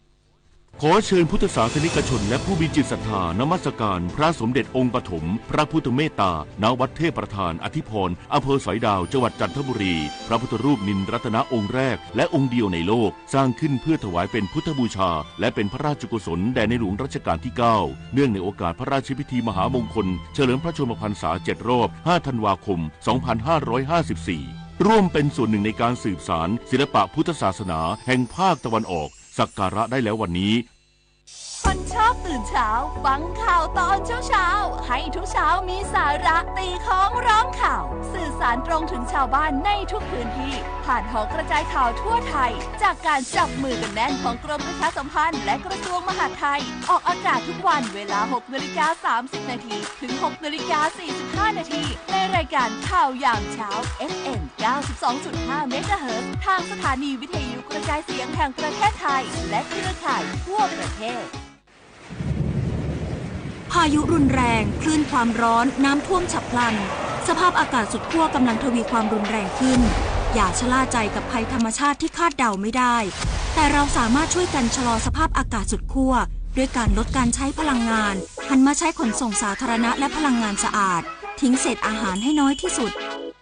ขอเชิญพุทธศาสนิกชนและผู้มีจิตศรัทธานมัสการพระสมเด็จองค์ปฐมพระพุทธเมตตา ณ วัดเทพประธานอธิพร อำเภอสอยดาว จังหวัดจันทบุรี พระพุทธรูปนินรัตนะองค์แรกและองค์เดียวในโลก สร้างขึ้นเพื่อถวายเป็นพุทธบูชา และเป็นพระราชกุศลแด่ในหลวงรัชกาลที่เก้า เนื่องในโอกาสพระราชพิธีมหามงคล เฉลิมพระชนมพรรษาเจ็ดรอบ ห้าธันวาคม สองพันห้าร้อยห้าสิบสี่ ร่วมเป็นส่วนหนึ่งในการสืบสานศิลปะพุทธศาสนาแห่งภาคตะวันออก สักการะได้แล้ววันนี้ คนชอบตื่นเช้า ฟังข่าวตอนเช้าๆ ให้ทุกเช้ามีสาระ ตีค้องร้องข่าว สื่อสารตรงถึงชาวบ้านในทุกพื้นที่ ผ่านหอกระจายข่าวทั่วไทย จากการจับมือกันแน่นของกรมประชาสัมพันธ์และกระทรวงมหาดไทย ออกอากาศทุกวันเวลา หกนาฬิกาสามสิบนาที ถึง หกนาฬิกาสี่สิบห้านาที ในรายการข่าวยามเช้า เอฟเอ็ม เก้าสิบสองจุดห้าเมกะเฮิรตซ์ ทางสถานีวิทยุกระจายเสียงแห่งประเทศไทย และเครือข่ายทั่วประเทศ พายุรุนแรง คลื่นความร้อน น้ำท่วมฉับพลัน สภาพอากาศสุดขั้วกำลังทวีความรุนแรงขึ้น อย่าชะล่าใจกับภัยธรรมชาติที่คาดเดาไม่ได้ แต่เราสามารถช่วยกันชะลอสภาพอากาศสุดขั้ว ด้วยการลดการใช้พลังงาน หันมาใช้ขนส่งสาธารณะและพลังงานสะอาด ทิ้งเศษอาหารให้น้อยที่สุด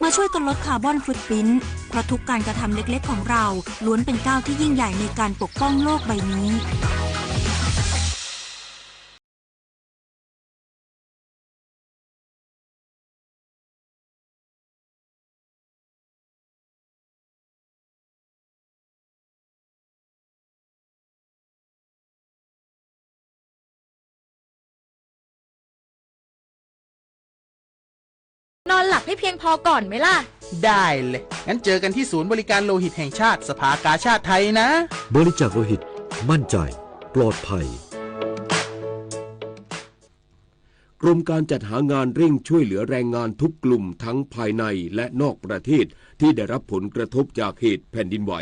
มาช่วยกันลดคาร์บอนฟุตพริ้นท์ เพราะทุกการกระทำเล็กๆของเรา ล้วนเป็นก้าวที่ยิ่งใหญ่ในการปกป้องโลกใบนี้ นอนหลับให้เพียงพอก่อนไหมล่ะ ได้เลย งั้นเจอกันที่ศูนย์บริการโลหิตแห่งชาติ สภากาชาดไทยนะ บริจาคโลหิต มั่นใจ ปลอดภัย กรมการจัดหางานเร่งช่วยเหลือแรงงานทุกกลุ่มทั้งภายในและนอกประเทศที่ได้รับผลกระทบจากเหตุแผ่นดินไหว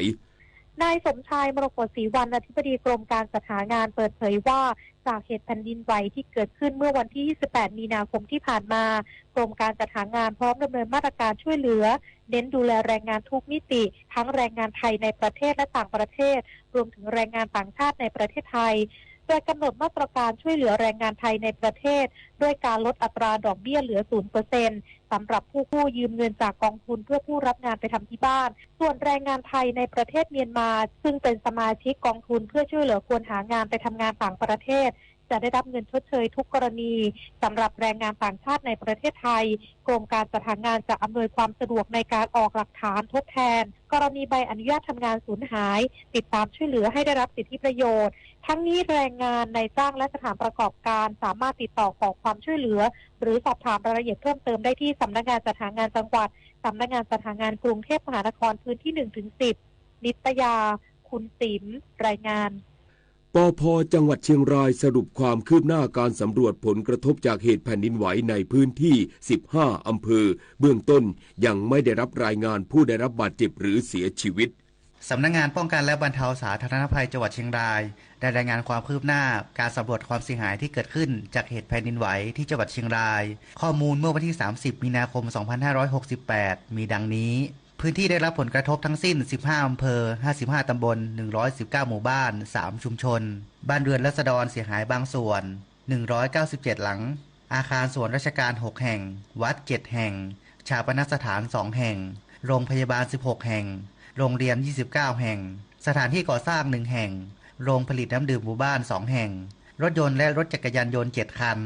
นายสมชาย มรกตศรีวรรณ อธิบดีกรมการจัดหางานเปิดเผยว่า จากเหตุแผ่นดินไหวที่เกิดขึ้นเมื่อวันที่ ยี่สิบแปด มีนาคมที่ผ่านมา กรมการจัดหางานพร้อมดำเนินมาตรการช่วยเหลือ เน้นดูแลแรงงานทุกมิติ ทั้งแรงงานไทยในประเทศและต่างประเทศ รวมถึงแรงงานต่างชาติในประเทศไทย โดยกำหนดมาตรการช่วยเหลือแรงงานไทยในประเทศ ด้วยการลดอัตราดอกเบี้ยเหลือ ศูนย์เปอร์เซ็นต์ สำหรับผู้กู้ยืมเงินจากกองทุนเพื่อผู้รับงานไปทำที่บ้าน ส่วนแรงงานไทยในประเทศเมียนมา ซึ่งเป็นสมาชิกกองทุนเพื่อช่วยเหลือคนหางานไปทำงานต่างประเทศ จะได้รับเงินชดเชยทุกกรณี สำหรับแรงงานต่างชาติในประเทศไทย กรมการจัดหางานจะอำนวยความสะดวกในการออกหลักฐานทดแทน กรณีใบอนุญาตทำงานสูญหาย ติดตามช่วยเหลือให้ได้รับสิทธิประโยชน์ ทั้งนี้แรงงาน นายจ้าง และสถานประกอบการ สามารถติดต่อขอความช่วยเหลือ หรือสอบถามรายละเอียดเพิ่มเติมได้ที่สำนักงานจัดหางานจังหวัด สำนักงานจัดหางานกรุงเทพมหานคร พื้นที่ หนึ่งถึงสิบ นิตยา คุณสิม รายงาน ปภ.จังหวัดเชียงรายสรุปความคืบหน้าการสำรวจผลกระทบจากเหตุแผ่นดินไหวในพื้นที่ สิบห้า อำเภอ เบื้องต้นยังไม่ได้รับรายงานผู้ได้รับบาดเจ็บหรือเสียชีวิต สำนักงานป้องกันและบรรเทาสาธารณภัยจังหวัดเชียงราย ได้รายงานความคืบหน้าการสำรวจความเสียหายที่เกิดขึ้นจากเหตุแผ่นดินไหวที่จังหวัดเชียงราย ข้อมูลเมื่อวันที่ สามสิบ มีนาคม สองพันห้าร้อยหกสิบแปด มีดังนี้ พื้นที่ได้รับผลกระทบทั้งสิ้น สิบห้า อำเภอ ห้าสิบห้า ตำบล หนึ่งร้อยสิบเก้า หมู่บ้าน สาม ชุมชน บ้านเรือนราษฎรเสียหายบางส่วน หนึ่งร้อยเก้าสิบเจ็ด หลัง อาคารส่วนราชการ หก แห่ง วัด เจ็ด แห่ง ฌาปนสถาน สอง แห่ง โรงพยาบาล สิบหก แห่ง โรงเรียน ยี่สิบเก้า แห่ง สถานที่ก่อสร้าง หนึ่ง แห่ง โรงผลิตน้ำดื่มหมู่บ้าน สอง แห่ง รถยนต์และรถจักรยานยนต์ เจ็ด คัน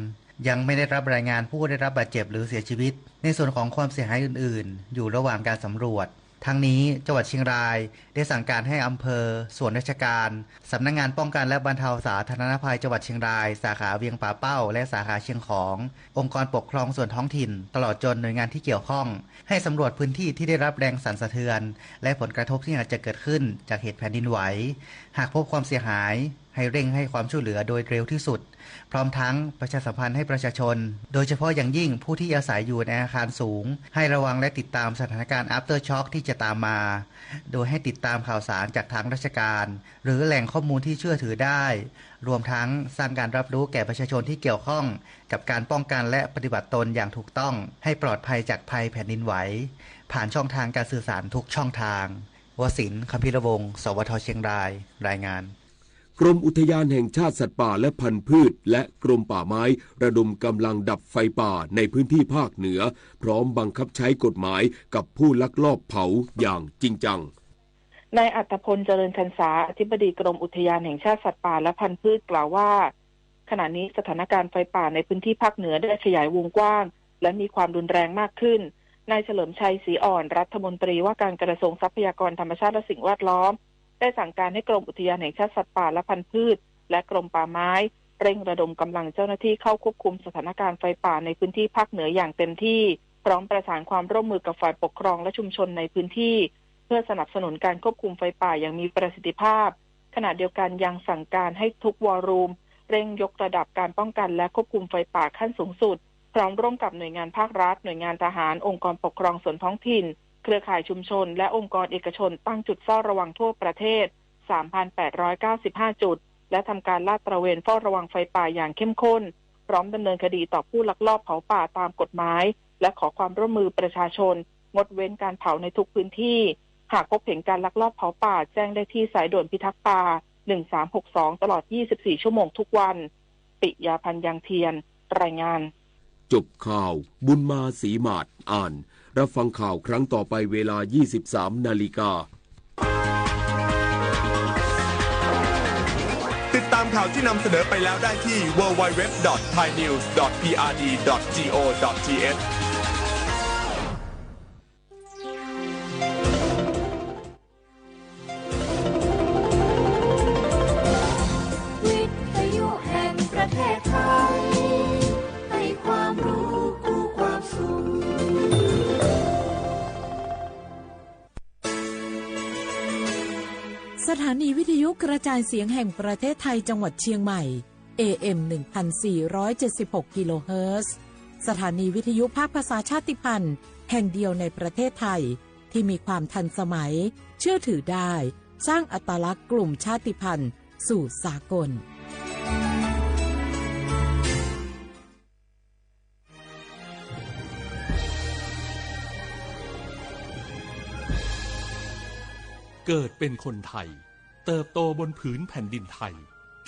ยังไม่ได้รับรายงานผู้ได้รับบาดเจ็บหรือเสียชีวิต ในส่วนของความเสียหายอื่นๆ อยู่ระหว่างการสำรวจ ทั้งนี้ จังหวัดเชียงราย ได้สั่งการให้อำเภอ ส่วนราชการ สำนักงานป้องกันและบรรเทาสาธารณภัยจังหวัดเชียงราย สาขาเวียงป่าเป้า และสาขาเชียงของ องค์กรปกครองส่วนท้องถิ่น ตลอดจนหน่วยงานที่เกี่ยวข้อง ให้สำรวจพื้นที่ที่ได้รับแรงสั่นสะเทือน และผลกระทบที่อาจจะเกิดขึ้นจากเหตุแผ่นดินไหว หากพบความเสียหาย ให้เร่งให้ความช่วยเหลือโดยเร็วที่สุด พร้อมทั้งประชาสัมพันธ์ให้ประชาชน โดยเฉพาะอย่างยิ่งผู้ที่อาศัยอยู่ในอาคารสูง ให้ระวังและติดตามสถานการณ์ aftershock ที่จะตามมา โดยให้ติดตามข่าวสารจากทางราชการ หรือแหล่งข้อมูลที่เชื่อถือได้ รวมทั้งสร้างการรับรู้แก่ประชาชนที่เกี่ยวข้องกับการป้องกันและปฏิบัติตนอย่างถูกต้อง ให้ปลอดภัยจากภัยแผ่นดินไหว ผ่านช่องทางการสื่อสารทุกช่องทาง วสินทร์ คัมภีรวงศ์ สวท เชียงราย รายงาน กรมอุทยานแห่งชาติสัตว์ป่าและพันธุ์พืช และกรมป่าไม้ ระดมกำลังดับไฟป่าในพื้นที่ภาคเหนือ พร้อมบังคับใช้กฎหมายกับผู้ลักลอบเผาอย่างจริงจัง นายอัตภพล เจริญชันสา อธิบดีกรมอุทยานแห่งชาติสัตว์ป่าและพันธุ์พืช กล่าวว่า ขณะนี้สถานการณ์ไฟป่าในพื้นที่ภาคเหนือได้ขยายวงกว้าง และมีความรุนแรงมากขึ้น นายเฉลิมชัย ศรีอ่อน รัฐมนตรีว่าการกระทรวงทรัพยากรธรรมชาติและสิ่งแวดล้อม ได้สั่งการให้กรมอุทยานแห่งชาติสัตว์ป่าและพันธุ์พืช และกรมป่าไม้ เร่งระดมกำลังเจ้าหน้าที่เข้าควบคุมสถานการณ์ไฟป่าในพื้นที่ภาคเหนืออย่างเต็มที่ พร้อมประสานความร่วมมือกับฝ่ายปกครองและชุมชนในพื้นที่ เพื่อสนับสนุนการควบคุมไฟป่าอย่างมีประสิทธิภาพ ขณะเดียวกันยังสั่งการให้ทุกวอลลุ่ม เร่งยกระดับการป้องกันและควบคุมไฟป่าขั้นสูงสุด พร้อมร่วมกับหน่วยงานภาครัฐ หน่วยงานทหาร องค์กรปกครองส่วนท้องถิ่น เครือข่ายชุมชน และองค์กรเอกชน ตั้งจุดเฝ้าระวังทั่วประเทศ สามพันแปดร้อยเก้าสิบห้า จุด และทำการลาดตระเวนเฝ้าระวังไฟป่าอย่างเข้มข้น พร้อมดำเนินคดีต่อผู้ลักลอบเผาป่าตามกฎหมาย และขอความร่วมมือประชาชน งดเว้นการเผาในทุกพื้นที่ หากพบเห็นการลักลอบเผาป่า แจ้งได้ที่สายด่วนพิทักษ์ป่า หนึ่งสามหกสอง ตลอด ยี่สิบสี่ ชั่วโมงทุกวัน ปิยาพันธ์ ยังเทียน รายงาน จบข่าว บุญมา ศรีหมาด อ่าน รับฟังข่าวครั้งต่อไปเวลา ยี่สิบสาม นาฬิกา ติดตามข่าวที่นำเสนอไปแล้วได้ที่ ดับเบิลยู ดับเบิลยู ดับเบิลยู ดอท ไทยนิวส์ ดอท พีอาร์ดี ดอท จี โอ ดอท ที เอช วิทยุแห่งประเทศไทย ให้ความรู้คู่ความสุข สถานีวิทยุกระจายเสียงแห่งประเทศไทยจังหวัดเชียงใหม่ เอ เอ็ม หนึ่งพันสี่ร้อยเจ็ดสิบหก กิโลเฮิรตซ์ สถานีวิทยุภาคภาษาชาติพันธุ์แห่งเดียวในประเทศไทย ที่มีความทันสมัย เชื่อถือได้ สร้างอัตลักษณ์กลุ่มชาติพันธุ์สู่สากล เกิดเป็นคนไทย เติบโตบนผืนแผ่นดินไทย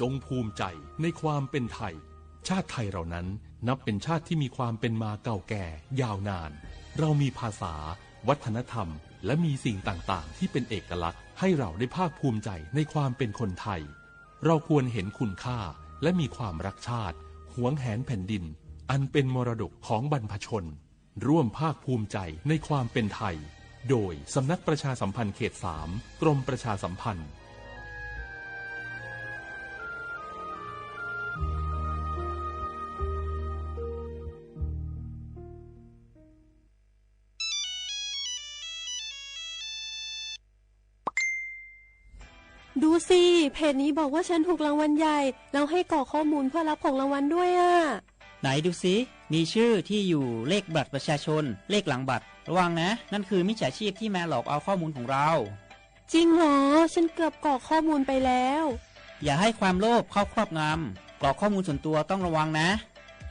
จงภูมิใจในความเป็นไทย ชาติไทยเรานั้นนับเป็นชาติที่มีความเป็นมาเก่าแก่ยาวนาน เรามีภาษา วัฒนธรรม และมีสิ่งต่างๆ ที่เป็นเอกลักษณ์ ให้เราได้ภาคภูมิใจในความเป็นคนไทย เราควรเห็นคุณค่า และมีความรักชาติ หวงแหนแผ่นดิน อันเป็นมรดกของบรรพชน ร่วมภาคภูมิใจในความเป็นไทย โดยสำนักประชาสัมพันธ์เขตสาม กรมประชาสัมพันธ์ ดูสิ เพจนี้บอกว่าฉันถูกรางวัลใหญ่ แล้วให้กรอกข้อมูลเพื่อรับของรางวัลด้วยอะ ไหนดูสิ มีชื่อ ที่อยู่ เลขบัตรประชาชน เลขหลังบัตร ระวังนะ นั่นคือมิจฉาชีพที่มาหลอกเอาข้อมูลของเรา จริงเหรอ ฉันเกือบกรอกข้อมูลไปแล้ว อย่าให้ความโลภเข้าครอบงำ กรอกข้อมูลส่วนตัวต้องระวังนะ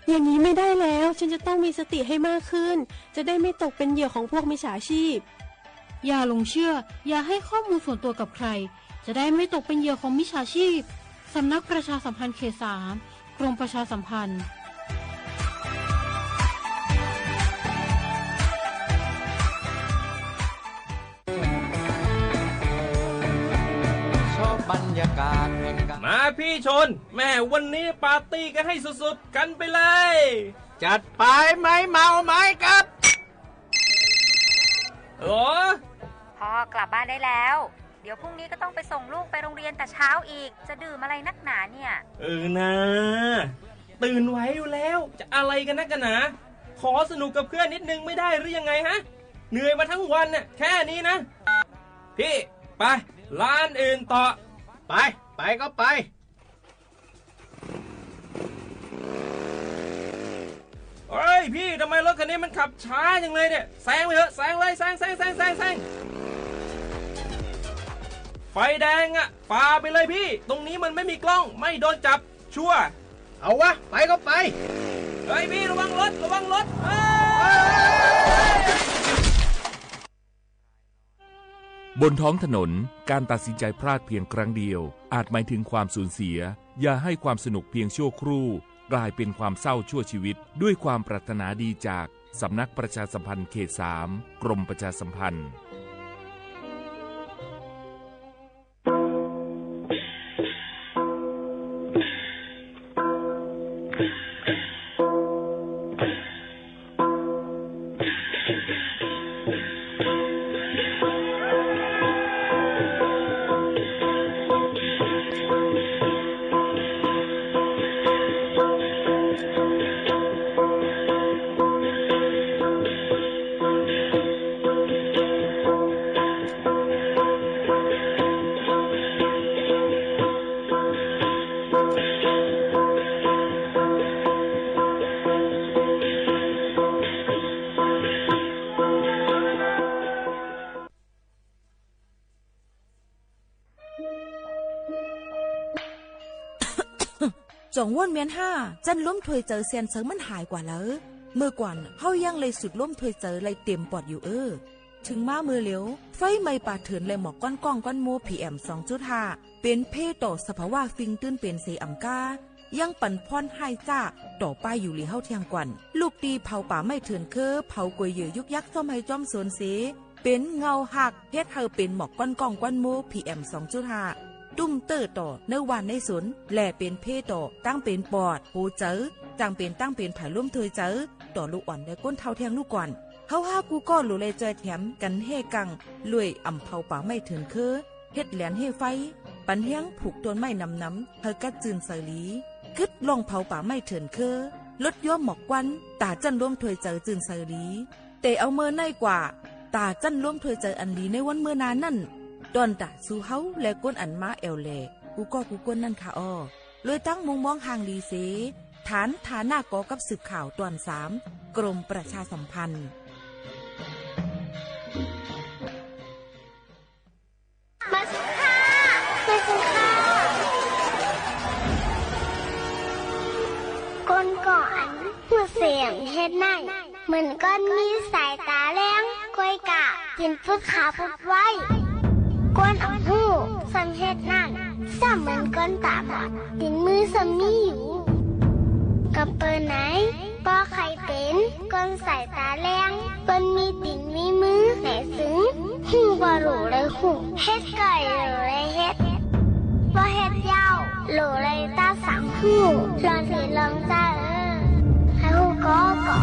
อย่างนี้ไม่ได้แล้ว ฉันจะต้องมีสติให้มากขึ้น จะได้ไม่ตกเป็นเหยื่อของพวกมิจฉาชีพ อย่าหลงเชื่อ อย่าให้ข้อมูลส่วนตัวกับใคร จะได้ไม่ตกเป็นเหยื่อของมิจฉาชีพ สำนักประชาสัมพันธ์เขตสาม กรมประชาสัมพันธ์ ชอบบรรยากาศแห่งการ มาพี่ชน แม่วันนี้ปาร์ตี้กันให้สุดๆ กันไปเลย จัดไป ไม้เมาไม้กลับ โอ้ พ่อกลับบ้านได้แล้ว เดี๋ยวพรุ่งนี้ก็ต้องไปส่งลูกไปโรงเรียนแต่เช้าอีก จะดื่มอะไรนักหนาเนี่ย เออนา ตื่นไหวอยู่แล้ว จะอะไรกันนักกันหนา ขอสนุกกับเพื่อนนิดนึงไม่ได้หรือยังไงฮะ เหนื่อยมาทั้งวันน่ะ แค่นี้นะ พี่ ไป ร้านอื่นต่อ ไป ไปก็ไป เฮ้ยพี่ ทำไมรถคันนี้มันขับช้าจังเลยเนี่ย แซงไปเถอะ แซงเลย แซง แซง แซง แซง แซง ไฟแดงอะ ฝ่าไปเลยพี่ ตรงนี้มันไม่มีกล้อง ไม่โดนจับ ชัวร์ เอาวะ ไปก็ไป เฮ้ยพี่ ระวังรถ ระวังรถ เฮ้ย บนท้องถนน การตัดสินใจพลาดเพียงครั้งเดียว อาจหมายถึงความสูญเสีย อย่าให้ความสนุกเพียงชั่วครู่ กลายเป็นความเศร้าชั่วชีวิต ด้วยความปรารถนาดีจากสำนักประชาสัมพันธ์เขตสาม กรมประชาสัมพันธ์ จ่องว่นเมียนห้า จั้นลมถ้วยเจอเซียนเสิงมันหายกว่าแล้ว เมื่อก่อนเฮายังได้สูดลมถ้วยเจอได้เต็มปอดอยู่เอ้อ เถิงมาเมื่อเหลียว ไฟไหม้ป่าเถื่อนและหมอกควันก้องควันโม พีเอ็ม สองจุดห้า เป๋นภัยต่อสภาวะสิ่งตื่นเป๋นเสียอ่ำก้า ยังปั๋นผลฮ้ายจ้าต่อไปอยู่หลีเฮาเที่ยงก่อน ลูกตี้เผาป่าไม้เถื่อนคือเผากวยเหยื่อยุกยักษ์ซ่อมไฮ่ซ่อมสวนเสีย เป๋นเงาหัก เฮ็ดหื้อเป๋นหมอกควันก้องควันโม พีเอ็ม สองจุดห้า ตุ้มเตื้อต่อในบ้านในสวน และเป๋นภัยต่อตั้งเป๋นปอด หัวเจอ จั่งเป๋นตั้งเป๋นผายลมถ้วยเจอ ต่อลูกอ่อนและก้นเฒ่าเที่ยงลูกก่อน เฮาฮ้ากู้ก้อหลูแลจ่อยแถมกั๋นเฮ่กัง ล่วยอ่ำเผาป่าไม้เถื่อนคือ เฮ็ดแหลนเฮ่ไฟ ปั๋นแฮงผูกต้นไม้หนำๆ หื้อกัดจื้นใสหลี กึ๊ดลองเผาป่าไม้เถื่อนคือ ลดยั้วหมอกควัน ต๋าจั้นลมถ้วยเจอจื้นใสหลี แต่เอาเมื่อไหนกว่า ต๋าจั้นลมถ้วยเจออันหลีในวันเมื่อหน้านั้น ต้อนต๋าสู่เฮาและก้นอันมาแอ่วแหล่ กู้ก้อกู้ก้นนั้นค่ะอ้อ เลยตั้งมุมมองห่างหลีเส ฐานฐานะก่อกับสืบข่าวตอนสาม กรมประชาสัมพันธ์ มาสิค่ะ มาสิค่ะ คนก่ออันผู้เสียงเฮ็ดนั่น เหมือนก้อนมีสายต๋าแลง ก้อยกะจินพุดขาวพุดไว้ คนอันผู้สังเฮ็ดนั่น จ้ำเหมือนคนต๋าบอด ตี๋นมือซ้ำมีอยู่ ก็เปิ้นไหน ป้อใค่เป๋นคนสายต๋าแล้ง เปิ้นมีตี๋นมีมือ แหม ตึงฮู้บ่ หลู่เลยฮู้ เฮ็ดก่อยหลู่เลยเฮ็ด บ่เฮ็ดเย้า หลู่เลยตาสังฮู้ ลองสิลองเจ้าเอ้ย ใค่ฮู้ก่อก่อ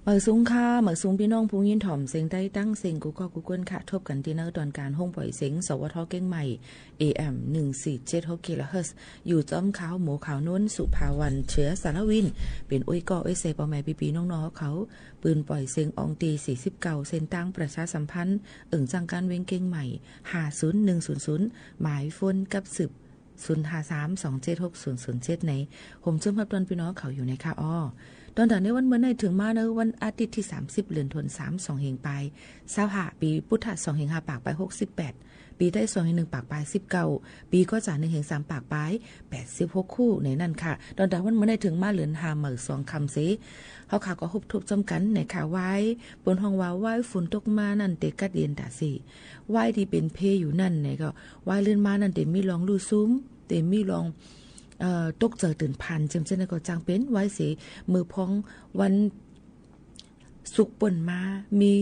หมายสูงค่ะ หมายสูงปี้น้องผู้ยินถ่อมเสียงใต้ตั้งเสียงกู้ก้อกู้คนค่ะ ทบกั๋นตี้เน่อตอนก๋านโฮงป่อยเสียง สวท เกียงใหม่ เอเอ็ม หนึ่งสี่เจ็ดหก กิโลเฮิรตซ์ อยู่จ้อมข้าวหมูขาวนวล สุภาวรรณ เชื้อสารวิน เป๋นอุ้ยก้ออุ้ยเซ ป้อแม่ปี้ๆ น้องๆ เฮา ปืนป่อยเสียงอองตี้ สี่สิบเก้า เส้นตางประชาสัมพันธ์ เอิงจ้างก๋านเวงเกียงใหม่ ห้าศูนย์หนึ่งศูนย์ศูนย์ หมายโฟนกับสืบ ศูนย์ห้าสาม สองเจ็ดหก ศูนย์ศูนย์เจ็ด ใน โฮมจุ้มฮับต้อนปี้น้องเขาอยู่ในค่ะอ้อ ตอนตางในวันเมื่อในเถิงมาในวันอาทิตย์ตี้ สามสิบ เดือนธันวาคม สองเฮงปาย ซาวห้า ปี๋พุทธะ สองเฮงห้าปากปาย หกสิบแปด ปี๋ไต้ สองเฮงหนึ่งปากปาย สิบเก้า ปี๋กอจ๋า หนึ่งเฮงสามปากปาย แปดสิบหก คู่ในนั้นค่ะ ตอนตางวันเมื่อในเถิงมาเดือนห้าเมื่อสองค่ำเส เฮาข้าก็ฮบทบจ้อมกั๋นในค่ะ วาย เปิ้นฮ้องว่าวายฝนตกมานั้นเตกัดเย็นต๋าเส วายตี้เป๋นเพอยู่นั้นในก็ วายลื่นมานั้นเตมีรองลู่ซุม เตมีรอง เอ่อ ตกเจิ่อตื่นพลัน เจียมเจ้นในก็จังเป๋นวายเส เมื่อพ้องวัน ศุกร์ป่นมา มี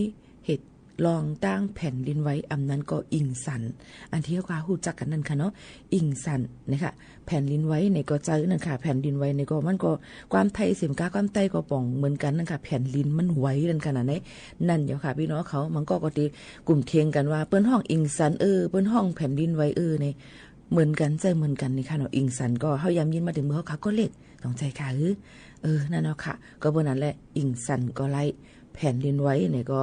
เหตุ ลองตั้งแผ่นดินไหว อำนั้นก็อิงสัน อันตี้เฮาก็ฮู้จักกั๋นนั่นค่ะเนาะ อิงสันนะคะ แผ่นดินไหวนี่ก็เจ้านั่นค่ะ แผ่นดินไหวนี่ก็มันก็ ความไทยเสียมกาความใต้ก็ป๋องเหมือนกั๋นนั่นค่ะ แผ่นดินมันไหวนั่นค่ะนะ ใน นั่นเยียะค่ะ ปี้น้องเขา มันก็ ก็ตี้กุ่มเถียงกั๋นว่า เปิ้นฮ้องอิงสันเออ เปิ้นฮ้องแผ่นดินไหวเออ นี่ เหมือนกั๋น ใจ้เหมือนกั๋นนี่ค่ะเนาะ อิงสันก็ เฮายามยินมาเตื้อเมือเฮาค่ะ ก็เล็ก ต้องใจ้ค่ะ เออ เออ นั่นเนาะค่ะ ก็เปิ้นนั่นแหละ อิงสันก็ไล่ แผ่นดินไหวนี่ก็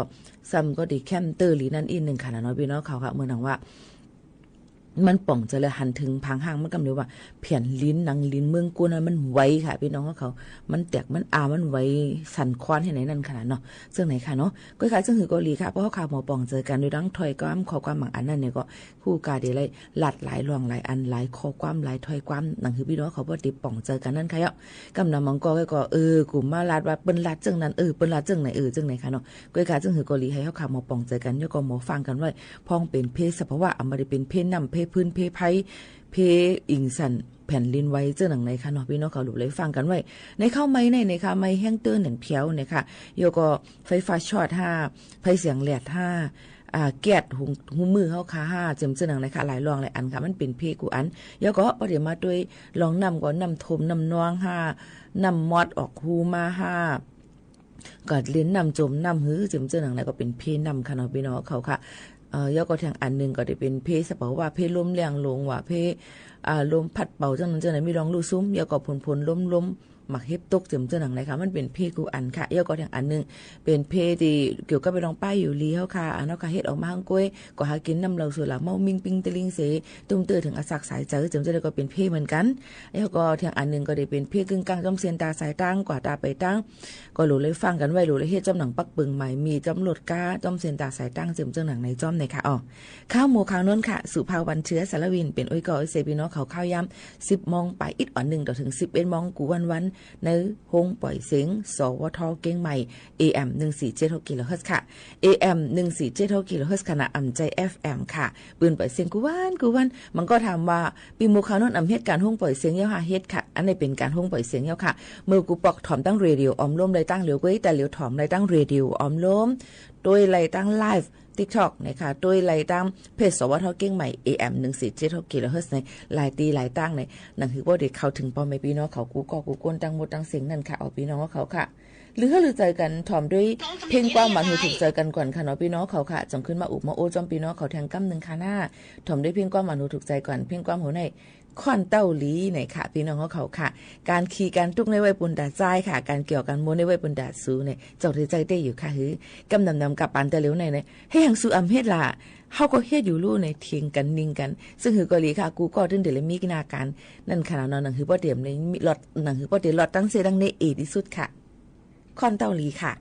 ซ้ำก็ตี้แค้มเตอร์ลีนั่นอี้นึ่งค่ะนะเนาะ ปี้น้องเขาค่ะ เหมือนดังว่า มันป๋องเจิ่นเลย หันเถิงผางฮ้างมันกำเดียวว่า แผ่นดินหนังดินเมืองกูนั้นมันไหวค่ะ ปี้น้องเขา มันแตก มันอา มันไหวสั่นคลอนหื้อไหนนั่นค่ะนะเนาะ เจิ่งไหนค่ะเนาะ ก้อยค่ะ เจิ่งหื้อก็ดีค่ะ เพราะเฮาค่ะ หมอป๋องเจิ่นกั๋นโดยตังถ้อยความ ข้อความบางอันนั่นนี่ก็ ฮู้กาเดียวไล่ ลัดหลายล่องหลายอัน หลายข้อความ หลายถ้อยความ หนังหื้อปี้น้องเขาป้อได้ป๋องเจิ่นกั๋นนั่นค่ะเยียะ กำนำบางก็ ก็ เออ กูมาลัดว่าเปิ้นลัดเจิ่งนั้น เออ เปิ้นลัดเจิ่งไหน เออ เจิ่งไหนค่ะเนาะ ก้อยค่ะ เจิ่งหื้อก็ดี หื้อเฮาค่ะ หมอป๋องเจิ่นกั๋น แล้วก็หมอฟังกั๋นไว้ พ่องเป๋นเพศสภาวะ อ่ะ บ่ได้เป๋นเพศน้ำ เพศพื้น เพศไฟ เพศอิงสัน แผ่นดินไหว เจิ่งหนังไหนค่ะเนาะ ปี้น้องเขาหลุบเลยฟังกั๋นไว้ ในคราวใหม่ใน ในคราวใหม่แฮงเตื้อหนึ่งเที่ยวเนี่ยค่ะ แล้วก็ไฟฟ้าช็อตห้า ไฟแสงแลดห้า อ่า แก๊สหุง หุงมือเฮาค่ะห้า เจิ่ง เจิ่งหนังไหนค่ะ หลายล่องหลายอันค่ะ มันเป๋นเพศกู้อัน แล้วก็ป้อได้มาตวยล่องน้ำก็น้ำท่วมน้ำนองห้า น้ำมอดออกฮูมาห้า ก็เล่นน้ำจ่มน้ำหื้อ เจิ่ง เจิ่งหนังไหนก็เป๋นเพศน้ำค่ะเนาะ ปี้น้องเขาค่ะ เอ่อ แล้วก็แถมอันนึ่งก็ได้เป๋นเพศสภาวะ เพศลมแล้งลงว่า เพศ อ่า ลมพัดเป่า เจิ่งนั้นเจิ่งไหน มีล่องลู่ซุ่ม แล้วก็ผล ผลลม ลม หมากเห็บตก เจิ่ง เจิ่งหนังไหนค่ะ มันเป๋นเพศกู้อันค่ะ แล้วก็แถมอันนึ่ง เป๋นเพศตี้เกี่ยวกับไปล่องป้ายอยู่ลีเฮาค่ะ อันเฮาค่ะ เฮ็ดออกมาฮั่งก้วย ก็หากิ๋นน้ำเหล้าสุราเมา มิ่งปิ้งตะลิงเส ตุ้มเตื้อเถิงอะสักสายใจ๋ เจิ่ง เจิ่งหนังก็เป๋นเพศเหมือนกั๋น แล้วก็แถมอันนึ่งก็ได้เป๋นเพศกึ่งกลาง จ้อมเส้นตางสายตาง กว่าตาไปตาง ก็หลูเลยฟังกั๋นไว้ หลูเลยเฮ็ดจ้อมหนังปักปึงหมายมี จ้อมรถก๊า จ้อมเส้นตางสายตาง เจิ่ง เจิ่งหนังในจ้อมในค่ะ อ้อ ข่าวหมู่ข่าวนนท์ค่ะ สุภาวัน เชื้อสารวิน เป๋นอุ้ยก่ออุ้ยเซยปี้น้องเขา ข่าวยาม สิบโมงไปอิดอ่อนนึ่ง ต่อเถิง สิบเอ็ดโมง กู้วันวัน ในโฮงป่อยเสียง สวท เกียงใหม่ เอเอ็ม หนึ่งสี่เจ็ดหก กิโลเฮิรตซ์ค่ะ เอเอ็ม หนึ่งสี่เจ็ดหก กิโลเฮิรตซ์ค่ะนะ อ่ำใจ้ เอฟเอ็ม ค่ะ ปืนป่อยเสียงกู้วันกู้วัน มันก็ถามว่า ปี้หมู่ข่าวนนท์อ่ำเฮ็ดก๋านโฮงป่อยเสียงเยียะค่ะ เฮ็ดค่ะ อันนี้เป๋นก๋านโฮงป่อยเสียงเยียะค่ะ เมื่อกู้ปอกถอมตั้งเรดิโอออมโลมได้ตั้งเหลียวก้วย แต่เหลียวถอมได้ตั้งเรดิโอออมโลม ตวยได้ตั้งไลฟ์ ติ๊กต็อก นะคะ ตวยได้ตั้งเพจ สวท เกียงใหม่ เอเอ็ม หนึ่งสี่เจ็ดหก กิโลเฮิรตซ์ ในหลายตี้หลายตางใน หนังหื้อป้อได้เข้าเถิงป้อแม่ปี้น้องเขากู้ก้อกู้ก้นตังหมดตังเสี้ยงนั่นค่ะ อ้อ ปี้น้องเขาค่ะ ลือเฮือลือใจ๋กั๋น ถอมตวยเพลงความหวานหูถูกใจ๋กั๋นก่อนค่ะเนาะ ปี้น้องเขาค่ะ จ๋องขึ้นมาอุบมาโอ้จ้อมปี้น้องเขาแทงก้ำนึ่งค่ะหน้า ถอมตวยเพลงความหวานหูถูกใจ๋ก่อน เพลงความหื้อไหน ค่อนเต้าหลีไหนค่ะ ปี้น้องเขาค่ะ ก๋านขี้ก๋านตุ๊กในไว้ปูนต๋าจ้ายค่ะ ก๋านเกี่ยวก๋านโม้ในไว้ปูนต๋าสูไหน เจ้าได้ใจ้ได้อยู่ค่ะหื้อ กำนำนำกับปานตะเหลียวไหนไหน เฮ้ย หังสูอ่ำเฮ็ดล่ะ เฮาก็เฮ็ดอยู่ลู่ไหน เถียงกั๋นนิงกั๋น ซึ่งหื้อก็หลีค่ะ กู้ก้อตึงเดี๋ยวเลยมีกินาก๋าน นั่นค่ะเนาะ หนังหื้อป้อเตรียมในมีลอด หนังหื้อป้อเตรียมลอดตั้งเส้นตั้งในเอตี้สุดค่ะ ค่อนเต้าหลีค่ะ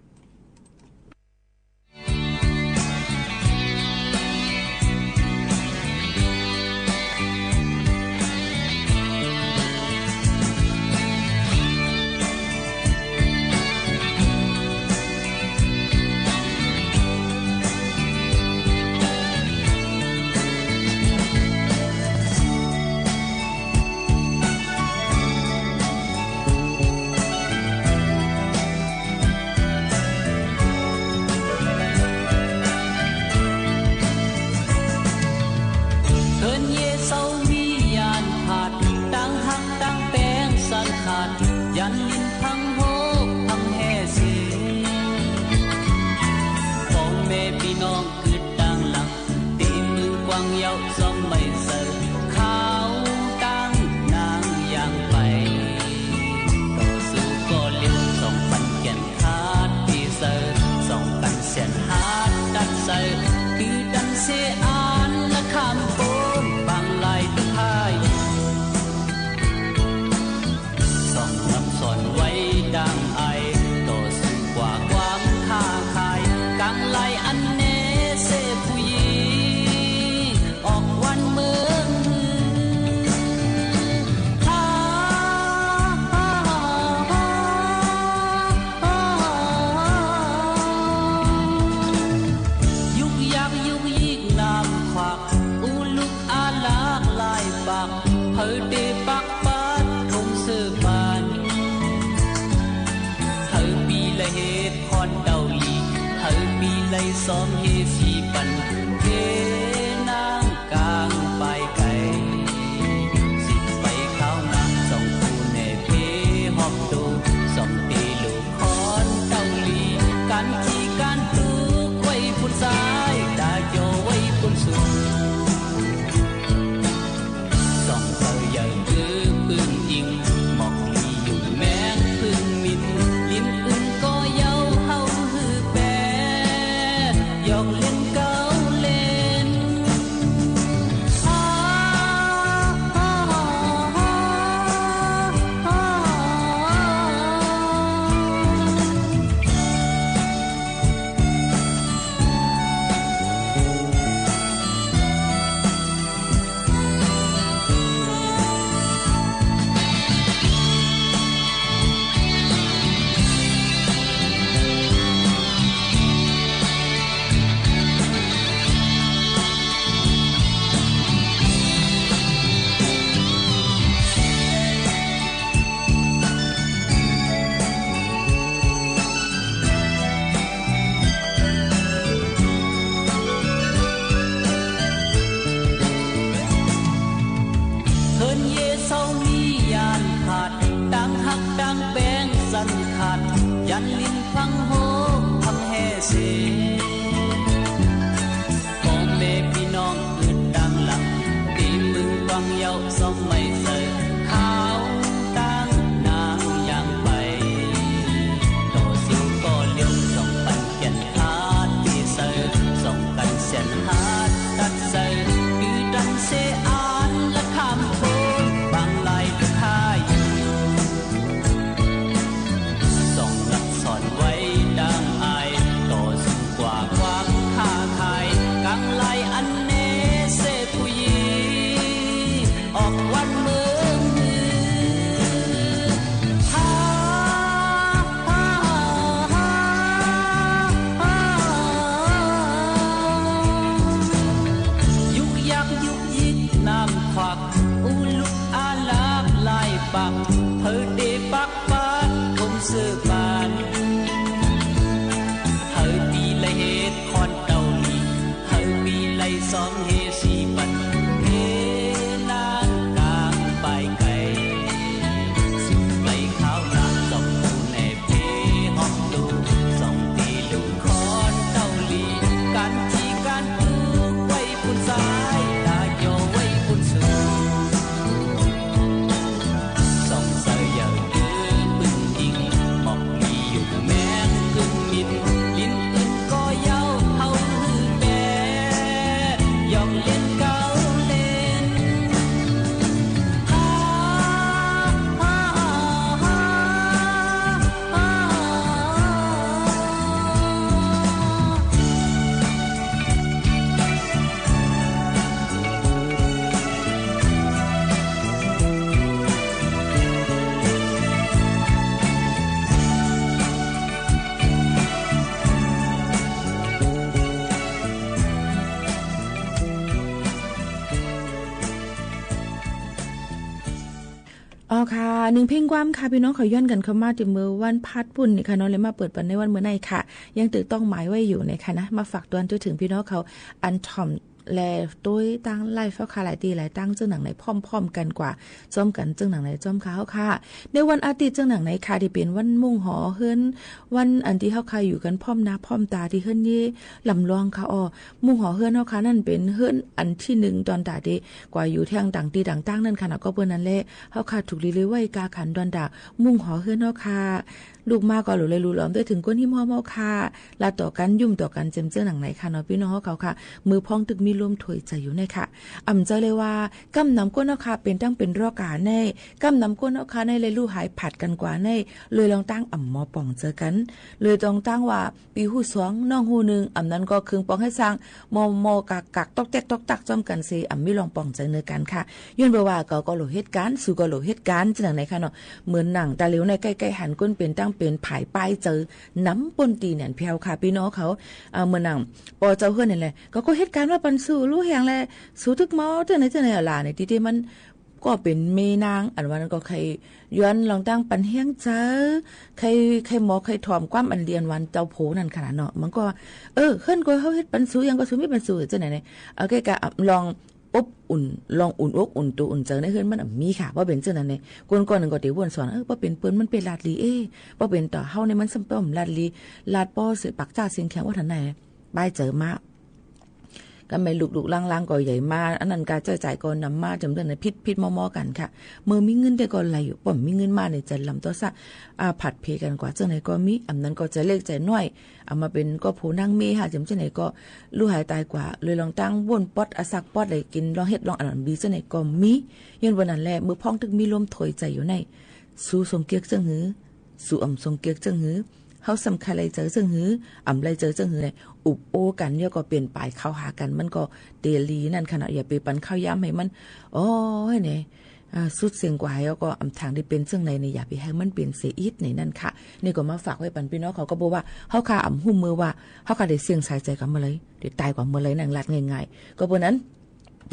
เฮิรนเยเซามียานผาด ตังฮักตังแปงสันขาด ยันลินพังโฮกพังแฮเส ป้องแม่ปี้น้อง กึ๊ดตังหลัง ตี้มือกว้างเย้า ซ่อมไม่เสริม ขาวตังนางอย่างไป ต่อสู้ก็เร็ว สองปันแก่นขาดตี้เสริม สองปันแสนหาดตัดใส่ คือตันเสอานละคำโปน บางลายพาย ส่องคำสอนไว้ดังไอ ต่อสู้กว่าความค้าขาย กลางไลอันแน่เสผู้หญิง ออกวันเมือง ยุกยักยุกยิกน้ำขวัก อู้ลุกอาลากลายปาก เผาเตปักปัดทงเสื้อปาน เผาปีละเหตุคอนเตาหลี เผาปีละสองเหตุสี ปัก เฮาเตปักปัดผมเสื้อปาน เฮาปี้ไล่เฮ็ดคอนเต้าหลี เฮาปี้ไล่ซ้อมเฮสีปัน เฮนางกลางปายไก่ สุดไปขาวตาสองหมู่แน่ เฮฮอกดู สองตีลูกคอนเต้าหลี การขี้การตูไว้ปุ้นซ้าย ตาเหี่ยวไว้ปุ้นสูง สองใสเยาะคือปึ้งยิง ออกมีอยู่แมงกึ่งมิน ลิ้นอื่นก็เย้าเฮาหื้อแปด หยอกเล่นเกาเล่น ฮ่า ฮ่า ฮ่า ฮ่า อ๋อค่ะ นึ่งเพลงความค่ะ ปี้น้องเขาย้อนกั๋นเข้ามาตี้เมื่อวันพัดปุ้นนี่ค่ะเนาะ เลยมาเปิดปันในวันเมื่อนี้ค่ะ ยังตึกต้องหมายไว้อยู่นะคะนะ มาฝากตวนจนเถิงปี้น้องเขา อันถ่อมแลตวยตางไลฟ์เฮาค่ะ หลายตี้หลายตาง เจ้าหนังไหนพร้อมๆ กั๋นกว่า จ้อมกั๋นเจ้าหนังไหนจ้อมค่ะเฮาค่ะ ในวันอาทิตย์เจ้าหนังไหนค่ะ ตี้เป๋นวันมุ่งหอเฮือน วันอันตี้เฮาค่ะอยู่กั๋นพร้อมหน้าพร้อมต๋าตี้เฮือนเย้ ลำลองค่ะ อ้อ มุ่งหอเฮือนเฮาค่ะ นั้นเป๋นเฮือนอันตี้นึ่ง ต๋อนต๋าตี้กว่าอยู่แถงต่างตี้ต่างตางนั้นค่ะเนาะ ก็เปิ้นนั้นแหละ เฮาค่ะถูกลีเลยไหว้กาขันต๋อนต๋า มุ่งหอเฮือนเฮาค่ะ ลูกมาก็หลู่เลยหลู่หลอมตวยเถิงก้นหิ้มห้อมเฮาค่ะ ลาต่อกั๋น ยุ่มต่อกั๋น เจียมเจ้าหนังไหนค่ะเนาะ ปี้น้องเฮาเขาค่ะ เมื่อพ้องตึกมีลมถอยใจ๋อยู่ในค่ะ อ่ำเจอเลยว่า ก้ำนำก้นเฮาค่ะ เป๋นตั้งเป๋นรอกาใน ก้ำนำก้นเฮาค่ะใน เลยลู่หายผลัดกั๋นกว่าใน เลยลองตั้งอ่ำมอป่องเจอกั๋น เลยลองตั้งว่า ปี้ฮู้สอง น้องฮู้นึ่ง อ่ำนั้นก็เคืองปองเฮ็ดซ่าง มอมอกากกาก ต๊อกแต๊กต๊อกตักจ้อมกั๋นเส อ่ำมีลองป่องใจ๋เนือกั๋นค่ะ ย้อนเปื้อว่า เกาก็หลู่เหตุก๋ารณ์ สูก็หลู่เหตุก๋ารณ์ เจ้าหนังไหนค่ะเนาะ เหมือนหนังต๋าเหลียวในใก้ๆ หันก้นเป๋นตั้งเป๋นผายป้ายเจอ นำป้นตี้แหนนแผ้วค่ะ ปี้น้องเขา อ่า เหมือนหนัง ปอเจ้าเฮือนนี่แหละ เกาก็เหตุก๋ารณ์ว่าปันสู ลู่แหงแล สูตึกเมา เจ้าไหนเจ้าไหนอะล่ะ ในตี้ตี้มัน ก็เป๋นเมนาง อันว่านั้นก็ใค่ย้อนลองตั้งปันแฮงเจอ ใค่ ใค่หมอ ใค่ถ่อมความอันเดียนหวานเจ้าโผนั้นขนาดเนาะ มันก็ เออ เฮือนก็เฮาเฮ็ดปันสู หยังก็สูมีปันสู เจ้าไหนเนี่ย เอาแก้กะลองอบอุ่น ลองอุ่นอกอุ่นตั๋วอุ่นใจ๋ในเฮือนมันอะมีค่ะ บ่าเป๋นเจ้านั้นเนี่ย ก้นก้อนนึ่งก็เต๋ว่นสอน เออ บ่าเป๋นเปิ้นมันเป๋นลาดลี เอ๊ะ บ่าเป๋นต่อเฮาเนี่ยมันซ้ำป้อมลาดลี ลาดป้อเสียปากจ้าเสียงแข็งว่าทันไหน ป้ายเจอมา ก็แม่ลูกๆ หลานๆ ก็ใหญ่มา อันนั้นกาใจ๊จ่ายก็นำมา จำเรื่องนั้นผิดๆ มอๆ กั๋นค่ะ เมื่อมีเงินเต้าก็ไหลอยู่ ป้อมมีเงินมาเนี่ยจะลำต่อซะ อ่า ผัดเพกั๋นกว่า เจ้าไหนก็มี อ่ำนั้นก็จะเล็กจะน้อย เอามาเป๋นก็ผู้นางเมย์ค่ะ จำเจ้าไหนก็ลู่หายต๋ายกว่า เลยลองตั้งว่นป๊อด อาสักป๊อด ได้กิ๋นลองเฮ็ดลองอันนั้นดี เจ้าไหนก็มี ย้อนเปื้อนั้นแหละ เมื่อพ้องตึกมีลมถอยใจ๋อยู่ใน สูสงเกียกเจิ่งหื้อ สูอ่ำสงเกียกเจิ่งหื้อ เฮาซ้ำใค่ไหลเจอเจิ่งหื้อ อ่ำไหลเจอเจิ่งหื้อเนี่ย อุบโอ้กั๋น แล้วก็เป๋นป๋ายเข้าหากั๋น มันก็เต๋ลีนั่นขนาด อย่าไปปันข้าวยามหื้อมัน โอ้ย เนี่ย อ่า สุดเสี้ยงกว่า แล้วก็อ่ำถางได้เป๋นเจิ่งไหนเนี่ย อย่าไปหื้อมันเป๋นเสียอิดในนั้นค่ะ นี่ก็มาฝากไว้ปันปี้น้องเขา ก็บอกว่า เฮาค่ะอ่ำฮู้เมื่อว่า เฮาค่ะได้เสี้ยงสายใจ๋กั๋นเมื่อไหร่ ได้ต๋ายกั๋นเมื่อไหร่ นั่งลัดง่ายๆ ก็เปื้อนั้น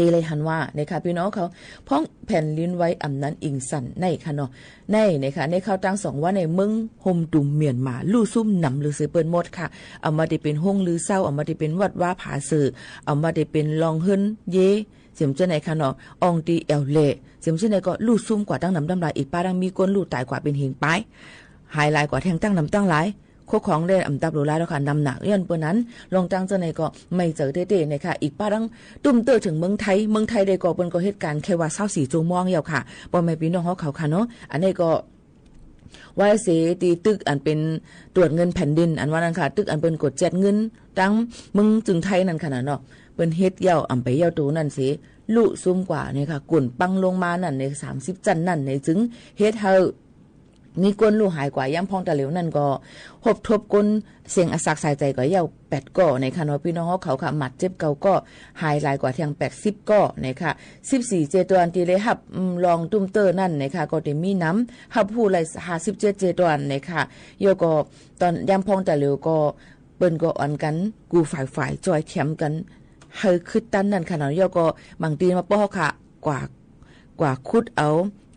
ตี้เลยหันว่า นะคะ ปี้น้องเขา พ้องแผ่นดินไหวอ่ำนั้นอิงสั่นในค่ะเนาะ ใน นะคะ ในข่าวตางสองวันในเมืองโฮมตุมเมียนมา ลู่ซุ่มหนำลือเสียเปิ้นหมดค่ะ เอามาตี้เป๋นโฮงลือเศร้า เอามาตี้เป๋นวัดวาผาเสือ เอามาตี้เป๋นลองเฮือนเย้ เสียมเจ้าไหนค่ะเนาะ อ่องตี้แอ่วแหล่ เสียมเจ้าไหนก็ลู่ซุ่มกว่าตั้งหนำตั้งหลาย อีกป้าดังมีก้นลู่ต๋ายกว่าเป๋นเฮงปาย หายหลายกว่าแทงตั้งหนำตั้งหลาย โคของเล่นอ่ำตับหรูหราแล้วค่ะ นำหนัก ย้อนเปื้อนั้น ลองตั้งเจ้าไหนก็ไม่เจอเต้ๆ นะคะ อีกป้าดังตุ้มเตื้อเถิงเมืองไทย เมืองไทยได้ก็เปิ้นก็เหตุก๋ารณ์แค่ว่าซาวสี่ชั่วโมงเดียวค่ะ ป้อแม่ปี้น้องเฮาเขาค่ะเนาะ อันนี้ก็ ว่าเส ตี้ตึกอันเป๋นตรวจเงินแผ่นดิน อันว่านั้นค่ะ ตึกอันเปิ้นกวดแจ็ดเงิน ตังเมืองจึงไทยนั่นค่ะน่ะเนาะ เปิ้นเฮ็ดเย้าอ่ำไปเย้าโตนั่นเส ลุซุ่มกว่าเนี่ยค่ะ กุ่นปังลงมานั่นเนี่ย สามสิบจั้นนั่นเนี่ย จึงเฮ็ดหื้อ มีก้นลู่หายกว่า ยามพ่องตะเหลียวนั่นก็ ฮบทบก้นเสี้ยงอาสักสายใจ๋กว่าเย้าแปดก้อเนี่ยค่ะเนาะ ปี้น้องเฮาเขาค่ะ บาดเจ็บเก้าก้อ หายหลายกว่าแทงแปดสิบก้อเนี่ยค่ะ สิบสี่เจตวันตี้ได้ฮับ อืม ลองตุ้มเตื้อนั่นเนี่ยค่ะ ก็ได้มีนำ ฮับฮู้ไล่ห้าสิบเจ็ดเจตวันเนี่ยค่ะ แล้วก็ต๋อนยามพ่องตะเหลียวก็ เปิ้นก็อ่อนกั๋น กู้ฝ่ายๆ จ้อยแถมกั๋น หื้อคึดตันนั่นค่ะเนาะ แล้วก็บางตี้มาป้อค่ะ กว่า กว่าขุดเอา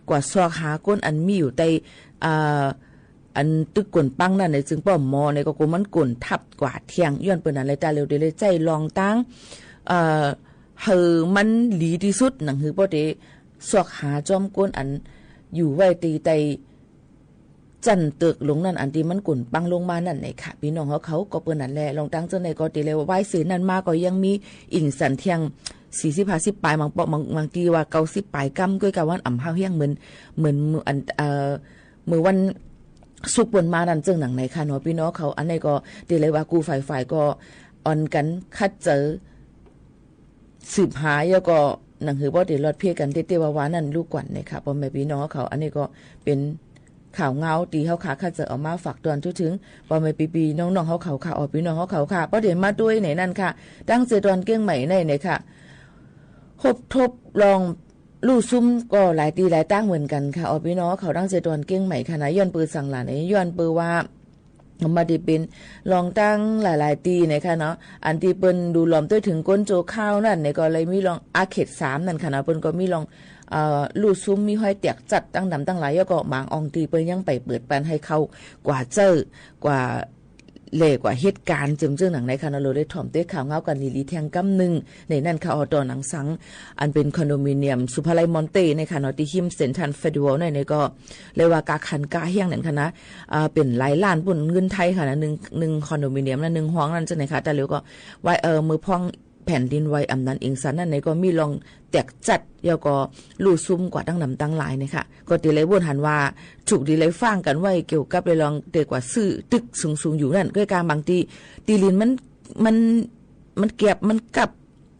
กว่าซอกหาคนอันมีอยู่ใต้ อ่า อันตึกก๋นปังนั้นเนี่ย จึงป้อหมอเนี่ยก็กั๋วมันก๋นทับกว่าเตียง ย้อนเปิ้นนั้นเลย ตาเหลียวเดี๋ยวเลยใจ๊ลองตัง เอ่อ หื้อมันดีตี้สุด หนังหื้อป้อเต๋ซอกหาจ้อมคนอันอยู่ไว้ตี้ใต้ จั๊นตึกลงนั้น อันตี้มันก๋นปังลงมานั้นน่ะค่ะ ปี้น้องเฮาเขา ก็เปิ้นนั้นแหละ ลองตังเจ้าไหนก็ตี้เลยว่า วายเสนั้นมาก็ยังมีอิงสันเตียง สี่สิบห้าสิบป๋าย บางปอ บาง บางตี้ว่า เก้าสิบป๋ายก้ำ ก้อยกาว่าอั้น อ่ำเฮาเฮี้ยงเหมือน เหมือนมื้ออัน เอ่อ มื้อวันศุกร์ป่นมานั้น เจิ่งหนังไหนค่ะเนาะ ปี้น้องเขา อันนี้ก็ตี้เลยว่ากู้ฝ่ายฝ่ายก็อ่อนกั๋นคัดเจอ สืบหา แล้วก็หนังหื้อป้อเต๋รอดเพี้ยกั๋นเต๊ๆ ว่าๆ นั้น ลูกกวันเนี่ยค่ะ ป้อแม่ปี้น้องเขา อันนี้ก็เป๋นข่าวเงาตี้เฮาค่ะ ข้าจะเอามาฝากตอนทั่วเถิง ป้อแม่ปี้ๆ น้องๆ เฮาเขาค่ะ อ๋อ ปี้น้องเฮาเขาค่ะ ป้อเต๋มาตวยในนั้นค่ะ ตั้งเจตอนเกียงใหม่ในเนี่ยค่ะ ฮบทบลองลู่ซุ่มก็หลายตี้หลายตังเหมือนกั๋นค่ะ อ๋อ ปี้น้องเขา ตั้งเจตอนเกียงใหม่ค่ะนะ ย้อนปือสังหลานเนี่ย ย้อนปือว่า บ่าตี้เป๋นลองตังหลายๆ ตี้นะคะเนาะ อันตี้เปิ้นดูหลอมตวยเถิงก้นโจรข้าวนั้นเนี่ย ก็เลยมีลองอาเขตสามนั้นค่ะเนาะ เปิ้นก็มีลอง เอ่อ ลู่ซุ่มมีฮอยแตกจั๊ดตังดำตังหลาย แล้วก็บางอ่องตี้เปิ้นยังไปเปิดปันหื้อเข้ากว่าเจ้ากว่าแลกว่าเหตุก๋ารณ์เจิ่งๆ หนังไหนค่ะเนาะ เลยได้ถ่อมตวยข่าวเงากั๋นหลีๆ เตียงก้ำนึ่ง ในนั้นค่ะ อ๋อ ต่อหนังสัง อันเป๋นคอนโดมิเนียมสุภาลัยมอนเต้เนี่ยค่ะเนาะ ตี้ฮิมเซ็นทรัลเฟสติวัลเนี่ย เนี่ยก็ เลยว่ากาขันกาเฮี้ยงนั้นค่ะนะ อ่า เป๋นหลายล้านปู๊นเงินไทยค่ะนะ นึ่ง นึ่งคอนโดมิเนียมนะ นึ่งห้องนั้นเจ้าไหนค่ะ ตาเหลียวก็ว่า เอ่อ มื้อพ่องแผ่นดินไหวอ่ำนั้นอิงสันนั้นเนี่ย ก็มีลองแตกจั๊ด แล้วก็ลู่ซุ่มกว่าตังดำตังหลายเนี่ยค่ะ ก็ตี้เลยบ่นหันว่า ถูกตี้เลยฟังกั๋นไว้เกี่ยวกับเรื่องเต๋กว่าซื้อตึกสูงๆ อยู่นั้น ก้อยกาบางตี้ ตี้ลินมัน มัน มันแก็บ มันกับ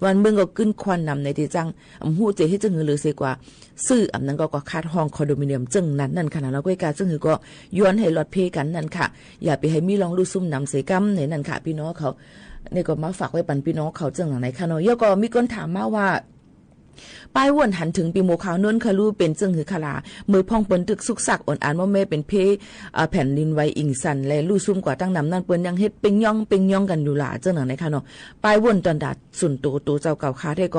วันเมืองก็กึ๊นควันนำในตี้จั้ง อ่ำฮู้เจ๋เฮ็ดจั้งหื้อเหลือเสียกว่า ซื้ออ่ำนั้นก็ ก็ขาดห้องคอนโดมิเนียมเจิ่งนั้นนั่นค่ะนะ แล้วก้อยกาจั้งหื้อก็ย้อนหื้อรอดเพี้ยกั๋นนั่นค่ะ อย่าไปหื้อมีลองลู่ซุ่มนำเสียก้ำในนั้นค่ะ ปี้น้องเขา เนี่ยก็มาฝากไว้ปันปี้น้องเขาเจิ่งหนังไหนค่ะเนาะ แล้วก็มีก้นถามมาว่า ป้ายว่นหันเถิงปี้หมู่ข่าวเนินค่ะ ลู่เป๋นจั้งหื้อค่ะลา มื้อพ่องเปิ้นตึกสุกสักอ่อนอันว่าแม่เป๋นเพ เอ่อ แผ่นดินไหวอิงสันและลู่ซุ่มกว่าตังดำนั้น เปิ้นยังเฮ็ดเป่งย่องเป่งย่องกั๋นอยู่ลา เจิ่งหนังไหนค่ะเนาะ ป้ายว่นตอนดาด ส่วนตั๋ว ตั๋วเจ้าเก่าข้าแต๊ก็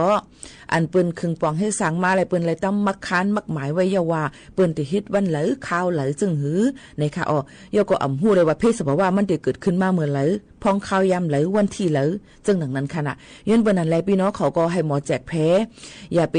อันเปิ้นเคิงปองเฮ็ดสร้างมาแล้ว เปิ้นเลยตั้งมักค้านมักหมายไว้ยาวว่า เปิ้นจะเฮ็ดวันใด คาวใด เจิ่งหื้อ ในค่ะ อ๋อ ยาวก็อ่ำฮู้เลยว่าเพศสภาวะมันจะเกิดขึ้นมาเมื่อใด พ่องคาวยามใด วันตี้ใด เจิ่งหนังนั้นค่ะนะ ย้อนเปิ้นนั้นแล ปี้น้องเขาก็หื้อหมอแจกแผล อย่าไป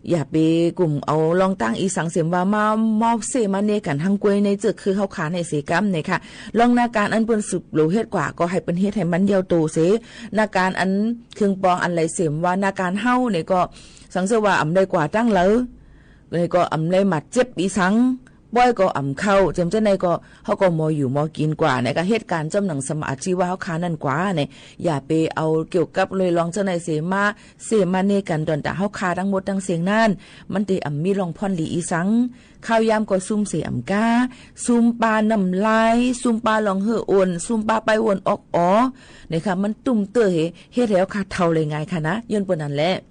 อย่าไปกุ่มเอาลองตังอีสังเสียมว่ามา มอบเส้มาเน่กั๋นหังก้วยในเจื้อคือเฮาขาในเสียก้ำในค่ะ ลองนาก๋านอันเปิ้นสืบโหลเฮ็ดกว่า ก็หื้อเปิ้นเฮ็ดหื้อมันยาวโตเสีย นาก๋านอันเคิงปองอันใดเสียมว่านาก๋านเฮาเนี่ยก็ สังเสียว่าอ่ำได้กว่าตังใด เนี่ยก็อ่ำได้บาดเจ็บอีสัง ป้อยก็อ่ำเข้า เจิ่งเจ้าไหนก็ เฮาก็หมออยู่หมอกิ๋นกว่าเนี่ยค่ะ เหตุก๋ารณ์จ้อมหนังสมาชีพว่าเฮาขานั้นกว่าเนี่ย อย่าไปเอาเกี่ยวกับเลยลองเจ้าไหนเสียมา เสียมาเน่กั๋นตอนตาเฮาขาตังหมดตังเสี้ยงนั้น มันจะอ่ำมีลองพ่อนหลีอีสัง คาวยามก็ซุ่มเสียอ่ำก้า ซุ่มปาน้ำลาย ซุ่มปาลองหื้ออ่อน ซุ่มปาป้ายว่นออกอ๋อ เนี่ยค่ะ มันตุ้มเตื้อหื้อ เฮ็ดหื้อเฮาขาเฒ่าเลยไงค่ะนะ ย้อนเปิ้นนั้นแหละ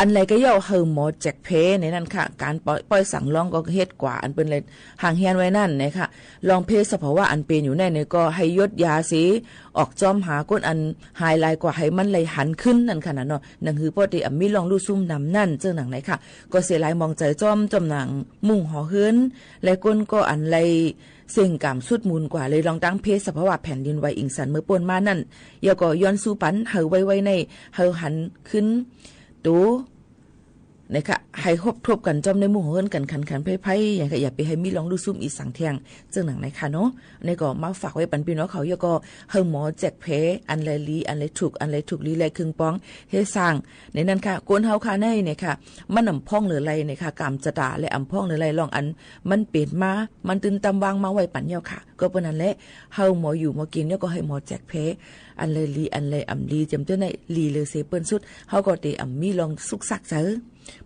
อันใดก็เย้าหื้อหมอแจกแผลในนั้นค่ะ ก๋านป้อย ป้อยสั่งลองก็เฮ็ดกว่า อันเปิ้นเลยห่างเฮียนไว้นั้นนะคะ ลองเพศสภาวะอันเป๋นอยู่ในเนี่ยก็หื้อหยดยาเสีย ออกจ้อมหาก้นอันหายหลายกว่าหื้อมันเลยหันขึ้นนั่นค่ะนะเนาะ หนังหื้อป้อเต๋อ่ำมีลองลู่ซุ่มนำนั่น เจิ่งหนังไหนค่ะ ก็เสียหลายมองใจ๋จ้อม จ้อมหนังมุ่งหอเฮือน และก้นก็อันเลย เสี้ยงก๋ามสุดมูลกว่าเลยลองตังเพศสภาวะแผ่นดินไหวอิงสันเมื่อป่นมานั่น แล้วก็ย้อนสู้ปันหื้อไวๆ ในหื้อหันขึ้น ตั๋ว นะคะ หื้อฮบทบกั๋นจ้อมในหมู่เฮือนกั๋นขันๆ ไพ่ๆ อย่างค่ะ อย่าไปหื้อมีลองลู่ซุ่มอีสังเตียง เจิ่งหนังไหนค่ะเนาะ เนี่ยก็มาฝากไว้ปันปี้น้องเขา แล้วก็หื้อหมอแจกแผล อันใดหลี อันใดถูก อันใดถูกหลี และเคิงปองเฮ็ดสร้าง ในนั้นค่ะ คนเฮาขาในเนี่ยค่ะ มันอ่ำพ่องเหลือใดเนี่ยค่ะ ก๋ามจะต๋าและอ่ำพ่องเหลือใด ลองอันมันเป๋นมา มันตื้นตำวางมาไว้ปันยาวค่ะ ก็เปิ้นนั้นแหละ หื้อหมออยู่หมอกิ๋น แล้วก็หื้อหมอแจกแผล อันใดหลี อันใดอ่ำหลี เจิ่งเจ้าไหนหลีเหลือเสียเปิ้นสุด เฮาก็จะอ่ำมีลองสุกสักใจ๋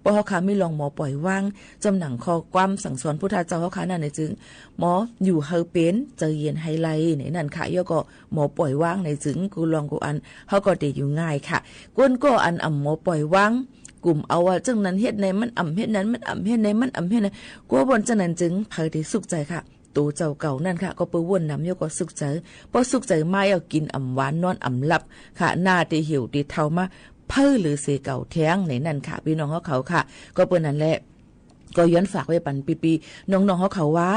ป้อเฮาขามีลองหมอป่อยว่าง จ้อมหนังข้อความสั่งสอนพุทธเจ้าเฮาขานั่นเนี่ยจึง หมออยู่หื้อเป๋น ใจ๋เย็นหื้อไล ในนั้นค่ะ แล้วก็หมอป่อยว่างในจึง กู้ลองกู้อัน เฮาก็จะอยู่ง่ายค่ะ ก้นก็อันอ่ำหมอป่อยว่าง กุ่มเอาว่าเจิ่งนั้นเฮ็ดในมันอ่ำเฮ็ดนั้น มันอ่ำเฮ็ดในมันอ่ำเฮ็ดใน กั๋วบ่นเจิ่งนั้นจึง ใผจะสุกใจ๋ค่ะ ตั๋วเจ้าเก่านั่นค่ะ ก็เปิ้นว่นนำ แล้วก็สุกใจ๋ ป้อสุกใจ๋มาแล้วกิ๋นอ่ำหวาน นอนอ่ำหลับค่ะ หน้าจะเหี่ยวจะเฒ่ามา เพิ่มเหลือเสียเก่าแท้งในนั้นค่ะ ปี้น้องเฮาเขาค่ะ ก็เปิ้นนั้นแหละ ก็ย้อนฝากไว้ปันปี้ๆ น้องๆ เฮาเขาว่า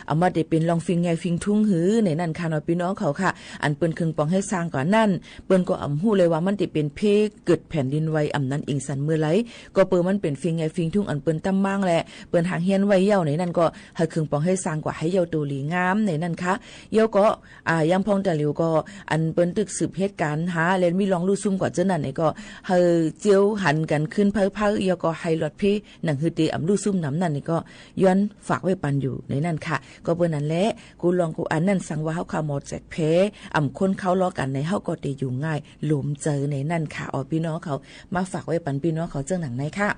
อำว่าเต๋เป๋นลองฟิงแงฟิงทุงหื้อ ในนั้นค่ะเนาะ ปี้น้องเขาค่ะ อันเปิ้นเคิงป๋องหื้อสร้างก่อนนั้น เปิ้นก็อำฮู้เลยว่ามันเต๋เป๋นเพเกิดแผ่นดินไหวอำนั้นอิงสันเมื่อใด ก็เปิ้นมันเป๋นฟิงแงฟิงทุงอันเปิ้นตำม้างแหละ เปิ้นหากเฮียนไว้เย้าในนั้นก็ หื้อเคิงป๋องหื้อสร้างกว่าหื้อเย้าโตหลีงามในนั้นค่ะ เย้าก็ อ่า ยังพ่องตะหลิวก็ อันเปิ้นตึกสืบเหตุก๋ารณ์หา และมีลองลู่ซุ่มกว่าเจ้านั้นเนี่ยก็ หื้อเจียวหันกั๋นขึ้นเพ้อๆ เย้าก็หื้อหลอดเพ หนังหื้อเต๋อำลู่ซุ่มนำนั้นเนี่ยก็ ย้อนฝากไว้ปันอยู่ในนั้นค่ะ ก็เปิ้นนั้นแหละ กู้ลองกู้อันนั้นสังว่าเฮาข้าหมอแจกแพ้ อำคนเข้าล้อกั๋นในเฮาก็เต๋อยู่ง่าย หลวมใจ๋ในนั้นค่ะ อ๋อ ปี้น้องเขา มาฝากไว้ปันปี้น้องเขาเจ้าหนังในค่ะ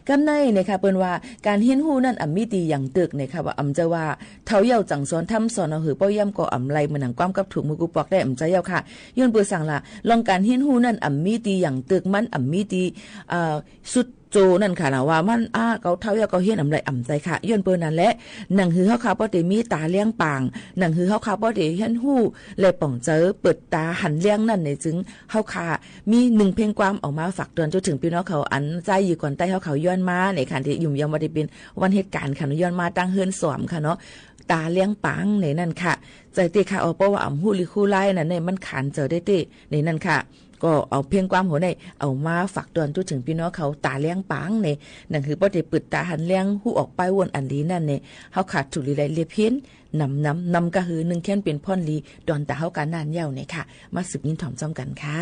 กำในเนี่ยค่ะ เปิ้นว่าก๋านเฮียนฮู้นั้นอำมีตี้หยังตึกเนี่ยค่ะ ว่าอำจะว่าเฒ่าเย้าจั๋งสอนทำสอนเอาหื้อเป้าย้ำก็อำไรเหมือนหนังความกับถูกมือกูปอกได้อำจะเย้าค่ะ ย้อนเปื้อสังละ ลองก๋านเฮียนฮู้นั้นอำมีตี้หยังตึก มันอำมีตี้ เอ่อ สุดโจนั้นค่ะนะ ว่ามัน อ่า เก่าเฒ่าเย้าเก่าเฮียนอำไรอำใจ๋ค่ะ ย้อนเปิ้นนั้นแหละ หนังหื้อเฮาข้าป้อเต๋มีต๋าเลี้ยงป๋าง หนังหื้อเฮาข้าป้อเต๋เฮียนฮู้ และป๋องใจ๋เปิดต๋าหันแลงนั้นเนี่ยจึง เฮาข้ามีนึ่งเพลงความเอามาฝากตวนจนเถิงปี้น้องเขา อันใจ๊อยู่ก่อนใต้เฮาเขาย้อนมาในค่ะ ตี้ยุ่มยามว่าตี้เป๋นวันเหตุก๋ารณ์ค่ะเนาะ ย้อนมาตั้งเฮือนสวมค่ะเนาะ ต๋าเลี้ยงป๋างในนั้นค่ะ ใจ๋เต๊ค่ะ อ๋อ เพราะว่าอำฮู้ลิคูไลนั้นเนี่ยมันขานใจ๋ได้เต๊ในนั้นค่ะ ก็เอาเพลงความโหนเนี่ย เอามาฝากตวนจนเถิงปี้น้องเขา ต๋าเลี้ยงป๋างใน หนังหื้อป้อเต๋เปิดต๋าหันแลง ฮู้ออกป้ายวนอันดีนั้นเนี่ย เฮาข้าถูกหลีไลเลียบเฮียน นำนำนำกะหื้อนึ่งแค้นเป๋นพ่อนหลี ตวนต๋าเฮาก้าหน้าเย้าเนี่ยค่ะ มาสืบยินถ่อมจ้อมกั๋นค่ะ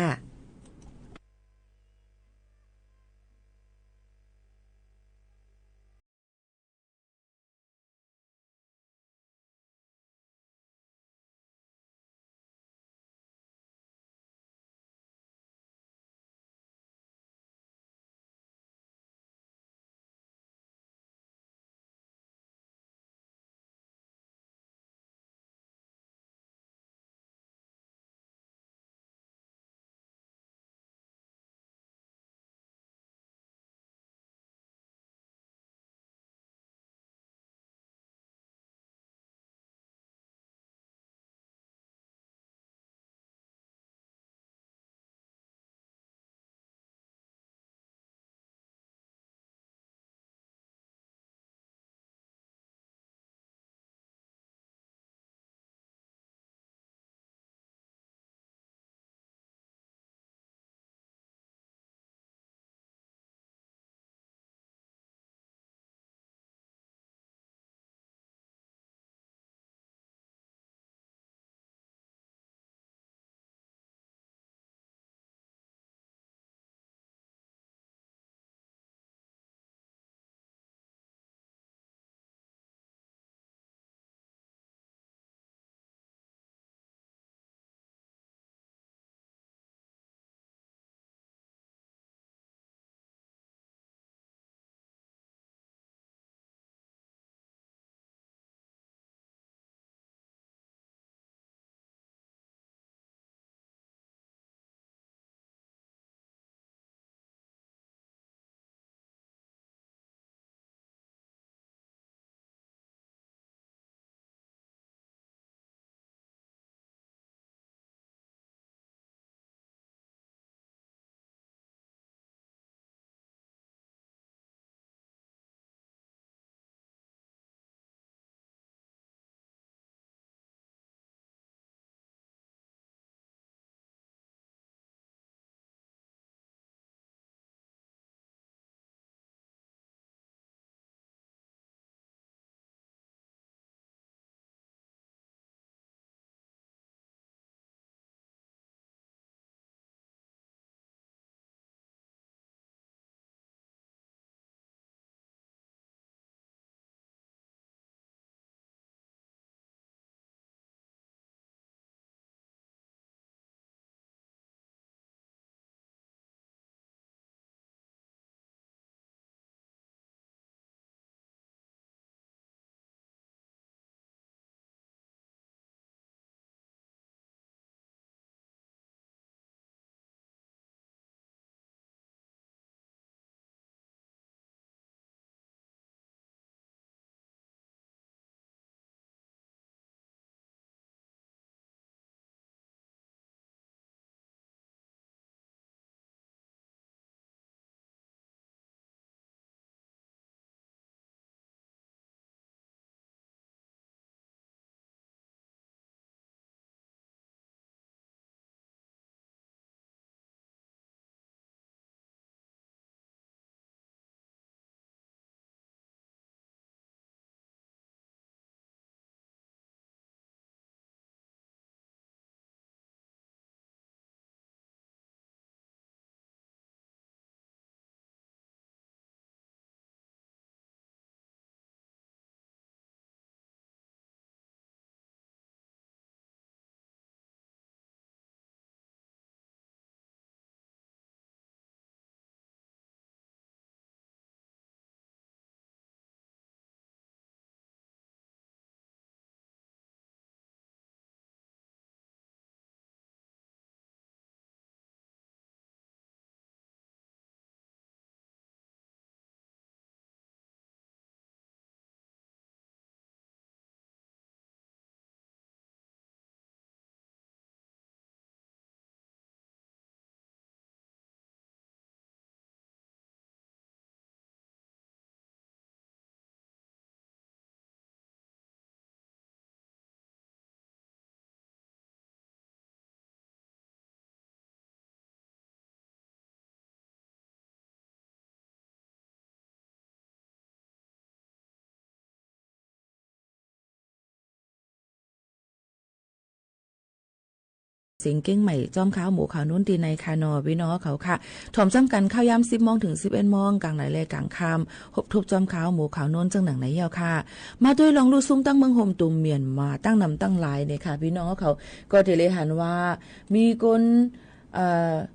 เสียงเกียงใหม่ จ้อมข่าวหมู่ข่าวโน้นตี้ในค่ะเนาะ ปี้น้องเขาค่ะ ถ่อมจ้ำกั๋นข่าวยามสิบโมงเถิงสิบเอ็ดโมง ก๋างไหลและก๋างค่ำ ฮบทบจ้อมข่าวหมู่ข่าวโน้นเจิ่งหนังในเย้าค่ะ มาตวยลองลู่ซุ่มตั้งเมืองโฮมตุ่มเมียนมาตั้งนำตั้งหลายเนี่ยค่ะ ปี้น้องเขา ก็เตเลยหันว่า มีคน เอ่อ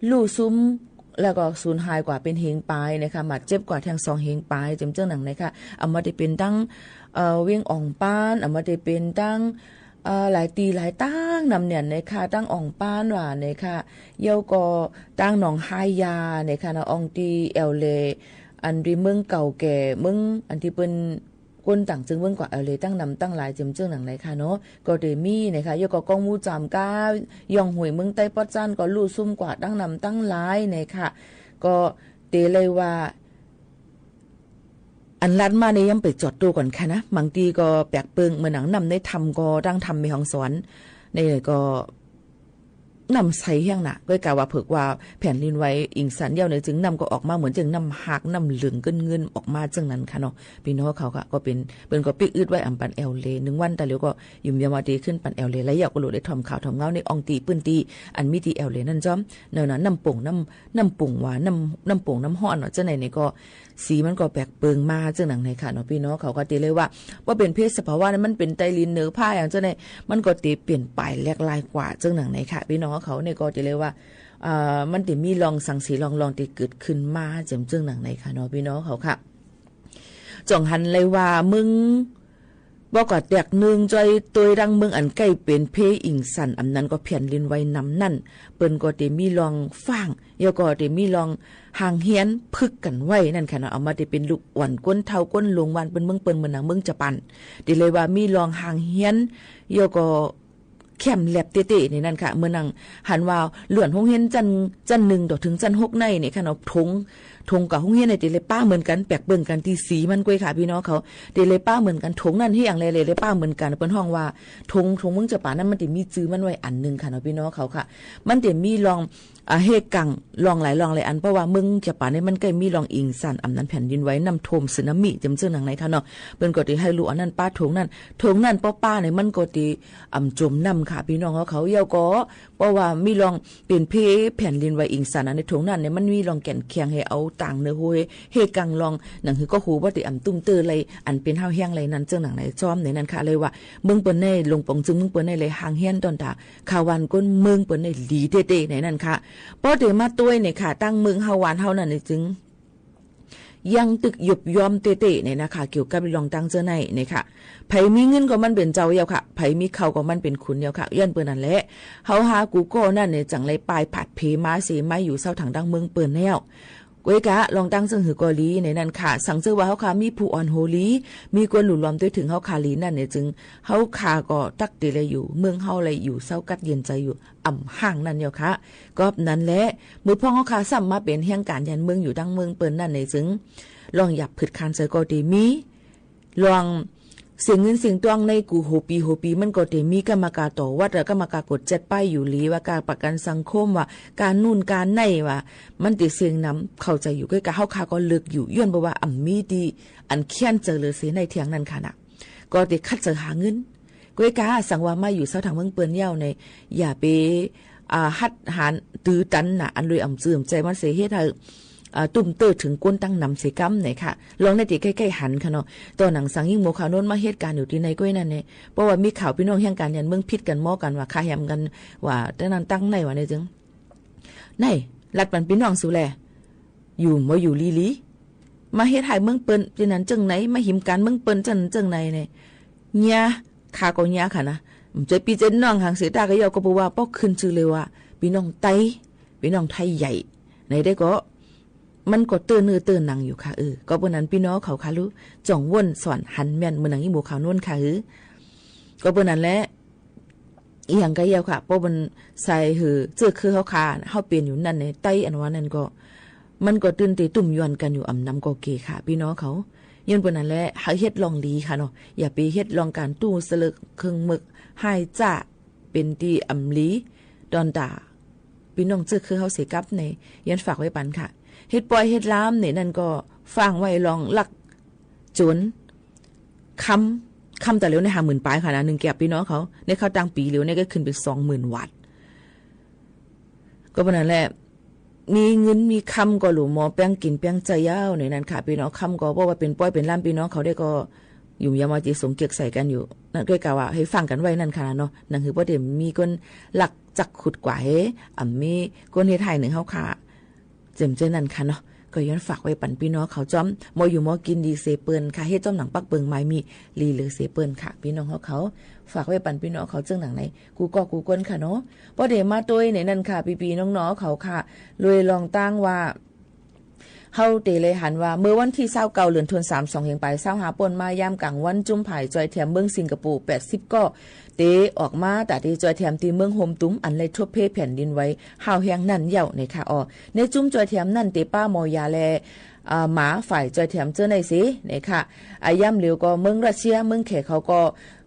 ลู่ซุ่ม แล้วก็สูญหายกว่าเป๋นเฮงปายนะคะ บาดเจ็บกว่าแทงสองเฮงปาย เจิ่งเจิ่งหนังในค่ะ อำมาตย์เป๋นตั้ง เอ่อ เวียงอ่องป้าน อำมาตย์เป๋นตั้ง เอ่อ หลายตี้หลายตางนำเนี่ยนะคะ ตั้งอ่องป้านว่าเนี่ยค่ะ เย้าก็ตั้งหนองฮายยาเนี่ยค่ะเนาะ อ่องตี้แอ่วเล อันตี้เมืองเก่าแก่ เมืองอันตี้เปิ้น คนต่างเจิ่งเมืองกว่าแอ่วเลตั้งนำตั้งหลาย เจิ่งเจิ่งหนังในค่ะเนาะ ก็เตมีเนี่ยค่ะ เย้าก็ก้องหมู่จามก้า ย่องห้วยเมืองใต้ปอดจั้น ก็ลู่ซุ่มกว่าตั้งนำตั้งหลายเนี่ยค่ะ ก็เตเลยว่า อันลัดมาเนี่ยยังไปจอดดูก่อนค่ะนะ บางตี้ก็แปลกเปิง เหมือนหนังน้ำในถ้ำก็ตั้งถ้ำแม่ฮ่องสอน นี่ก็ น้ำใสแฮงน่ะ ก็กะว่าเผิกว่าแผ่นดินไหวอิงสันเย้าเนี่ย เจิ่งน้ำก็ออกมาเหมือนเจิ่งน้ำฮาก น้ำเหลืองเงินๆ ออกมาเจิ่งนั้นค่ะเนาะ ปี้น้องเขาค่ะ ก็เป๋น เปิ้นก็ปิ๊กอึดไว้อำปันแอ่วเล นึ่งวันตาเหลียวก็ยุ่มยามว่าเตขึ้นปันแอ่วเล แล้วเย้าก็หลุดได้ถ่อมข่าวถ่อมเงาในอ่องตี้ปื้นตี้ อันมีตี้แอ่วเลนั่นจ้อม เนาะ น้ำโป่ง น้ำ น้ำโป่งว่า น้ำ น้ำโป่งน้ำฮ้อนเนาะ เจ้าไหนเนี่ยก็ สีมันก็แปลกเปิงมาเจิ่งหนังในค่ะเนาะ ปี้น้องเขาค่ะ เตเลยว่า ว่าเป๋นเพศสภาวะเนี่ย มันเป๋นไตลินเหนือผ้าอย่างเจ้าไหน มันก็เตเปลี่ยนไปแหลกหลายกว่าเจิ่งหนังในค่ะ ปี้น้องเขาเนี่ยก็เตเลยว่า เอ่อ มันเตมีลองสังสีลองลองเตเกิดขึ้นมาเจิ่งเจิ่งหนังในค่ะเนาะ ปี้น้องเขาค่ะ จ่องหันเลยว่าเมือง บ่กว่าแตกนึ่งจ้อยตวยดังเมืองอันใก้เป๋นเพอิงสัน อำนั้นก็แผ่นดินไหวนำนั่น เปิ้นก็เตมีลองฟ้าง แล้วก็เตมีลองห่างเฮียนผึกกั๋นไว้นั่นค่ะเนาะ อำมาตย์เป๋นลูกอ่อนก้นเฒ่าก้นหลวงวานเปิ้นเมืองเปิ้นเหมือนหนังเมืองจาปาน เตเลยว่ามีลองห่างเฮียน แล้วก็แคมแล็บเต๊ๆ ในนั้นค่ะ เหมือนหนังหันว่าหลวนโฮงเฮียนจั้น จั้นนึ่งต่อเถิงจั้นหกในเนี่ยค่ะเนาะ ถง ถงกับโฮงเฮียนเนี่ยเตเลยปะเหมือนกั๋น แปลกเปิงกั๋นตี้สีมันก้วยค่ะ ปี้น้องเขา เตเลยปะเหมือนกั๋น ถงนั้นเฮอย่างแลเลย เลยปะเหมือนกั๋น เปิ้นฮ้องว่าถง ถงเมืองจาปานนั้น มันเตมีจื้อมันไว้อันนึ่งค่ะเนาะ ปี้น้องเขาค่ะ มันเตมีลอง อ่า เฮกังลองหลายลองหลายอัน เพราะว่าเมืองจาปานเนี่ยมันใก้มีลองอิงสัน อำนั้นแผ่นดินไหว น้ำท่วม สึนามิ เจิ่งเจิ่งหนังในค่ะเนาะ เปิ้นก็เตหื้อลู่อันนั้นปะถงนั้น ถงนั้นปอปะเนี่ยมันก็เต อ่ำจมน้ำค่ะ ปี้น้องเขา แล้วก็ เพราะว่ามีลองเป๋นเพแผ่นดินไหวอิงสันอันในถงนั้นเนี่ย มันมีลองแก่นแข็งหื้อเอาตางเนื้อห้วย เฮกังลอง หนังหื้อก็ฮู้ว่าเตอ่ำตุ้มเตื้อไร อันเป๋นห้าวแห้งไรนั้น เจิ่งหนังในจ้อมในนั้นค่ะ เลยว่าเมืองเปิ้นใน หลวงป๋องจึงเมืองเปิ้นในเลยห่างเฮียนต้อนตา ข่าววานก้นเมืองเปิ้นในหลีเต๊ๆ ในนั้นค่ะ ปอเตมาตวยเนี่ยค่ะ ตั้งเมืองเฮาวานเฮานั่นเนี่ยเจิ่ง ยังตึกหยุบย่อมเต๊ๆ เนี่ยนะคะ เกี่ยวกับลองตั้งเจ้าในเนี่ยค่ะ ใผมีเงินก็มันเป๋นเจ้าเย้าค่ะ ใผมีข้าวก็มันเป๋นขุนเย้าค่ะ ย้อนเปิ้นนั้นแหละ เฮาหากูก็นั่นเนี่ย จั่งเลยปายผัดเพมาเสมาอยู่เซ้าถังดั้งเมืองเปิ้นแล้ว ก้วยกะลองตั้งเซิ่งหื้อก็หลีในนั้นค่ะ สังเจ้าว่าเฮาค่ะมีผู้อ่อนโหหลี มีคนหลู่หลอมตวยเถิงเฮาค่ะหลีนั่นเนี่ยเจิ่ง เฮาค่ะก็ตั๊กเตเลยอยู่ เมืองเฮาเลยอยู่เซ้ากั๊ดเย็นใจ๋อยู่ อ่ำห่างนั่นเย้าค่ะ ก็นั้นแหละ เมื่อพ่องเฮาค่ะซ้ำมาเป๋นแฮงก๋านยันเมืองอยู่ดั้งเมืองเปิ้นนั่นเนี่ยเจิ่ง ลองหยาบผึดคานใจ๋ก็เตมี ลองเสียเงินเสียตวงในกูโหปีโหปี มันก็เตมีกรรมการต่อวัด กรรมการกวดจัดป้ายอยู่หลี ว่าการประกันสังคม ว่าการนู่นการไหน ว่ามันเตเสียนำเข้าใจ๋อยู่ ก้วยกะเฮาค่ะก็เลิกอยู่ ย้อนเปิ้นว่าอ่ำมีตี้อันแค้นใจ๋เหลือเสียในเที่ยงนั้นค่ะนะ ก็เตขัดใจ๋หาเงิน ก้วยกะสังว่ามาอยู่เซ้าถังเมืองเปิ้นเย้าใน อย่าไป อ่า หัดหาญตื้อตันนะ อันลุยอ่ำจื้ออ่ำใจ๋มันเสียเหตุหื้อ อ่า ตุ้มเตื้อเถิงคนตั้งนำเสียกำเนี่ยค่ะ ลองในตี้ใก้ๆ หันค่ะเนาะ ต๋อนหนังสังยิ่งหมู่ข่าวโน้นมาเหตุก๋ารณ์อยู่ตี้ในก้วยนั่นเนี่ย เพราะว่ามีข่าวปี้น้องแฮงก๋านยันเมืองผิดกั๋นหม้อกั๋นว่า ฆ่าแหมกั๋นว่า แต่นั้นตั้งในว่าเนี่ยเจิ่ง ไหน ลัดปันปี้น้องสูแล อยู่บ่อยู่หลีๆ มาเฮ็ดฮ้ายเมืองเปิ้นตี้นั้นเจิ่งไหน มาหิมก๋านเมืองเปิ้นตี้นั้นเจิ่งไหนเนี่ย เยียะ ข้าก็เยียะค่ะนะ เจ้าปี้เจ้าน้องหางเสตาก็เย้า ก็เปิ้นว่า ป้อขึ้นจื้อเลยว่า ปี้น้องไต ปี้น้องไทยใหญ่ ไหนได้ก็ มันก็เตื้อเนื้อเตื้อหนังอยู่ค่ะ เออ ก็เปิ้นนั้นปี้น้องเขาค่ะลูก จ่องว่นสอนหันแม่น เหมือนหนังอีหมู่ข่าวโน้นค่ะ เออ ก็เปิ้นนั้นแหละ อีหยังก็เย้าค่ะ เพราะมันใส่หื้อเจื้อคือเฮาค่ะ เฮาเป๋นอยู่นั่นในไตอันว่านั่นก็ มันก็ตื่นเต้นตุ้มยวนกั๋นอยู่อ่ำนำก็เกค่ะ ปี้น้องเขา ย้อนเปิ้นนั้นแหละ หื้อเฮ็ดลองหลีค่ะเนาะ อย่าไปเฮ็ดลองก๋านตู้สะเลิกเคิงเมิก ฮ้ายจ้า เป๋นตี้อ่ำหลี ต้อนตา ปี้น้องเจื้อคือเฮาเสียกำใน ย้อนฝากไว้ปันค่ะ เฮ็ดป้อยเฮ็ดลามเนี่ยนั่นก็ ฟังไว้ลองลัก โจร คำ คำต๋าเหลียวในห้าหมื่นปายค่ะนะ นึ่งแก็บ ปี้น้องเขา ในข้าวตังปี๋เหลียวในก็ขึ้นเป๋นสองหมื่นวาท ก็เป๋นนั้นแหละ มีเงินมีคำก็หลู่หมอเปียงกิ๋นเปียงใจ๊ยาวในนั้นค่ะ ปี้น้อง คำก็บ่ว่าเป๋นป้อยเป๋นล้าน ปี้น้องเขาได้ก็หยุมยามเอาใจ๋สงเกียกใส่กั๋นอยู่ นั้นก็กล่าวว่าหื้อฟังกั๋นไว้นั้นค่ะเนาะ หนังหื้อบ่ได้มีก้นลักจักขุดกว่าเฮ อ่ำมีก้นเฮ็ดฮ้ายเหนือเฮาค่ะ เจ๋มเจ้านั้นค่ะเนาะ ก็ย้อนฝากไว้ปั๋นปี้น้องเขาจ้อม หมออยู่หมอกิ๋นดีเสเปิ้นค่ะ เฮ็ดจ้อมหนังปักเปิงไม้มี ลีเหลือเสเปิ้นค่ะ ปี้น้องเขา ฝากไว้ปั๋นปี้น้องเขาเจิ่งหนังใน กู้ก้อกู้ก้นค่ะเนาะ ปอเดมาตวยในนั้นค่ะ ปี้ๆ น้องๆ เขาค่ะ ลวยลองตั้งว่า เฮาเต๋เลยหันว่า เมื่อวันตี้ซาวเก้า เดือนธันวา สองเฮงป๋ายซาวห้า ป้นมา ยามก๋างวัน จุมฝ่ายจ้อยแถมเมืองสิงคโปร์ แปดสิบ ก้อ เต๋ออกมา ตะเต๋จ้อยแถมตี้เมืองโฮมตุม อันได้ทบเพแผ่นดินไหว ฮ้าวแฮงนั้นเย้า เน่ค่ะ อ้อ ในจุมจ้อยแถมนั้น เต๋ป้าหมอยาและ อ่า หมาฝ่ายจ้อยแถมเจ้าในเส เน่ค่ะ อ่า ยามเหลียวก็เมืองรัสเซีย เมืองแขกเขาก็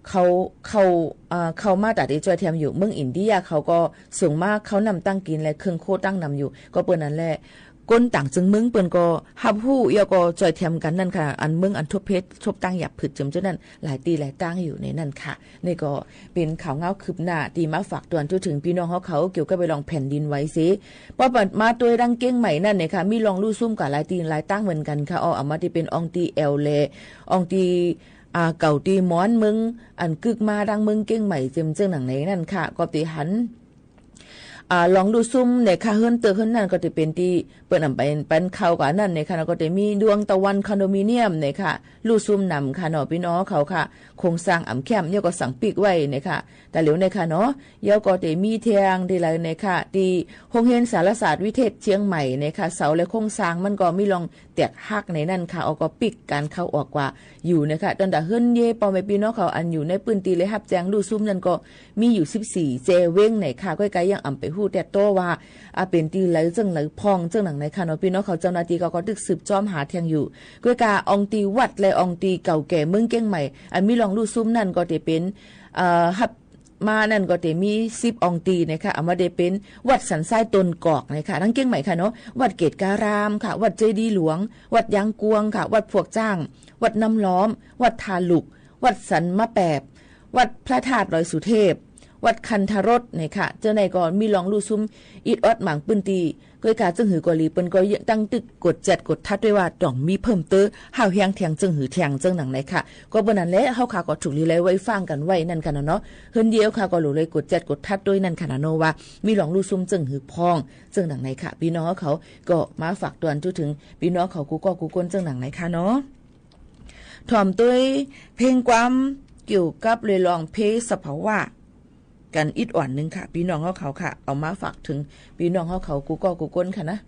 เขา เข้า อ่า เข้ามาตะเต๋จ้อยแถมอยู่ เมืองอินเดียเขาก็ส่งมาข้าวน้ำตั้งกิ๋นและเครื่องครัวตั้งนำอยู่ ก็เปิ้นนั้นแหละ ก้นต่างเจิงเมืองเปิ้นก็ฮับฮู้ แล้วก็จ้อยแถมกั๋นนั้นค่ะ อันเมืองอันทบเพ ทบตั้งหยาบผึดเจิมเจ้านั้น หลายตี้หลายตั้งอยู่ในนั้นค่ะ นี่ก็เป๋นข่าวเงาคืบหน้าตี้มาฝากตวนทั่วเถิงปี้น้องเขา เกี่ยวกับเรื่องแผ่นดินไหวเส ปอมาตวยดังเจียงใหม่นั้นเน่ค่ะ มีลองลู่ซุ่มกั๋นหลายตี้หลายตั้งเหมือนกั๋นค่ะ อ้อ เอามาตี้เป๋นอองตี้แอ่วแล อองตี้ อ่า เก่าตี้หมอนเมือง อันกึ๊กมาดังเมืองเจียงใหม่เจิมเจิ่งหนังในนั้นค่ะ ก็ตี้หัน อ่า ลองลู่ซุ่มเน่ค่ะ เฮิรนตึกเฮิรนนั้นก็ตี้เป๋นตี้เปิ้นอ่ำไปปันข่าวกั๋นนั้นเน่ค่ะ แล้วก็ตี้มีดวงตะวันคอนโดมิเนียมเน่ค่ะ ลู่ซุ่มนำค่ะเนาะ ปี้น้องเขาค่ะ โครงสร้างอ่ำแคม แล้วก็สั่งปิ๊กไว้เน่ค่ะ ตะเหลียวเน่ค่ะเนาะ แล้วก็ตี้มีแถงตี้ไหลเน่ค่ะ ตี้โฮงเฮียนสารศาสตร์วิเทศเจียงใหม่เน่ค่ะ เสาและโครงสร้างมันก็มีลองแตกหักในนั้นค่ะ อ้อ ก็ปิ๊กก๋านเข้าออกกว่าอยู่เน่ค่ะ ตั้งแต่เฮือนเย้ ป้อแม่ปี้น้องเขาอันอยู่ในปื้นตี้ได้ฮับแจ้งลู่ซุ่มนั้นก็ มีอยู่สิบสี่แจเว้งเน่ค่ะ ก้อยกายังอ่ำไปฮู้แต๊โต้ว่า อ่า เป๋นตี้ไหลเจิ่งไหลพ่องเจิ่งหนังในค่ะเนาะ ปี้น้องเขา เจ้าหน้าตี้ก็ ก็ตึกสืบจ้อมหาแถงอยู่ ก้อยกาอองตี้วัดและอองตี้เก่าแก่เมืองเจียงใหม่ อันมีลองลู่ซุ่มนั้นก็ตี้เป๋น เอ่อ ฮับมานั้นก็ตี้มีสิบอองตี้เน่ค่ะ เอามาตี้เป๋นวัดสันทรายต้นกอกเน่ค่ะ ดังเจียงใหม่ค่ะเนาะ วัดเกตุการามค่ะ วัดเจดีย์หลวง วัดยางกวงค่ะ วัดพวกจ้าง วัดน้ำล้อม วัดท่าหลุก วัดสันมะแปบ วัดพระธาตุดอยสุเทพ วัดคันธารสเน่ค่ะ เจ้าในก็มีลองลู่ซุ่มอิดออดหมางปื้นตี้ ก้อยกาเจิ่งหือก็หลี เปิ้นก็ยังตึกกวดแจ๊ดกวดทัดตวยว่าต้องมีเพิ่มเติม ฮ้าวแฮงแถงเจิ่งหือแถงเจิ่งหนังในค่ะ ก็เปิ้นนั้นแหละ เฮาค่ะก็ถูกหลีไลไว้ฟังกั๋นไว้นั้นค่ะเนาะ เฮิรนเย้าค่ะก็หลู่ไลกวดแจ๊ดกวดทัดตวยนั้นค่ะเนาะ ว่ามีลองลู่ซุ่มเจิ่งหือพ่องเจิ่งหนังในค่ะ ปี้น้องเขาก็มาฝากตวนทั่วเถิงปี้น้องเขากู้ก้อกู้ก้นเจิ่งหนังในค่ะเนาะ ถ่อมตวยเพลงความเกี่ยวกับเรื่องเพศสภาวะกั๋นอิดอ่อนนึ่งค่ะ ปี้น้องเขาค่ะ เอามาฝากเถิงปี้น้องเขากู้ก้อกู้ก้นค่ะนะ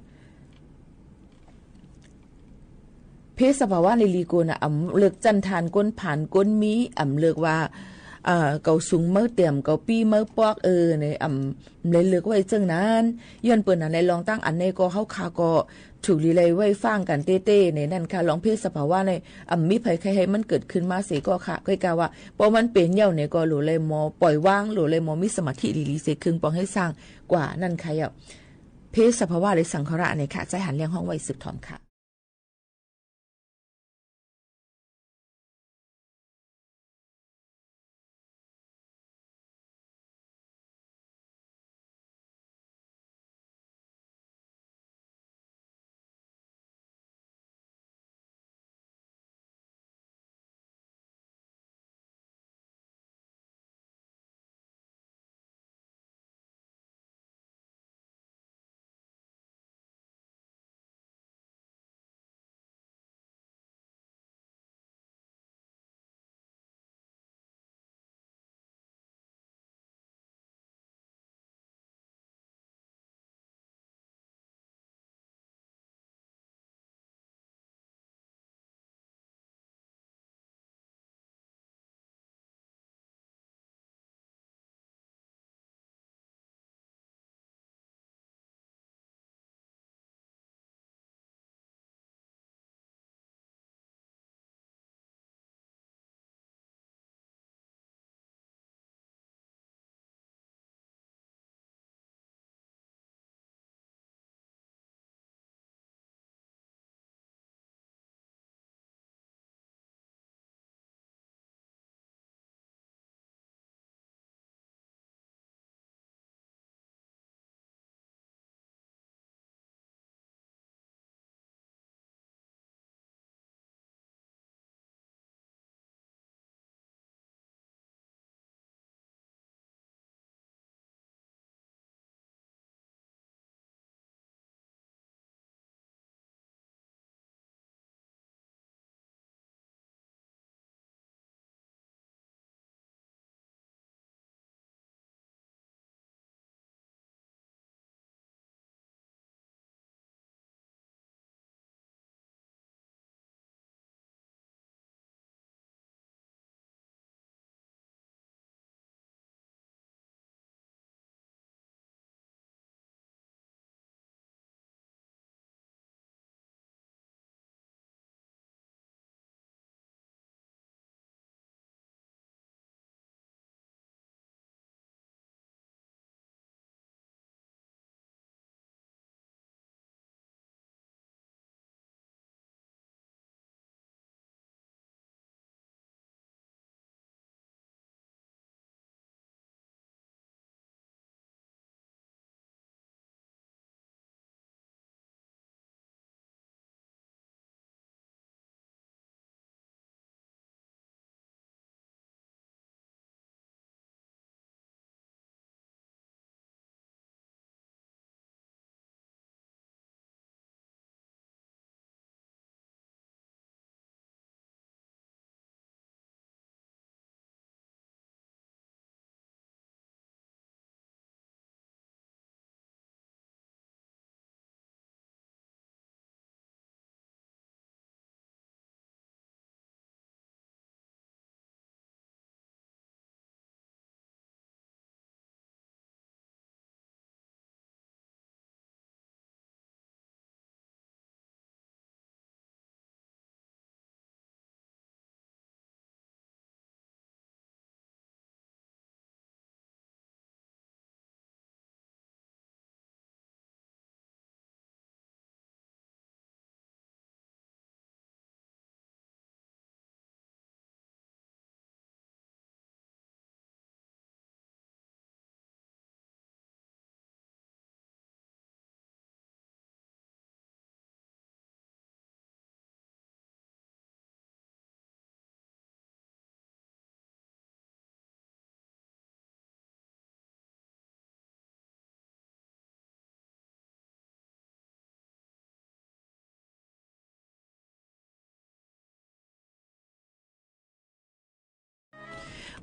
เพศสภาวะในลีโกนะ อ่ำเลือกจั้นฐานก้นผานก้นมี อ่ำเลือกว่า เอ่อ เกาสูงเม้าเตี้ยม เกาปี้เม้าปอก เออ ในอ่ำ ได้เลือกไว้เจิ่งนั้น ย้อนเปิ้นนั้นในลองตั้งอันในก็เฮาค่ะก็ถูกหลีไลไว้ฟังกั๋นเต๊ๆ ในนั้นค่ะ ลองเพศสภาวะใน อ่ำมีภัยใครหื้อมันเกิดขึ้นมาเสก็ค่ะ ก้อยกาว่า ปอมันเป๋นเย้าในก็หลู่ไลหมอปล่อยวาง หลู่ไลหมอมีสมาธิหลีๆ เส เคิงปองหื้อซ่างกว่านั้นค่ะเย้า เพศสภาวะหรือสังขารในค่ะ ใจ๊หันแหล่งห้องไว้สืบถ่อมค่ะ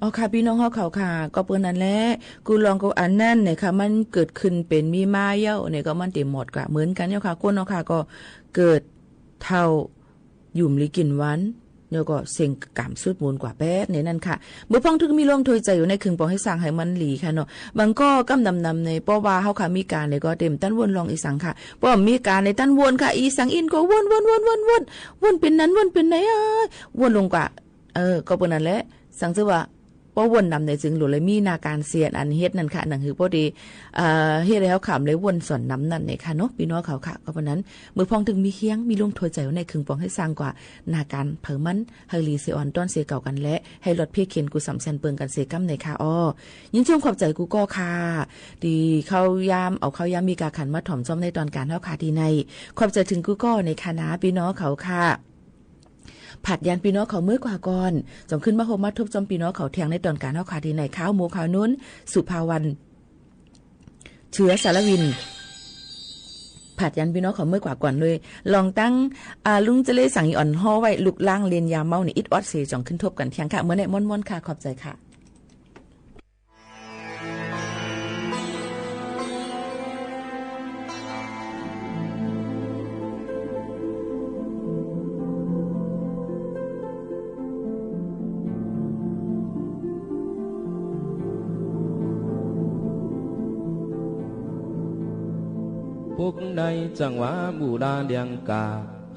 อ๋อค่ะ ปี้น้องเฮาเขาค่ะ ก็เปิ้นนั้นแหละ กู้ลองกู้อันนั้นเนี่ยค่ะ มันเกิดขึ้นเป๋นมีมาเย้าเนี่ย ก็มันเตรียมหมดกว่าเหมือนกั๋นเย้าค่ะ คนเฮาค่ะ ก็เกิด เฒ่า หยุ่มหลีกิ๋นหวาน แล้วก็เซ็งก๋ามสุดมูลกว่าแป๊ดในนั้นค่ะ เมื่อพ่องตึงมีลมถ้วยใจ๋อยู่ในเคิงปอง หื้อสร้างหื้อมันหลีค่ะเนาะ บางก้อก้ำดำๆ ใน เพราะว่าเฮาค่ะมีก๋านเนี่ยก็เตรียมตันวนลองอีสังค่ะ เพราะมีก๋านในตันวนค่ะ อีสังอินก็วนๆๆๆๆ วนเป๋นนั้นวนเป๋นใน อ้าย วนลงกว่า เออ ก็เปิ้นนั้นแหละ สังจื้อว่า ป้อวนนำในจึงหลูเลยมีหน้าก๋านเสียอันเฮ็ดนั้นค่ะ หนังหือป้อดี เอ่อ เฮ็ดหื้อเฮาขำเลยวนสวนนำนั้นเนี่ยค่ะเนาะ ปี้น้องเขาค่ะ ก็เปิ้นนั้น เมื่อพ่องตึงมีเฮียง มีลมถ้วยใจ๋อยู่ในเคิงปอง หื้อสร้างกว่าหน้าก๋านเผามัน หื้อหลีเสียอ่อนต้อนเสียเก่ากั๋นแล หื้อลดเพี้ยเข็ญกู้สำแสนเปิงกั๋นเสียก้ำในค่ะ อ้อ ยินชมขอบใจ๋กู้ก้อค่ะ ตี้เข้ายาม เอาเข้ายามมีก๋าขันมาถ่อมจ้อมในตอนก๋านเฮาค่ะตี้ใน ขอบใจ๋เถิงกู้ก้อในค่ะนะ ปี้น้องเขาค่ะ ผัดยานปี้น้องเขาเมื่อกว่าก่อน จ่องขึ้นมาพบมาทบจ้อมปี้น้องเขาแทงในตอนก๋านเฮาค่ะตี้ใน ข้าวหมูข้าวนุ้น สุภาวรรณ เชื้อสารวิน ผัดยานปี้น้องเขาเมื่อกว่าก่อนเลย ลองตั้ง อ่า ลุงเจเลสังอีอ่อนฮ้อไว้ ลูกล่างเลียนยาเมานี่ อิดออดเส จ่องขึ้นทบกั๋นแทงค่ะ เมื่อนี้ม่วนๆ ค่ะ ขอบใจ๋ค่ะ ปุกในจังหวะบูดาเลียงกา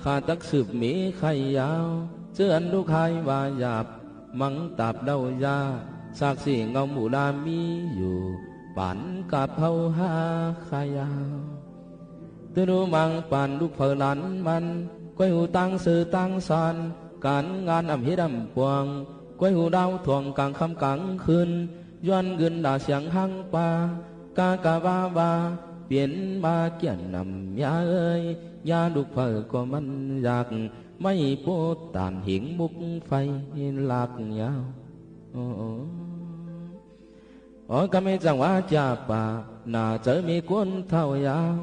ข้าตักสืบมีไข่ยาว เจื้ออันลูกหายว่าหยาบ มังตับเล่ายา ซากสี่เงาหมู่ลามีอยู่ ปานกับเฮาหาขายาว ตื้อรู้มังปานลูกเผาหลานมัน ก้อยหูตั้งเสือตั้งซาน ก๋านงานอ่ำเฮ็ดอ่ำปวง ก้อยหูดาวถ่วงกลางค่ำกลางคืน ย้อนกึนด่าเสียงหังปา กากะว่าว่า เปลี่ยนมาเกี้ยนนำยาเอ๋ย ยาลูกเผาก็มันอยาก ไม่โปะตานหิงมุกไฟลากยาว โอ้ โอ้ ก๋ำในจังหวะจ่าป่า หน้าใจ๋มีคนเฒ่ายาว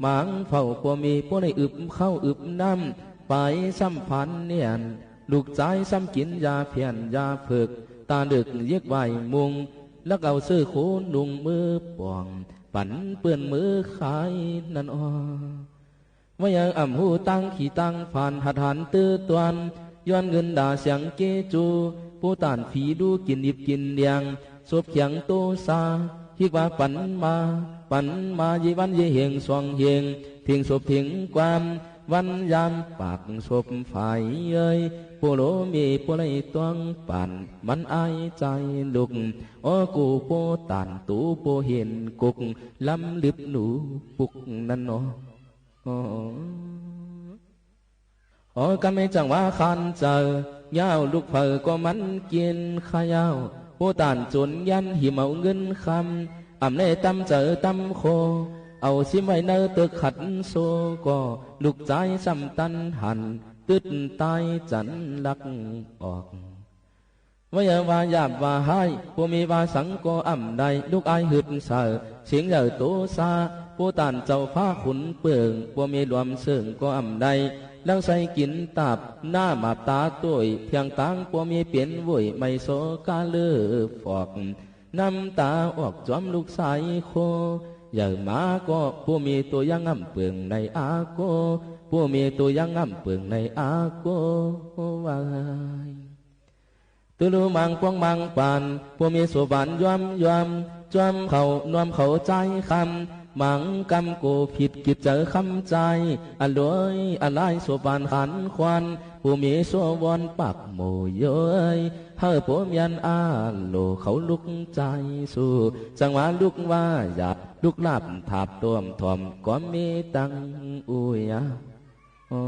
หมางเฝ้าปัวมีปัวได้อึบข้าวอึบน้ำ ไปซ้ำผันเนียน ลูกจายซ้ำกิ๋นยาเผี้ยนยาเผิก ตาเดิกเยียกไหวมุง ลักเอาเสื้อโขนนุ่งมือป่อง ปั๋นเปื้อนมือขายนั่นอ้อ ว่ายังอ่ำฮู้ตั้งขี่ตั้งฝัน หัดหันตื้อตวน ย้อนกึนด่าเสียงเกจู ผู้ต้านผีดูกิ๋นดิบกิ๋นเดียง สบเขียงโตซา ฮิกว่าปั๋นมา ปั๋นมาเยวันเยเฮงสองเฮง ถิงสบถิงความ วันยามปากสบฝ่ายเย้ย โปโลมีโปไลตวงปาน มันอายใจ๋ลุก อ้อกูโปต้านตูโปเห็นกุก ล้ำลึบหนูปุกนั่นเนาะ อ๋อ ก๋ำในจังหวะคันเจอ ยาวลูกเผาก็มันกิ๋นขายาว ผู้ต้านจนยันหิมเอาเงินคำ อ่ำได้ตำเจอตำโค เอาซิมไว้เนอเติกขัดโซ ก็ลูกจายซ้ำตันหัน ตึ๊ดต๋ายจั๋นลักออก ว่าอย่าว่าหยาบว่าฮ้าย ปัวมีว่าสังก็อ่ำได้ ลูกอายหึดเสา เสียงใหญ่โตซา ปัวต้านเจ้าฟ้าขุนเปิง ปัวมีหลวมเสิงก็อ่ำได้ ลักใส่กิ๋นตับ หน้าหมาบต๋าโต้ย เพียงตางปัวมีเป๋นโว้ย ไม่โซกาเลือฟอก น้ำต๋าออกจอมลูกสายโค ใหญ่หมาก็ปัวมีตัวยังอ่ำเปิงในอาโก ปัวมีตัวยังอ่ำเปิงในอาโก ว่า ตื้อรู้มังปวงมังปาน ปัวมีสวบานย้อมย้อม จ้วมเขานวมเขาจายคำ มังกำโกผิดกิจเจอคำจาย อร่อยอร่ายสวบานขันควัน ปัวมีสวบอนปากหมู่เย้ย เฮอปัวเมียนอาโหลเขาลุกจายสู้ จังหวะลุกว่าหยาบ ลุกลาบถาบต้วมถ่อม ก็มีตังอุยา อ๋อ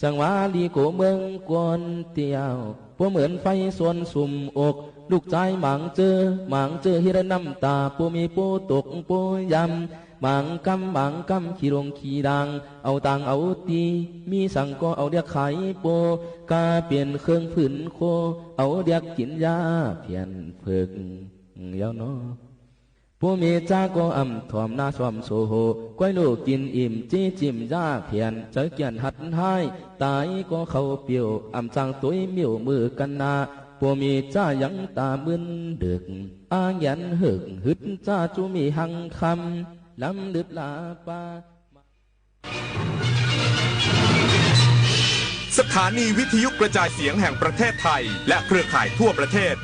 จังหวะลีโกเมืองกวนเตียว ปัวเหมือนไฟส่วนสุมอก ลูกจายหมางเจอ หมางเจอเฮ็ดน้ำต๋า ปัวมีปัวตกปัวยำ หมางกำหมางกำขี้ลงขี้ดาง เอาตางเอาตี มีสังก็เอาเดียกขายปัว กาเป๋นเครื่องผืนโค เอาเดียกกิ๋นยาเผี้ยนเผิก ยาวเนาะ ปัวมีจ้าก็อ่ำถ่อมหน้าซ่อมโสโห ก้อยลูกกิ๋นอิ่ม จี้จิ่มยาเผี้ยน เจอเกี้ยนหัดฮ้าย ต๋ายก็เข้าเปี่ยว อ่ำจางตุ้ยมิ่วมือกั๋นนา ผู้มีจ้ายังต๋ามึนดึก อาหยันเหิกหึดจ้าจุมีหังคำ ลำลึบลาปา สถานีวิทยุกระจายเสียงแห่งประเทศไทย และเครือข่ายทั่วประเทศ